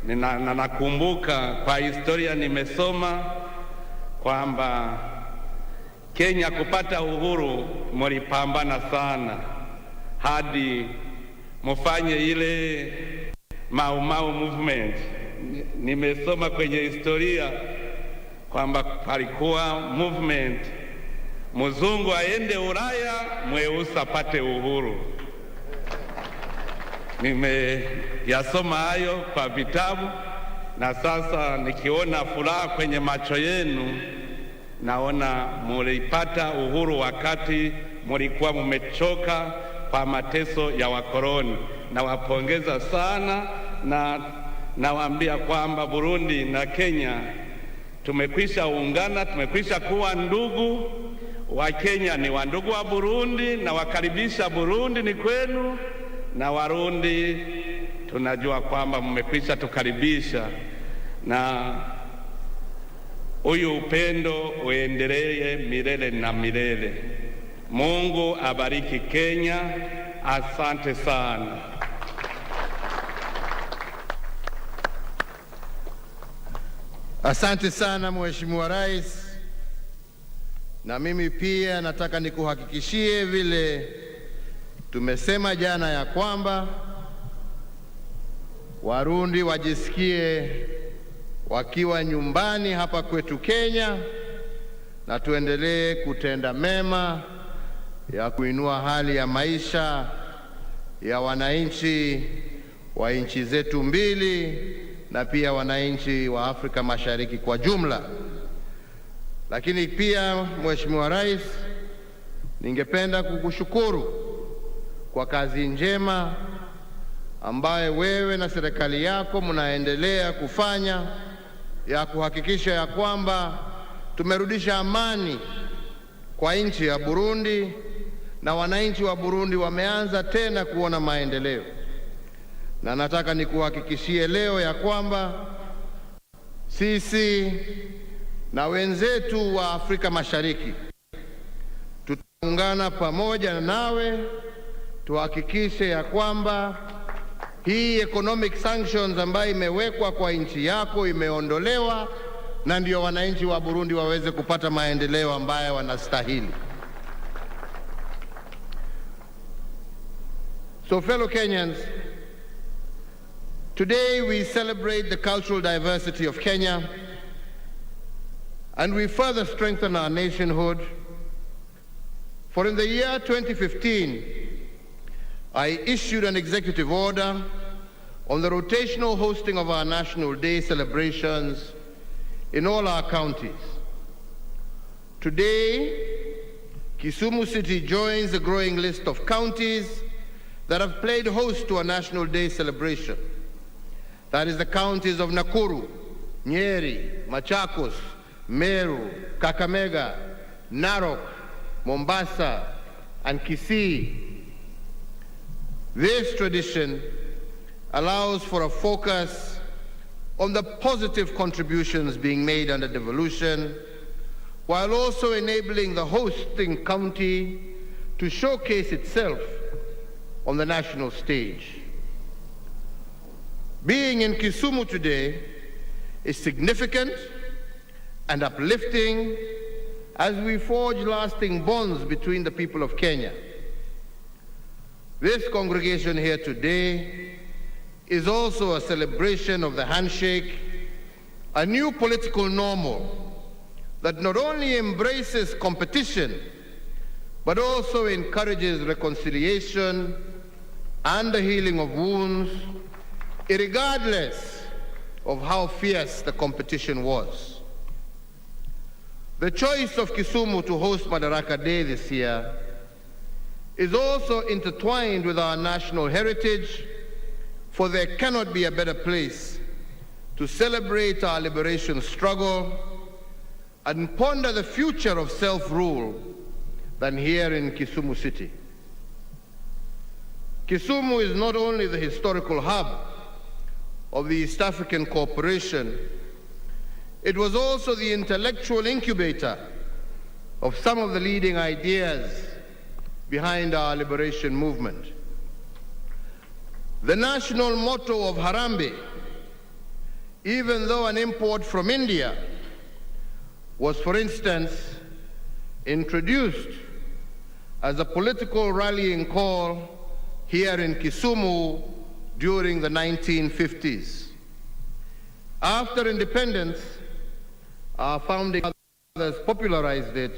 na nakumbuka kwa historia nimesoma kwamba Kenya kupata uhuru mulipambana sana hadi mufanye ile Mau Mau movement. Nimesoma kwenye historia kwamba palikuwa movement, mzungu aende Ulaya, mweusi apate uhuru. Nimeyasoma hayo kwa vitabu, na sasa nikiona furaha kwenye macho yenu, naona mulipata uhuru wakati mulikuwa mumechoka kwa mateso ya wakoloni. Nawapongeza sana na nawaambia kwamba Burundi na Kenya tumekwisha ungana, tumekwisha kuwa ndugu. Wa Kenya ni wandugu wa Burundi, na wakaribisha Burundi ni kwenu, na Warundi tunajua kwamba mmekwisha tukaribisha, na huyu upendo uendelee milele na milele. Mungu abariki Kenya. Asante sana. Asante sana Mheshimiwa Rais, na mimi pia nataka nikuhakikishie vile tumesema jana ya kwamba Warundi wajisikie wakiwa nyumbani hapa kwetu Kenya, na tuendelee kutenda mema ya kuinua hali ya maisha ya wananchi wa nchi zetu mbili na pia wananchi wa Afrika Mashariki kwa jumla. Lakini pia Mheshimiwa Rais, ningependa kukushukuru kwa kazi njema ambaye wewe na serikali yako mnaendelea kufanya ya kuhakikisha ya kwamba tumerudisha amani kwa nchi ya Burundi na wananchi wa Burundi wameanza tena kuona maendeleo. Na nataka nikuhakikishie leo ya kwamba sisi na wenzetu wa Afrika Mashariki tutaungana pamoja nawe tuhakikishe ya kwamba hii economic sanctions ambayo imewekwa kwa nchi yako imeondolewa, na ndio wananchi wa Burundi waweze kupata maendeleo ambayo wanastahili. So fellow Kenyans, today we celebrate the cultural diversity of Kenya and we further strengthen our nationhood. For in the year 2015, I issued an executive order on the rotational hosting of our National Day celebrations in all our counties. Today, Kisumu City joins the growing list of counties that have played host to a National Day celebration. That is the counties of Nakuru, Nyeri, Machakos, Meru, Kakamega, Narok, Mombasa, and Kisii. This tradition allows for a focus on the positive contributions being made under devolution, while also enabling the hosting county to showcase itself on the national stage. Being in Kisumu today is significant and uplifting as we forge lasting bonds between the people of Kenya. This congregation here today is also a celebration of the handshake, a new political normal that not only embraces competition, but also encourages reconciliation and the healing of wounds, regardless of how fierce the competition was. The choice of Kisumu to host Madaraka Day this year is also intertwined with our national heritage, for there cannot be a better place to celebrate our liberation struggle and ponder the future of self-rule than here in Kisumu City. Kisumu is not only the historical hub of the East African Cooperation, it was also the intellectual incubator of some of the leading ideas behind our liberation movement. The national motto of Harambee, even though an import from India, was, for instance, introduced as a political rallying call here in Kisumu during the 1950s. After independence, our founding fathers popularized it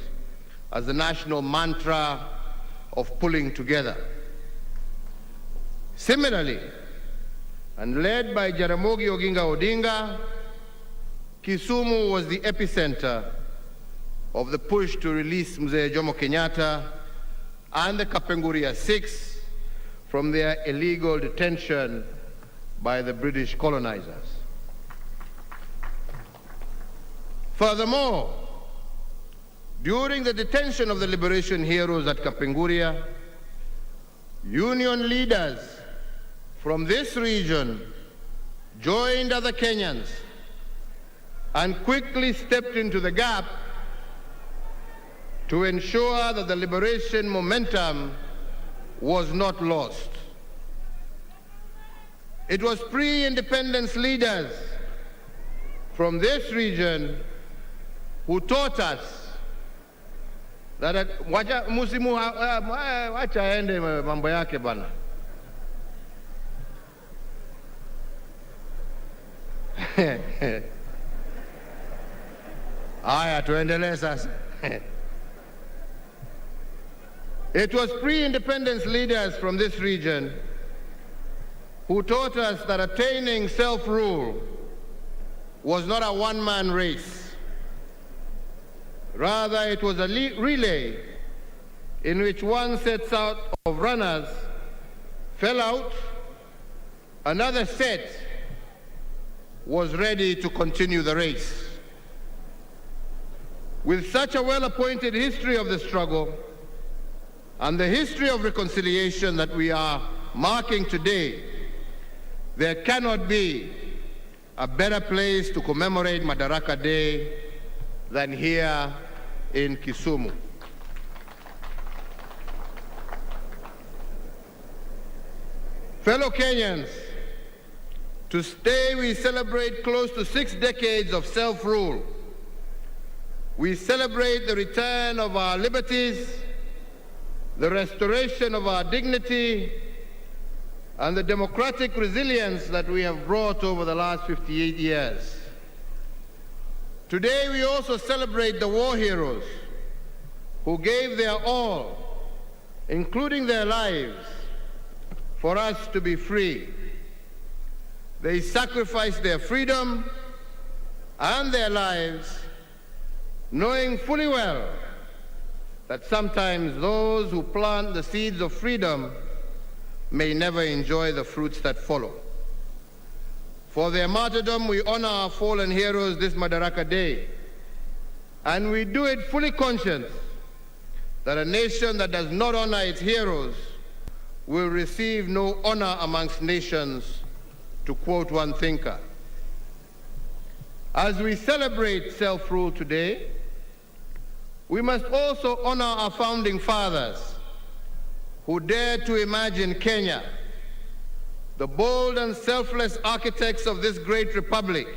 as the national mantra of pulling together. Similarly, and led by Jaramogi Oginga Odinga, Kisumu was the epicenter of the push to release Mzee Jomo Kenyatta and the Kapenguria Six from their illegal detention by the British colonizers. Furthermore, during the detention of the liberation heroes at Kapenguria, union leaders from this region joined other Kenyans and quickly stepped into the gap to ensure that the liberation momentum was not lost. It was pre-independence leaders from this region who taught us that wacha musimu wacha aende mambo yake bana. Haya, tuendelee sasa. It was pre-independence leaders from this region who taught us that attaining self-rule was not a one-man race. Rather, it was a relay in which one sets out of runners fell out, another set was ready to continue the race. With such a well-appointed history of the struggle and the history of reconciliation that we are marking today, there cannot be a better place to commemorate Madaraka Day than here in Kisumu. Fellow Kenyans, today we celebrate close to 6 decades of self-rule. We celebrate the return of our liberties, the restoration of our dignity, and the democratic resilience that we have brought over the last 58 years. Today we also celebrate the war heroes who gave their all, including their lives, for us to be free. They sacrificed their freedom and their lives, knowing fully well that sometimes those who plant the seeds of freedom may never enjoy the fruits that follow. For their martyrdom, we honor our fallen heroes this Madaraka Day, and we do it fully conscious that a nation that does not honor its heroes will receive no honor amongst nations, to quote one thinker. As we celebrate self-rule today, we must also honor our founding fathers who dared to imagine Kenya, the bold and selfless architects of this great republic.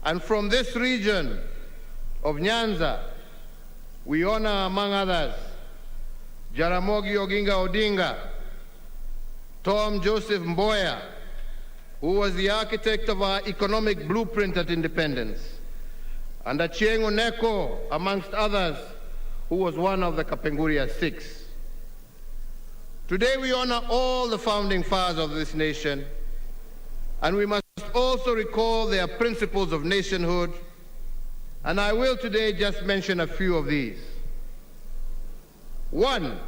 And from this region of Nyanza, we honor, among others, Jaramogi Oginga Odinga, Tom Joseph Mboya, who was the architect of our economic blueprint at independence, and Achieng Oneko, amongst others, who was one of the Kapenguria Six. Today we honor all the founding fathers of this nation, and we must also recall their principles of nationhood, and I will today just mention a few of these. One,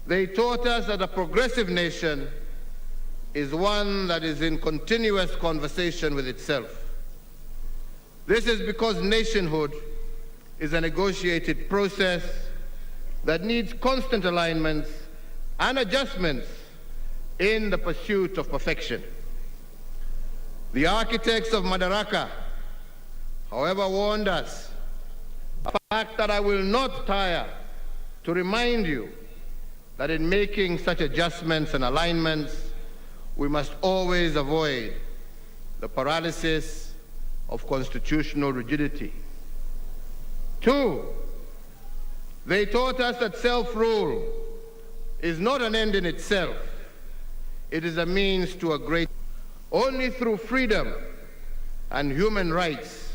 they taught us that a progressive nation is one that is in continuous conversation with itself. This is because nationhood is a negotiated process that needs constant alignments and adjustments in the pursuit of perfection. The architects of Madaraka, however, warned us, a fact that I will not tire to remind you, that in making such adjustments and alignments, we must always avoid the paralysis of constitutional rigidity. Two, they taught us that self-rule is not an end in itself. It is a means to a great. Only through freedom and human rights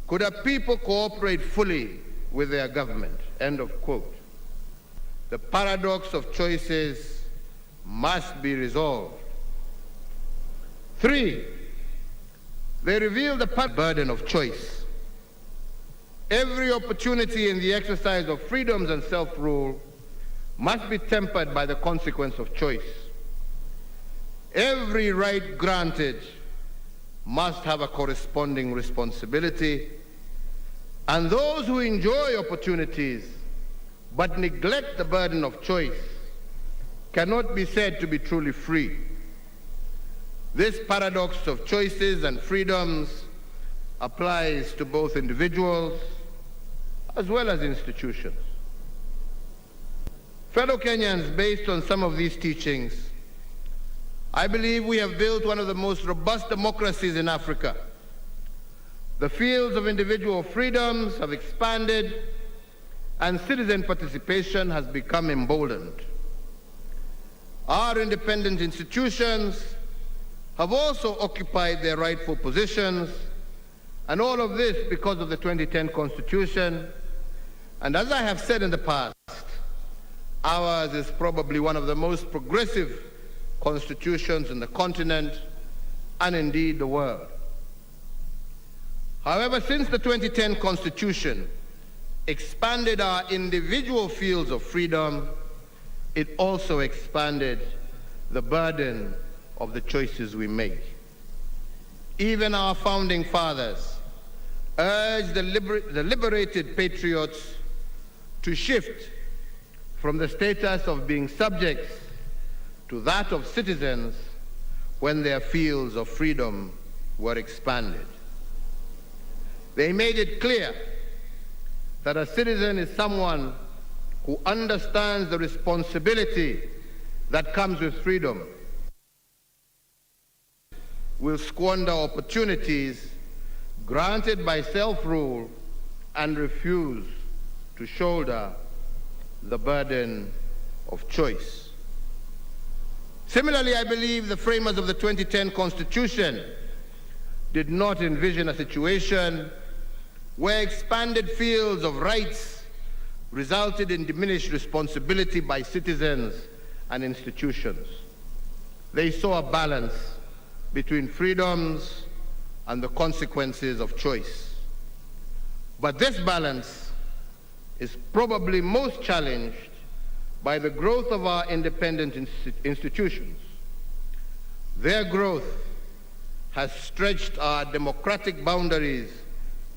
could a people cooperate fully with their government. End of quote. The paradox of choices must be resolved. Three, they reveal the burden of choice. Every opportunity in the exercise of freedoms and self-rule must be tempered by the consequence of choice. Every right granted must have a corresponding responsibility, and those who enjoy opportunities but neglect the burden of choice cannot be said to be truly free. This paradox of choices and freedoms applies to both individuals as well as institutions. Fellow Kenyans, based on some of these teachings, I believe we have built one of the most robust democracies in Africa. The fields of individual freedoms have expanded and citizen participation has become emboldened. Our independent institutions have also occupied their rightful positions, and all of this because of the 2010 Constitution. And as I have said in the past, ours is probably one of the most progressive constitutions in the continent and indeed the world. However, since the 2010 Constitution expanded our individual fields of freedom, It also expanded the burden of the choices we make. Even our founding fathers urged the liberated patriots to shift from the status of being subjects to that of citizens when their fields of freedom were expanded. They made it clear that a citizen is someone who understands the responsibility that comes with freedom, will squander opportunities granted by self-rule and refuse to shoulder the burden of choice. Similarly, I believe the framers of the 2010 Constitution did not envision a situation where expanded fields of rights resulted in diminished responsibility by citizens and institutions. They saw a balance between freedoms and the consequences of choice. But this balance is probably most challenged by the growth of our independent institutions. Their growth has stretched our democratic boundaries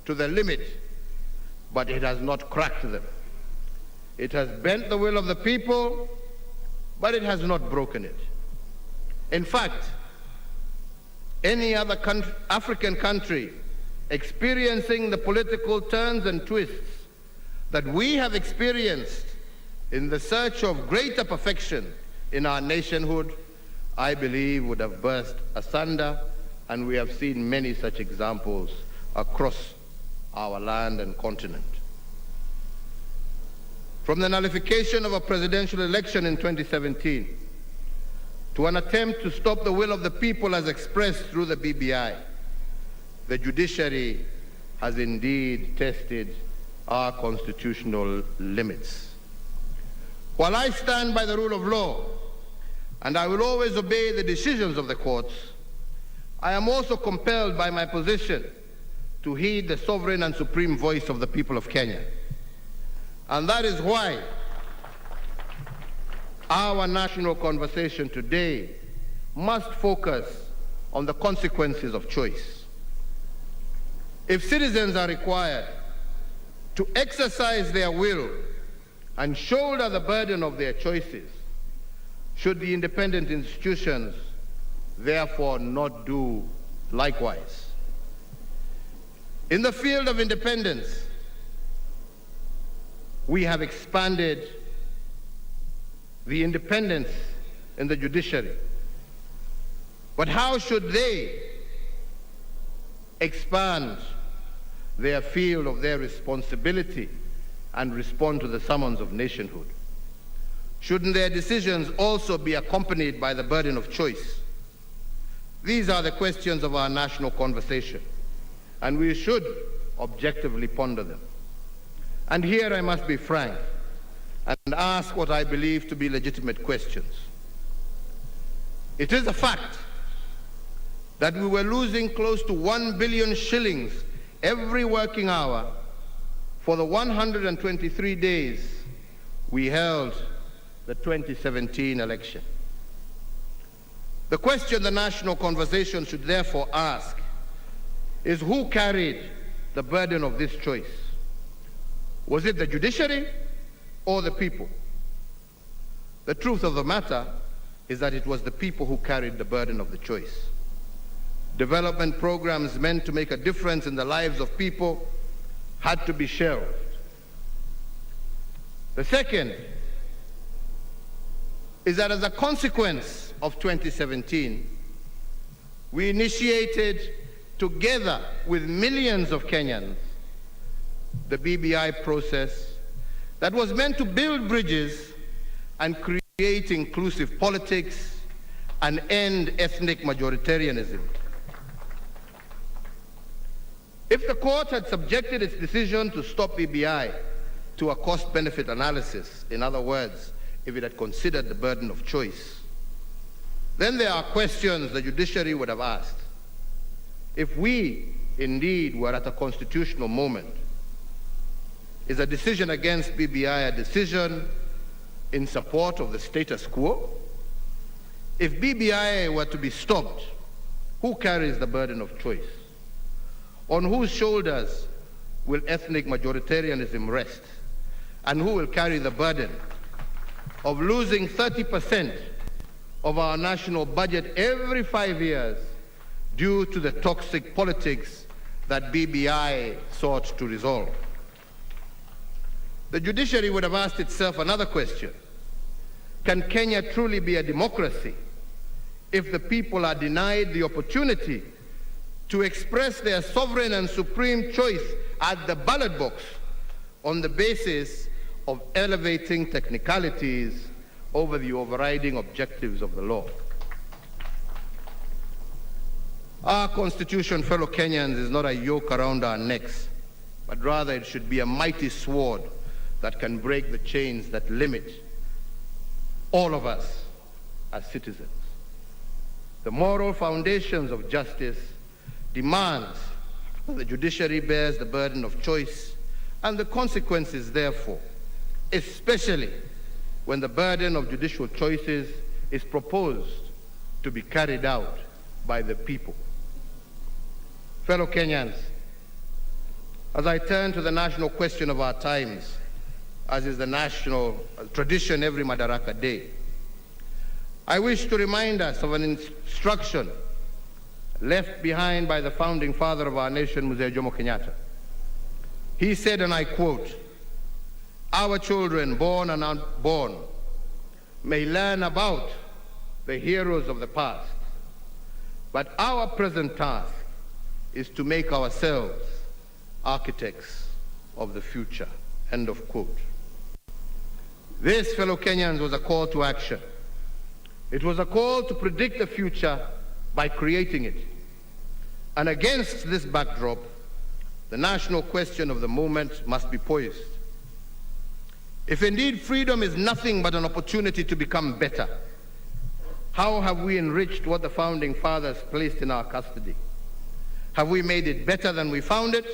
to the limit, but it has not cracked them. It has bent the will of the people, but it has not broken it. In fact, any other African country experiencing the political turns and twists that we have experienced in the search of greater perfection in our nationhood, I believe would have burst asunder, and we have seen many such examples across our land and continent. From the nullification of a presidential election in 2017 to an attempt to stop the will of the people as expressed through the BBI, the judiciary has indeed tested our constitutional limits. While I stand by the rule of law, and I will always obey the decisions of the courts, I am also compelled by my position to heed the sovereign and supreme voice of the people of Kenya. And that is why our national conversation today must focus on the consequences of choice. If citizens are required to exercise their will and shoulder the burden of their choices, should the independent institutions therefore not do likewise? In the field of independence, we have expanded the independence in the judiciary. But how should they expand their field of their responsibility and respond to the summons of nationhood? Shouldn't their decisions also be accompanied by the burden of choice? These are the questions of our national conversation, and we should objectively ponder them. And here I must be frank and ask what I believe to be legitimate questions. It is a fact that we were losing close to 1 billion shillings every working hour for the 123 days we held the 2017 election. The question the national conversation should therefore ask is, who carried the burden of this choice? Was it the judiciary or the people? The truth of the matter is that it was the people who carried the burden of the choice. Development programs meant to make a difference in the lives of people had to be shelved. The second is that as a consequence of 2017, we initiated, together with millions of Kenyans, the BBI process that was meant to build bridges and create inclusive politics and end ethnic majoritarianism. If the court had subjected its decision to stop BBI to a cost-benefit analysis, in other words, if it had considered the burden of choice, then there are questions the judiciary would have asked. If we indeed were at a constitutional moment, is a decision against BBI a decision in support of the status quo? If BBI were to be stopped, who carries the burden of choice? On whose shoulders will ethnic majoritarianism rest? And who will carry the burden of losing 30% of our national budget every 5 years due to the toxic politics that BBI sought to resolve? The judiciary would have asked itself another question. Can Kenya truly be a democracy if the people are denied the opportunity to express their sovereign and supreme choice at the ballot box on the basis of elevating technicalities over the overriding objectives of the law? Our constitution, fellow Kenyans, is not a yoke around our necks, but rather it should be a mighty sword that can break the chains that limit all of us as citizens. The moral foundations of justice demands that the judiciary bears the burden of choice and the consequences, therefore, especially when the burden of judicial choices is proposed to be carried out by the people. Fellow Kenyans, as I turn to the national question of our times, as is the national tradition every Madaraka Day, I wish to remind us of an instruction left behind by the founding father of our nation, Mzee Jomo Kenyatta. He said, and I quote, "Our children, born and unborn, may learn about the heroes of the past, but our present task is to make ourselves architects of the future." End of quote. This, fellow Kenyans, was a call to action. It was a call to predict the future by creating it. And against this backdrop, the national question of the moment must be poised. If indeed freedom is nothing but an opportunity to become better, how have we enriched what the founding fathers placed in our custody? Have we made it better than we found it?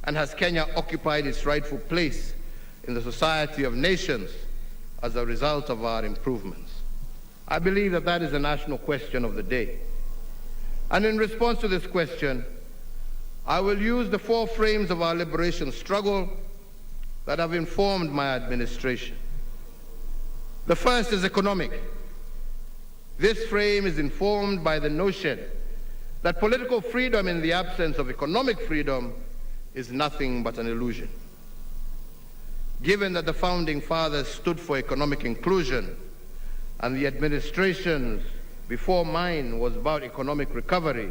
And has Kenya occupied its rightful place in the society of nations as a result of our improvements? I believe that that is the national question of the day. And in response to this question, I will use the four frames of our liberation struggle that have informed my administration. The first is economic. This frame is informed by the notion that political freedom in the absence of economic freedom is nothing but an illusion. Given that the founding fathers stood for economic inclusion and the administrations before mine was about economic recovery,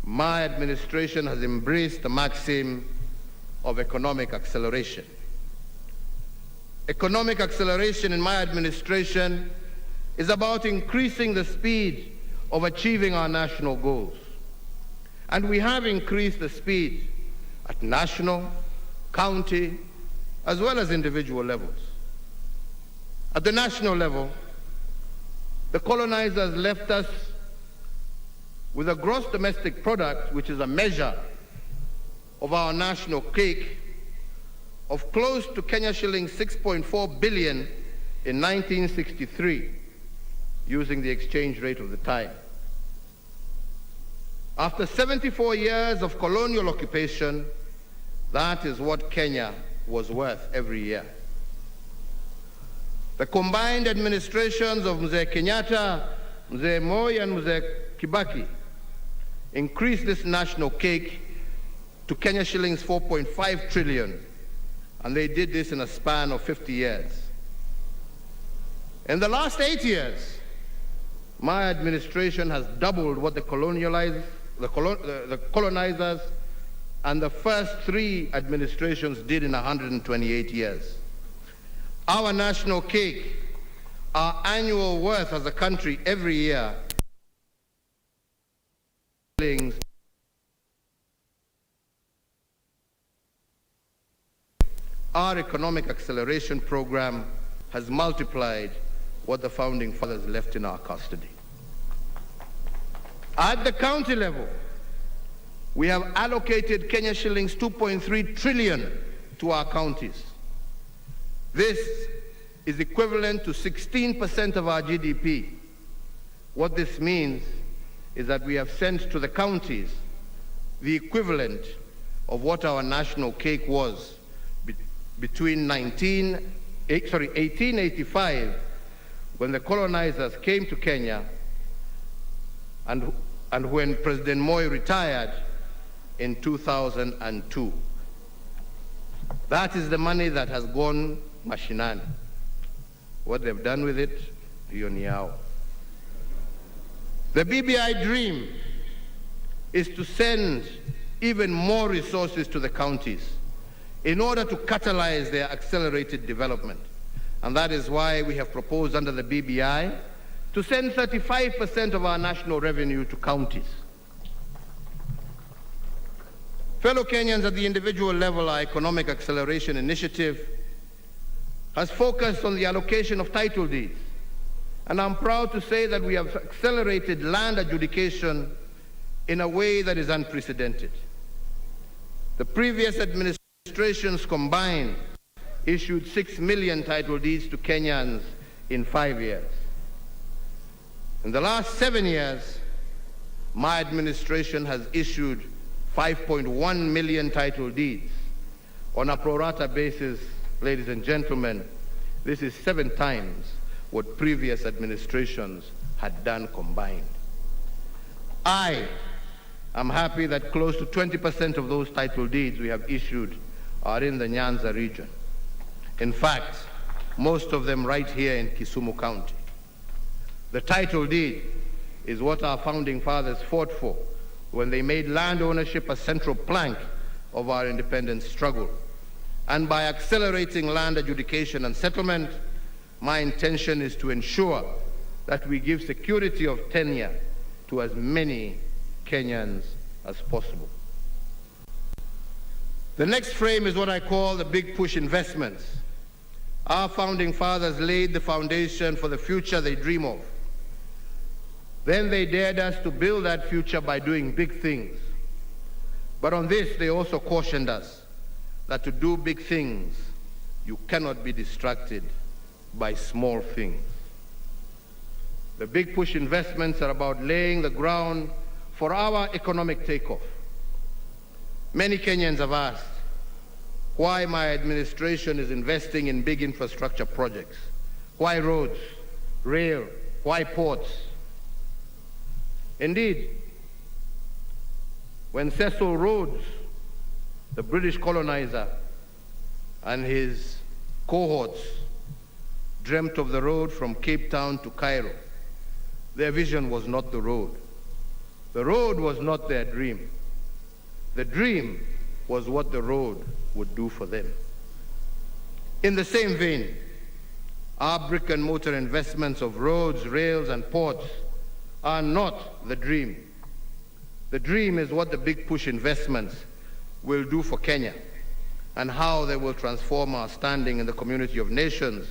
my administration has embraced the maxim of economic acceleration. Economic acceleration in my administration is about increasing the speed of achieving our national goals. And we have increased the speed at national, county, as well as individual levels. At the national level, the colonizers left us with a gross domestic product, which is a measure of our national cake, of close to Kenya shillings 6.4 billion in 1963, using the exchange rate of the time. After 74 years of colonial occupation, that is what Kenya was worth every year. The combined administrations of Mzee Kenyatta, Mzee Moi, and Mzee Kibaki increased this national cake to Kenya shillings 4.5 trillion, and they did this in a span of 50 years. In the last 8 years, my administration has doubled what the colonizers and the first three administrations did in 128 years. Our national cake, our annual worth as a country every year, our economic acceleration program has multiplied what the founding fathers left in our custody. At the county level, we have allocated Kenya shillings 2.3 trillion to our counties. This is equivalent to 16% of our GDP. What this means is that we have sent to the counties the equivalent of what our national cake was between 1885, when the colonizers came to Kenya, and when President Moi retired in 2002. That is the money that has gone mashinani. What they've done with it, hiyo ni yao. The BBI dream is to send even more resources to the counties in order to catalyze their accelerated development. And that is why we have proposed under the BBI to send 35% of our national revenue to counties. Fellow Kenyans, at the individual level, our Economic Acceleration Initiative has focused on the allocation of title deeds. And I'm proud to say that we have accelerated land adjudication in a way that is unprecedented. The previous administrations combined issued 6 million title deeds to Kenyans in 5 years. In the last 7 years, my administration has issued 5.1 million title deeds. On a pro rata basis, ladies and gentlemen, this is 7 times what previous administrations had done combined. I am happy that close to 20% of those title deeds we have issued are in the Nyanza region. In fact, most of them right here in Kisumu County. The title deed is what our founding fathers fought for when they made land ownership a central plank of our independence struggle. And by accelerating land adjudication and settlement, my intention is to ensure that we give security of tenure to as many Kenyans as possible. The next frame is what I call the big push investments. Our founding fathers laid the foundation for the future they dream of. Then they dared us to build that future by doing big things. But on this, they also cautioned us that to do big things, you cannot be distracted by small things. The big push investments are about laying the ground for our economic takeoff. Many Kenyans have asked why my administration is investing in big infrastructure projects. Why roads, rail, why ports? Indeed, when Cecil Rhodes, the British colonizer, and his cohorts dreamt of the road from Cape Town to Cairo, their vision was not the road. The road was not their dream. The dream was what the road would do for them. In the same vein, our brick and mortar investments of roads, rails, and ports are not the dream. The dream is what the big push investments will do for Kenya and how they will transform our standing in the community of nations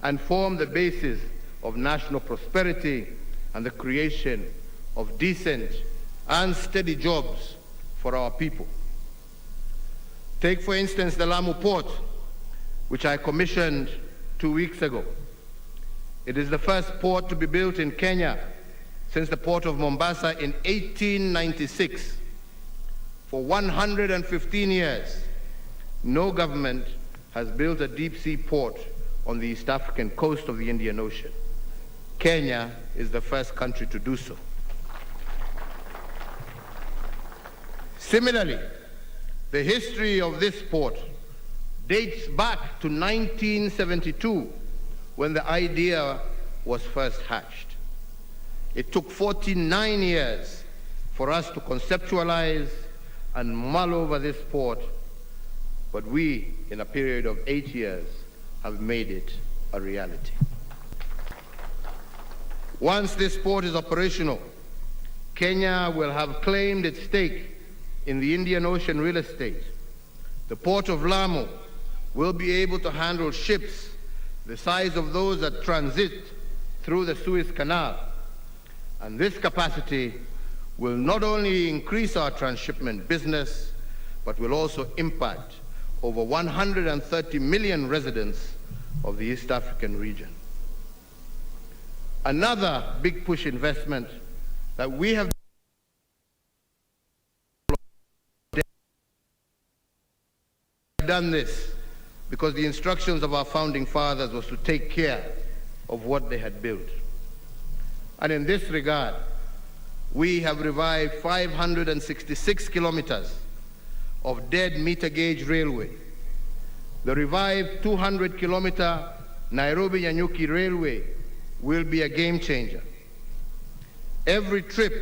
and form the basis of national prosperity and the creation of decent and steady jobs for our people. Take, for instance, the Lamu Port, which I commissioned 2 weeks ago. It is the first port to be built in Kenya since the port of Mombasa in 1896. For 115 years, no government has built a deep-sea port on the East African coast of the Indian Ocean. Kenya is the first country to do so. Similarly, the history of this port dates back to 1972, when the idea was first hatched. It took 49 years for us to conceptualize and mull over this port, but we, in a period of 8 years, have made it a reality. Once this port is operational, Kenya will have claimed its stake in the Indian Ocean real estate. The port of Lamu will be able to handle ships the size of those that transit through the Suez Canal. And this capacity will not only increase our transshipment business, but will also impact over 130 million residents of the East African region. Another big push investment that we have done this because the instructions of our founding fathers was to take care of what they had built. And in this regard, we have revived 566 kilometers of dead meter gauge railway. The revived 200 kilometer Nairobi Nanyuki Railway will be a game changer. Every trip,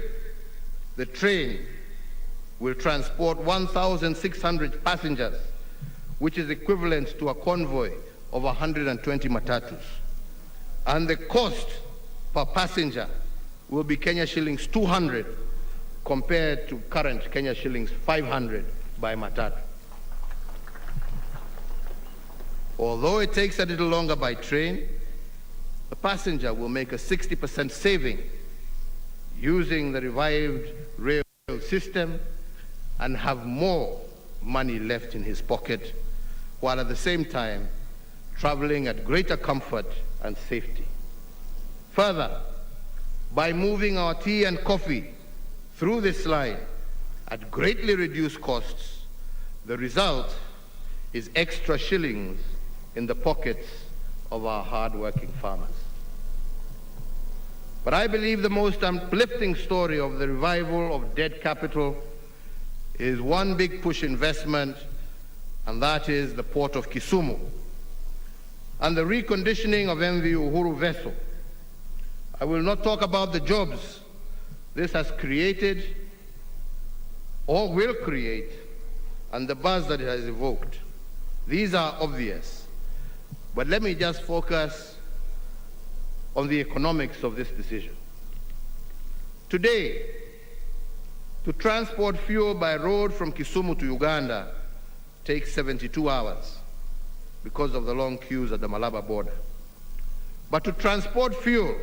the train will transport 1,600 passengers, which is equivalent to a convoy of 120 matatus. And the cost per passenger will be Kenya shillings 200 compared to current Kenya shillings 500 by matatu. Although it takes a little longer by train, the passenger will make a 60% saving using the revived rail system and have more money left in his pocket, while at the same time traveling at greater comfort and safety. Further, by moving our tea and coffee through this line at greatly reduced costs, the result is extra shillings in the pockets of our hard-working farmers. But I believe the most uplifting story of the revival of dead capital is one big push investment, and that is the port of Kisumu and the reconditioning of MV Uhuru vessel. I will not talk about the jobs this has created or will create and the buzz that it has evoked. These are obvious, but let me just focus on the economics of this decision. Today, to transport fuel by road from Kisumu to Uganda takes 72 hours because of the long queues at the Malaba border. But to transport fuel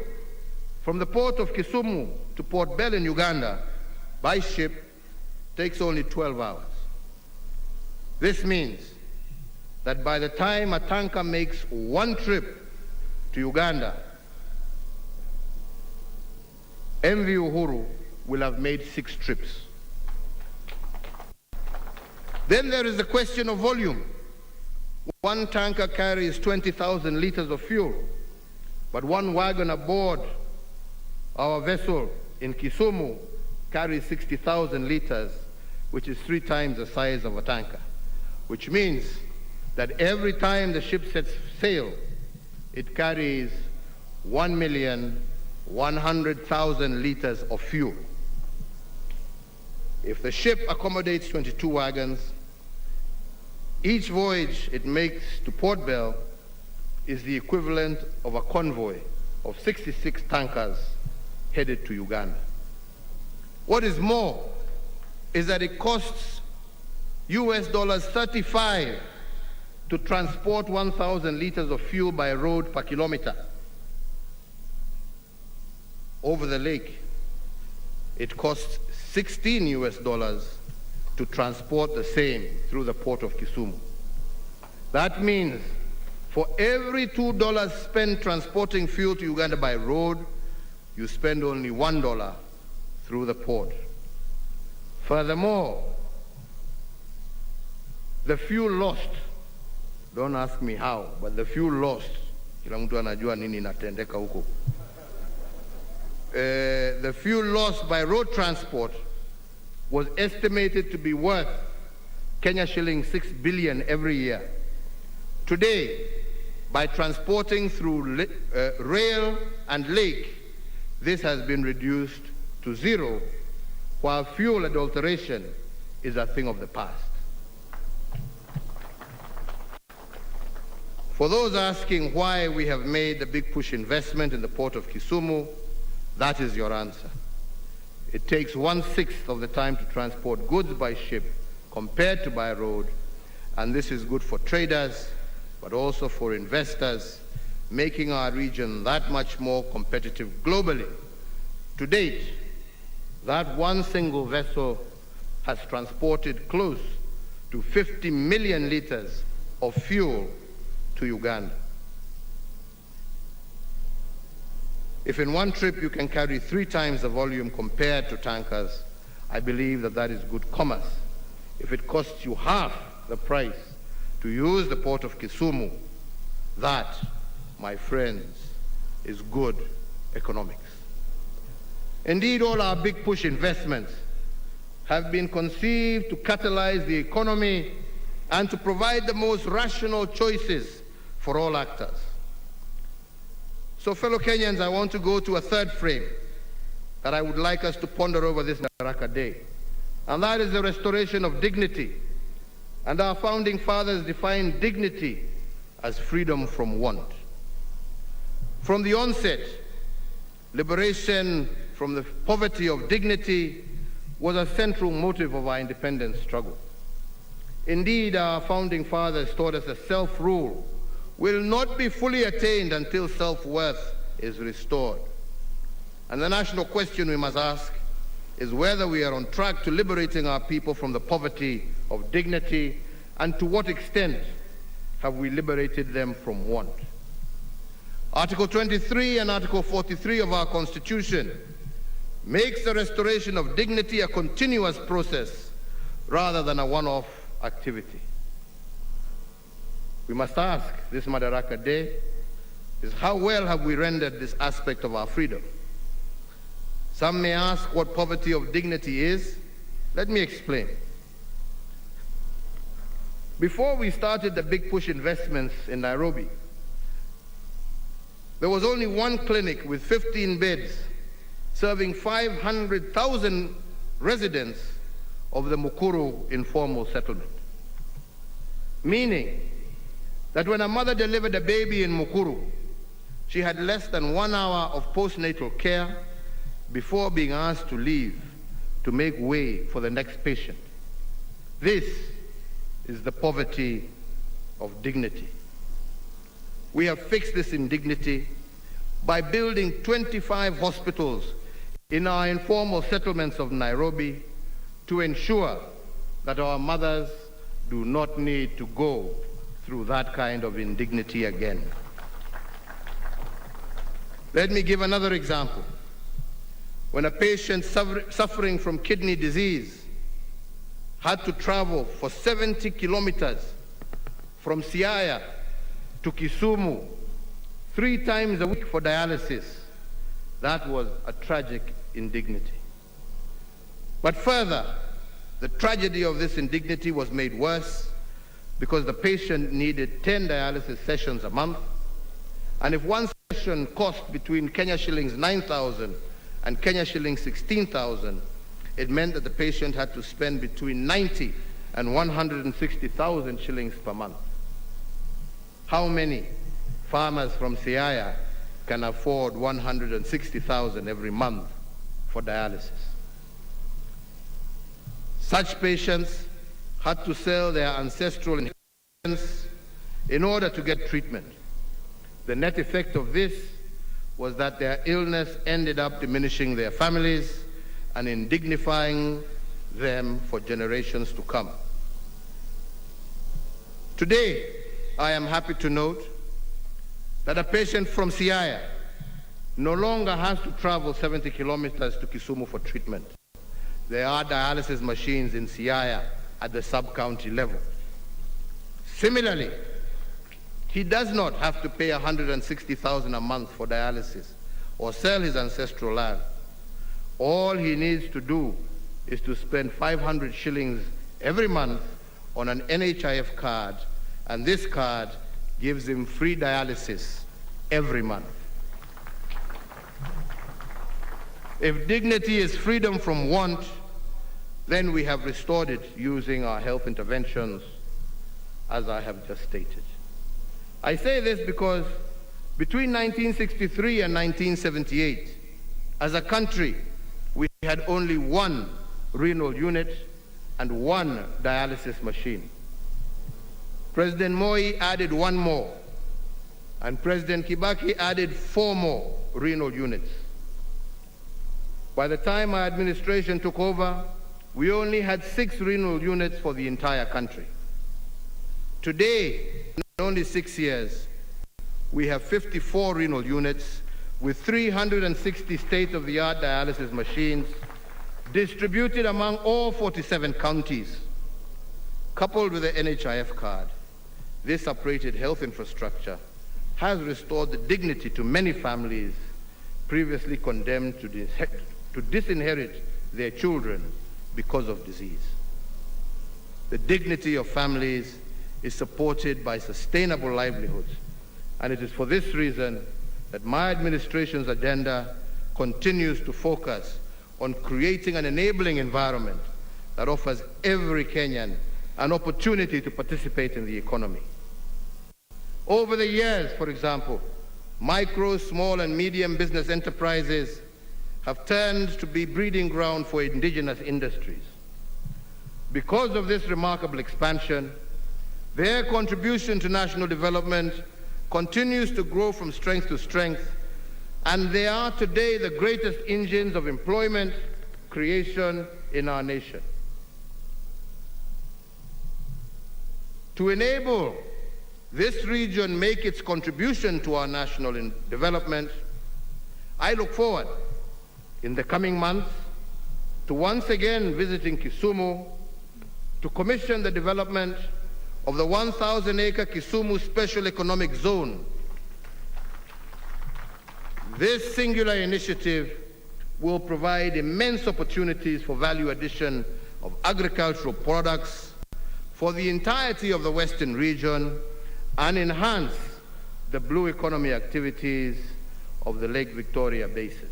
from the port of Kisumu to Port Bell in Uganda by ship takes only 12 hours. This means that by the time a tanker makes one trip to Uganda, MV Uhuru will have made 6 trips. Then there is the question of volume. One tanker carries 20,000 liters of fuel, but one wagon aboard our vessel in Kisumu carries 60,000 liters, which is 3 times the size of a tanker, which means that every time the ship sets sail, it carries 1,100,000 liters of fuel. If the ship accommodates 22 wagons, each voyage it makes to Port Bell is the equivalent of a convoy of 66 tankers headed to Uganda. What is more is that it costs US dollars 35 to transport 1,000 liters of fuel by road per kilometer. Over the lake, it costs $16 US to transport the same through the port of Kisumu. That means for every $2 spent transporting fuel to Uganda by road, you spend only $1 through the port. Furthermore, the fuel lost, don't ask me how, but the fuel lost, kila mtu anajua nini inatendeka huko. The fuel lost by road transport was estimated to be worth Kenya shillings 6 billion every year. Today, by transporting through rail and lake, this has been reduced to zero, while fuel adulteration is a thing of the past. For those asking why we have made the big push investment in the port of Kisumu, that is your answer. It takes 1/6 of the time to transport goods by ship compared to by road, and this is good for traders, but also for investors, making our region that much more competitive globally. To date, that one single vessel has transported close to 50 million liters of fuel to Uganda. If in one trip you can carry 3 times the volume compared to tankers, I believe that that is good commerce. If it costs you half the price to use the port of Kisumu, that, my friends, is good economics. Indeed, all our big push investments have been conceived to catalyze the economy and to provide the most rational choices for all actors. So, fellow Kenyans, I want to go to a third frame that I would like us to ponder over this Madaraka Day, and that is the restoration of dignity. And our founding fathers defined dignity as freedom from want. From the onset, liberation from the poverty of dignity was a central motive of our independence struggle. Indeed, our founding fathers taught us that self-rule will not be fully attained until self-worth is restored. And the national question we must ask is whether we are on track to liberating our people from the poverty of dignity, and to what extent have we liberated them from want. Article 23 and Article 43 of our Constitution makes the restoration of dignity a continuous process rather than a one-off activity. We must ask this Madaraka Day is how well have we rendered this aspect of our freedom? Some may ask what poverty of dignity is. Let me explain. Before we started the big push investments in Nairobi, there was only one clinic with 15 beds serving 500,000 residents of the Mukuru informal settlement. Meaning that when a mother delivered a baby in Mukuru, she had less than 1 hour of postnatal care before being asked to leave to make way for the next patient. This is the poverty of dignity. We have fixed this indignity by building 25 hospitals in our informal settlements of Nairobi to ensure that our mothers do not need to go through that kind of indignity again. Let me give another example. When a patient suffering from kidney disease had to travel for 70 kilometers from Siaya to Kisumu 3 times a week for dialysis, that was a tragic indignity. But further, the tragedy of this indignity was made worse because the patient needed 10 dialysis sessions a month, and if one session cost between Kenya shillings 9,000 and Kenya shillings 16,000, it meant that the patient had to spend between 90 and 160,000 shillings per month. How many farmers from Siaya can afford 160,000 every month for dialysis? Such patients had to sell their ancestral inheritance in order to get treatment. The net effect of this was that their illness ended up diminishing their families and indignifying them for generations to come. Today, I am happy to note that a patient from Siaya no longer has to travel 70 kilometers to Kisumu for treatment. There are dialysis machines in Siaya at the sub-county level. Similarly, he does not have to pay 160,000 a month for dialysis or sell his ancestral land. All he needs to do is to spend 500 shillings every month on an NHIF card, and this card gives him free dialysis every month. If dignity is freedom from want, then we have restored it using our health interventions, as I have just stated. I say this because between 1963 and 1978, as a country, we had only one renal unit and one dialysis machine. President Moi added one more, and President Kibaki added 4 more renal units. By the time my administration took over, we only had 6 renal units for the entire country. Today, in only 6 years, we have 54 renal units with 360 state-of-the-art dialysis machines distributed among all 47 counties. Coupled with the NHIF card, this uprated health infrastructure has restored the dignity to many families previously condemned to disinherit their children because of disease. The dignity of families is supported by sustainable livelihoods, and it is for this reason that my administration's agenda continues to focus on creating an enabling environment that offers every Kenyan an opportunity to participate in the economy. Over the years, for example, micro, small, and medium business enterprises have turned to be breeding ground for indigenous industries. Because of this remarkable expansion, their contribution to national development continues to grow from strength to strength, and they are today the greatest engines of employment creation in our nation. To enable this region make its contribution to our national development, I look forward in the coming months to once again visiting Kisumu to commission the development of the 1,000-acre Kisumu Special Economic Zone. This singular initiative will provide immense opportunities for value addition of agricultural products for the entirety of the Western region and enhance the blue economy activities of the Lake Victoria Basin.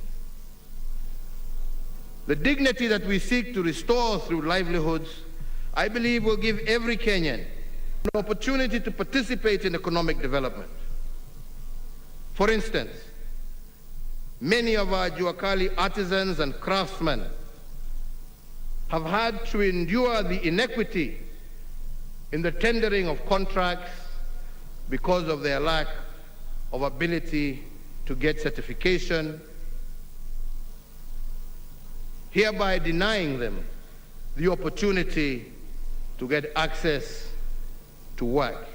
The dignity that we seek to restore through livelihoods, I believe, will give every Kenyan an opportunity to participate in economic development. For instance, many of our Juakali artisans and craftsmen have had to endure the inequity in the tendering of contracts because of their lack of ability to get certification, hereby denying them the opportunity to get access to work.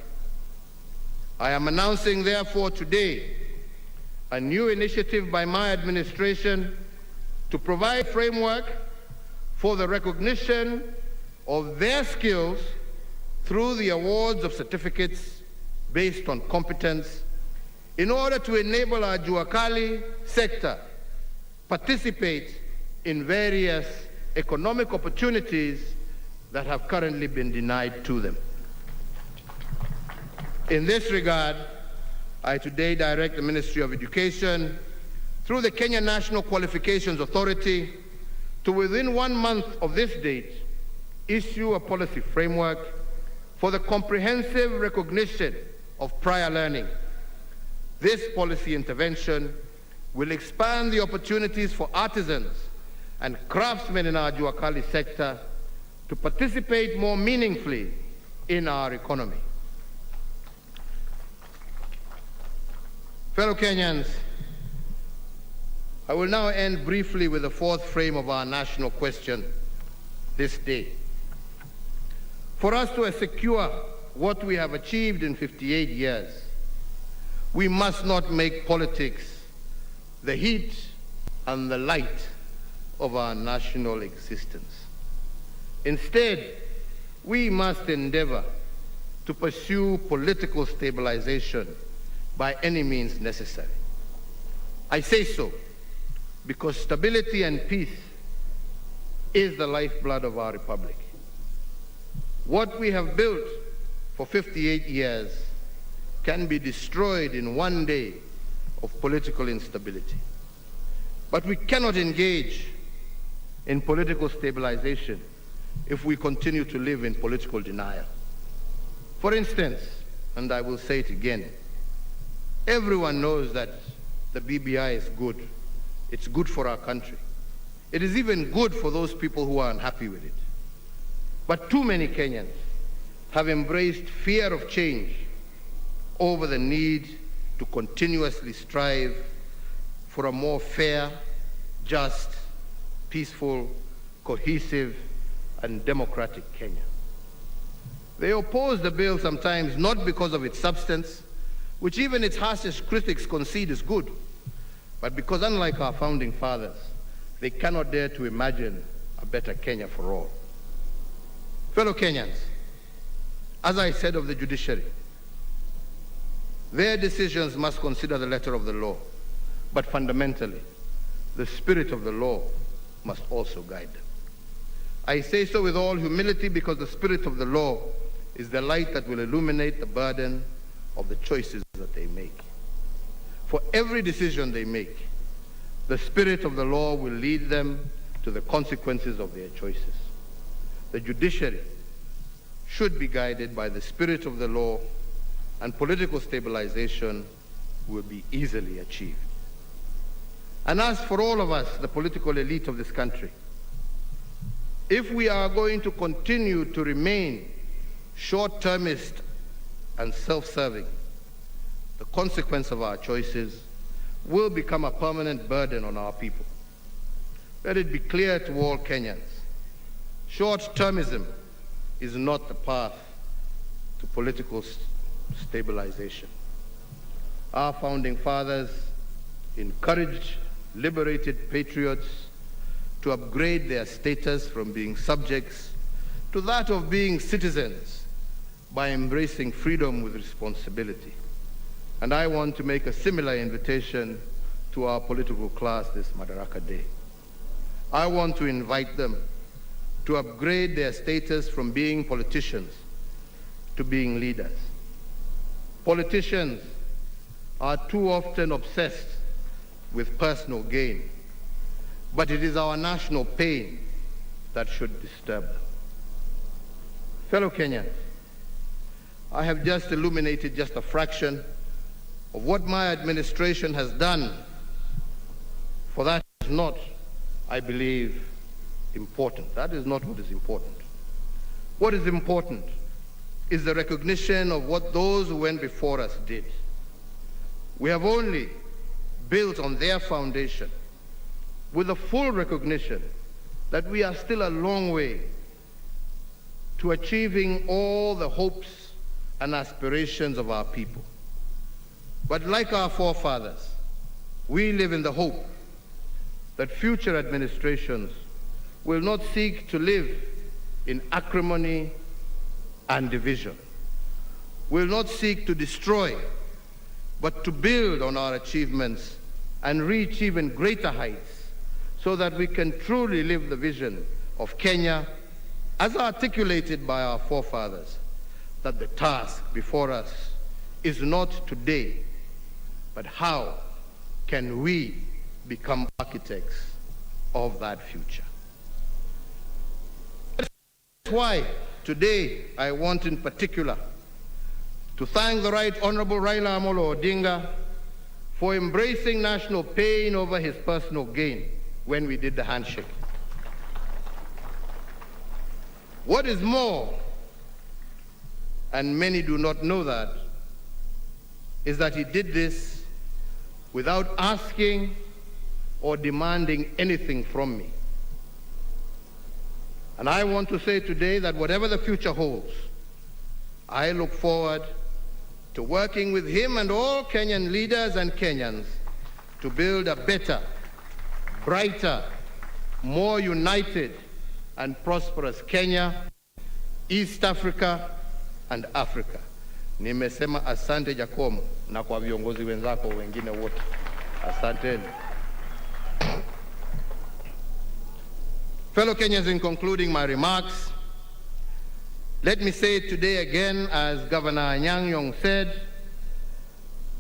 I am announcing, therefore, today a new initiative by my administration to provide framework for the recognition of their skills through the awards of certificates based on competence in order to enable our Juakali sector participate in various economic opportunities that have currently been denied to them. In this regard, I today direct the Ministry of Education through the Kenya National Qualifications Authority to, within 1 month of this date, issue a policy framework for the comprehensive recognition of prior learning. This policy intervention will expand the opportunities for artisans and craftsmen in our Juakali sector to participate more meaningfully in our economy. Fellow Kenyans, I will now end briefly with the fourth frame of our national question this day. For us to secure what we have achieved in 58 years, we must not make politics the heat and the light of our national existence. Instead, we must endeavor to pursue political stabilization by any means necessary. I say so because stability and peace is the lifeblood of our republic. What we have built for 58 years can be destroyed in one day of political instability. But we cannot engage in political stabilization if we continue to live in political denial. For instance, and I will say it again, everyone knows that the BBI is good. It's good for our country. It is even good for those people who are unhappy with it. But too many Kenyans have embraced fear of change over the need to continuously strive for a more fair, just, peaceful, cohesive, and democratic Kenya. They oppose the bill sometimes not because of its substance, which even its harshest critics concede is good, but because, unlike our founding fathers, they cannot dare to imagine a better Kenya for all. Fellow Kenyans, as I said of the judiciary, their decisions must consider the letter of the law, but fundamentally, the spirit of the law must also guide them. I say so with all humility because the spirit of the law is the light that will illuminate the burden of the choices that they make. For every decision they make, the spirit of the law will lead them to the consequences of their choices. The judiciary should be guided by the spirit of the law, and political stabilization will be easily achieved. And as for all of us, the political elite of this country, if we are going to continue to remain short-termist and self-serving, the consequence of our choices will become a permanent burden on our people. Let it be clear to all Kenyans, short-termism is not the path to political stabilization. Our founding fathers encouraged liberated patriots to upgrade their status from being subjects to that of being citizens by embracing freedom with responsibility. And I want to make a similar invitation to our political class this Madaraka Day. I want to invite them to upgrade their status from being politicians to being leaders. Politicians are too often obsessed with personal gain, but it is our national pain that should disturb them. Fellow Kenyans, I have just illuminated just a fraction of what my administration has done, for that is not, I believe, important. That is not what is important. What is important is the recognition of what those who went before us did. We have only built on their foundation with the full recognition that we are still a long way to achieving all the hopes and aspirations of our people. But like our forefathers, we live in the hope that future administrations will not seek to live in acrimony and division, will not seek to destroy, but to build on our achievements and reach even greater heights so that we can truly live the vision of Kenya as articulated by our forefathers, that the task before us is not today, but how can we become architects of that future. That's why today I want in particular to thank the Right Honorable Raila Amolo Odinga for embracing national pain over his personal gain when we did the handshake. What is more, and many do not know that, is that he did this without asking or demanding anything from me. And I want to say today that whatever the future holds, I look forward to working with him and all Kenyan leaders and Kenyans to build a better, brighter, more united and prosperous Kenya, East Africa and Africa. Nimesema asante Jakom na kwa viongozi wenzako wengine wote. Asanteni. Fellow Kenyans, in concluding my remarks, let me say today again, as Governor Anyang' Nyong'o said,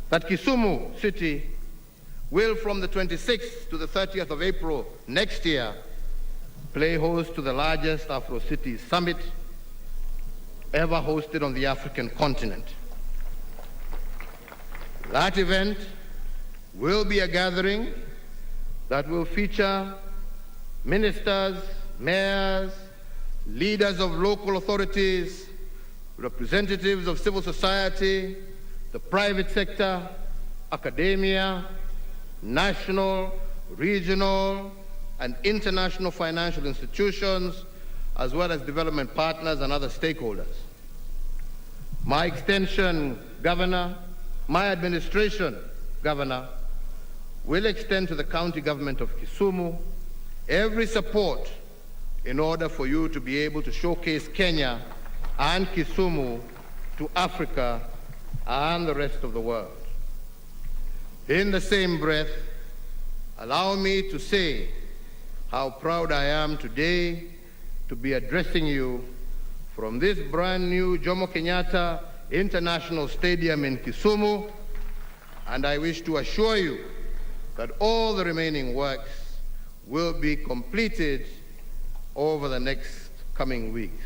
that Kisumu City will, from the 26th to the 30th of April next year, play host to the largest Afro City Summit ever hosted on the African continent. That event will be a gathering that will feature ministers, mayors, leaders of local authorities, representatives of civil society, the private sector, academia, national, regional, and international financial institutions, as well as development partners and other stakeholders. My extension, Governor, my administration, Governor, will extend to the county government of Kisumu every support in order for you to be able to showcase Kenya and Kisumu to Africa and the rest of the world. In the same breath, allow me to say how proud I am today to be addressing you from this brand new Jomo Kenyatta International Stadium in Kisumu, and I wish to assure you that all the remaining works will be completed over the next coming weeks.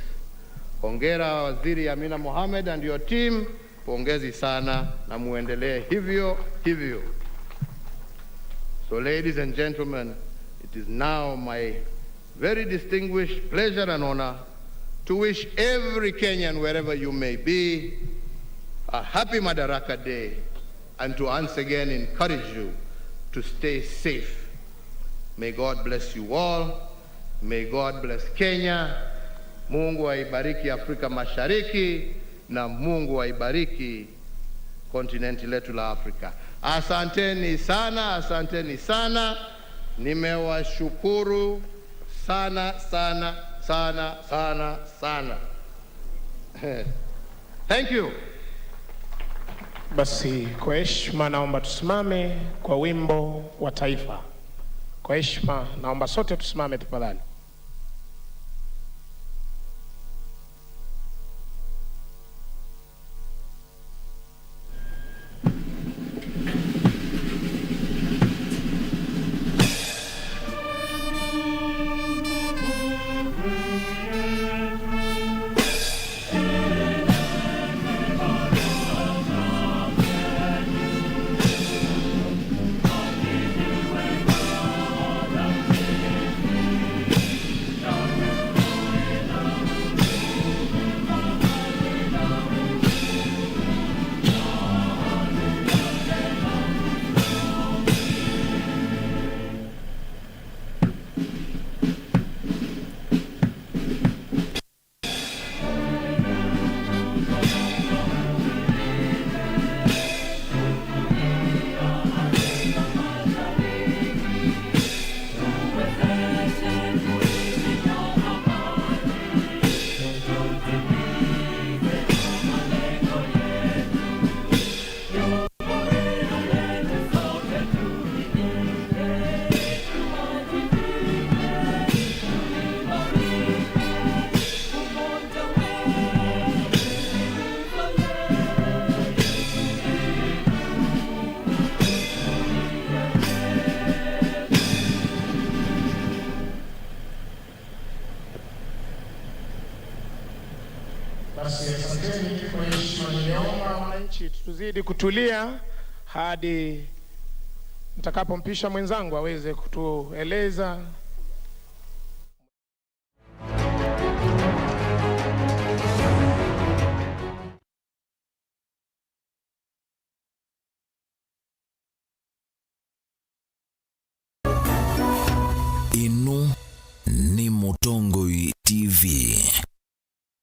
Hongera Waziri Amina Mohamed and your team, pongezi sana na muendelee hivyo hivyo. So ladies and gentlemen, it is now my very distinguished pleasure and honor to wish every Kenyan, wherever you may be, a happy Madaraka Day and to once again encourage you to stay safe. May God bless you all. May God bless Kenya. Mungu aibariki Afrika Mashariki na Mungu aibariki kontinenti letu la Afrika. Asanteni sana, asanteni sana. Nimewashukuru sana sana sana sana sana. Thank you. Basi kwa heshima naomba tusimame kwa wimbo wa taifa. Kwa heshima naomba sote tusimame tafadhali. Basi asanteni kwa heshima. Niliomba wananchi tuzidi kutulia hadi nitakapompisha mwenzangu aweze kutueleza. Ino ni Mutongoi TV.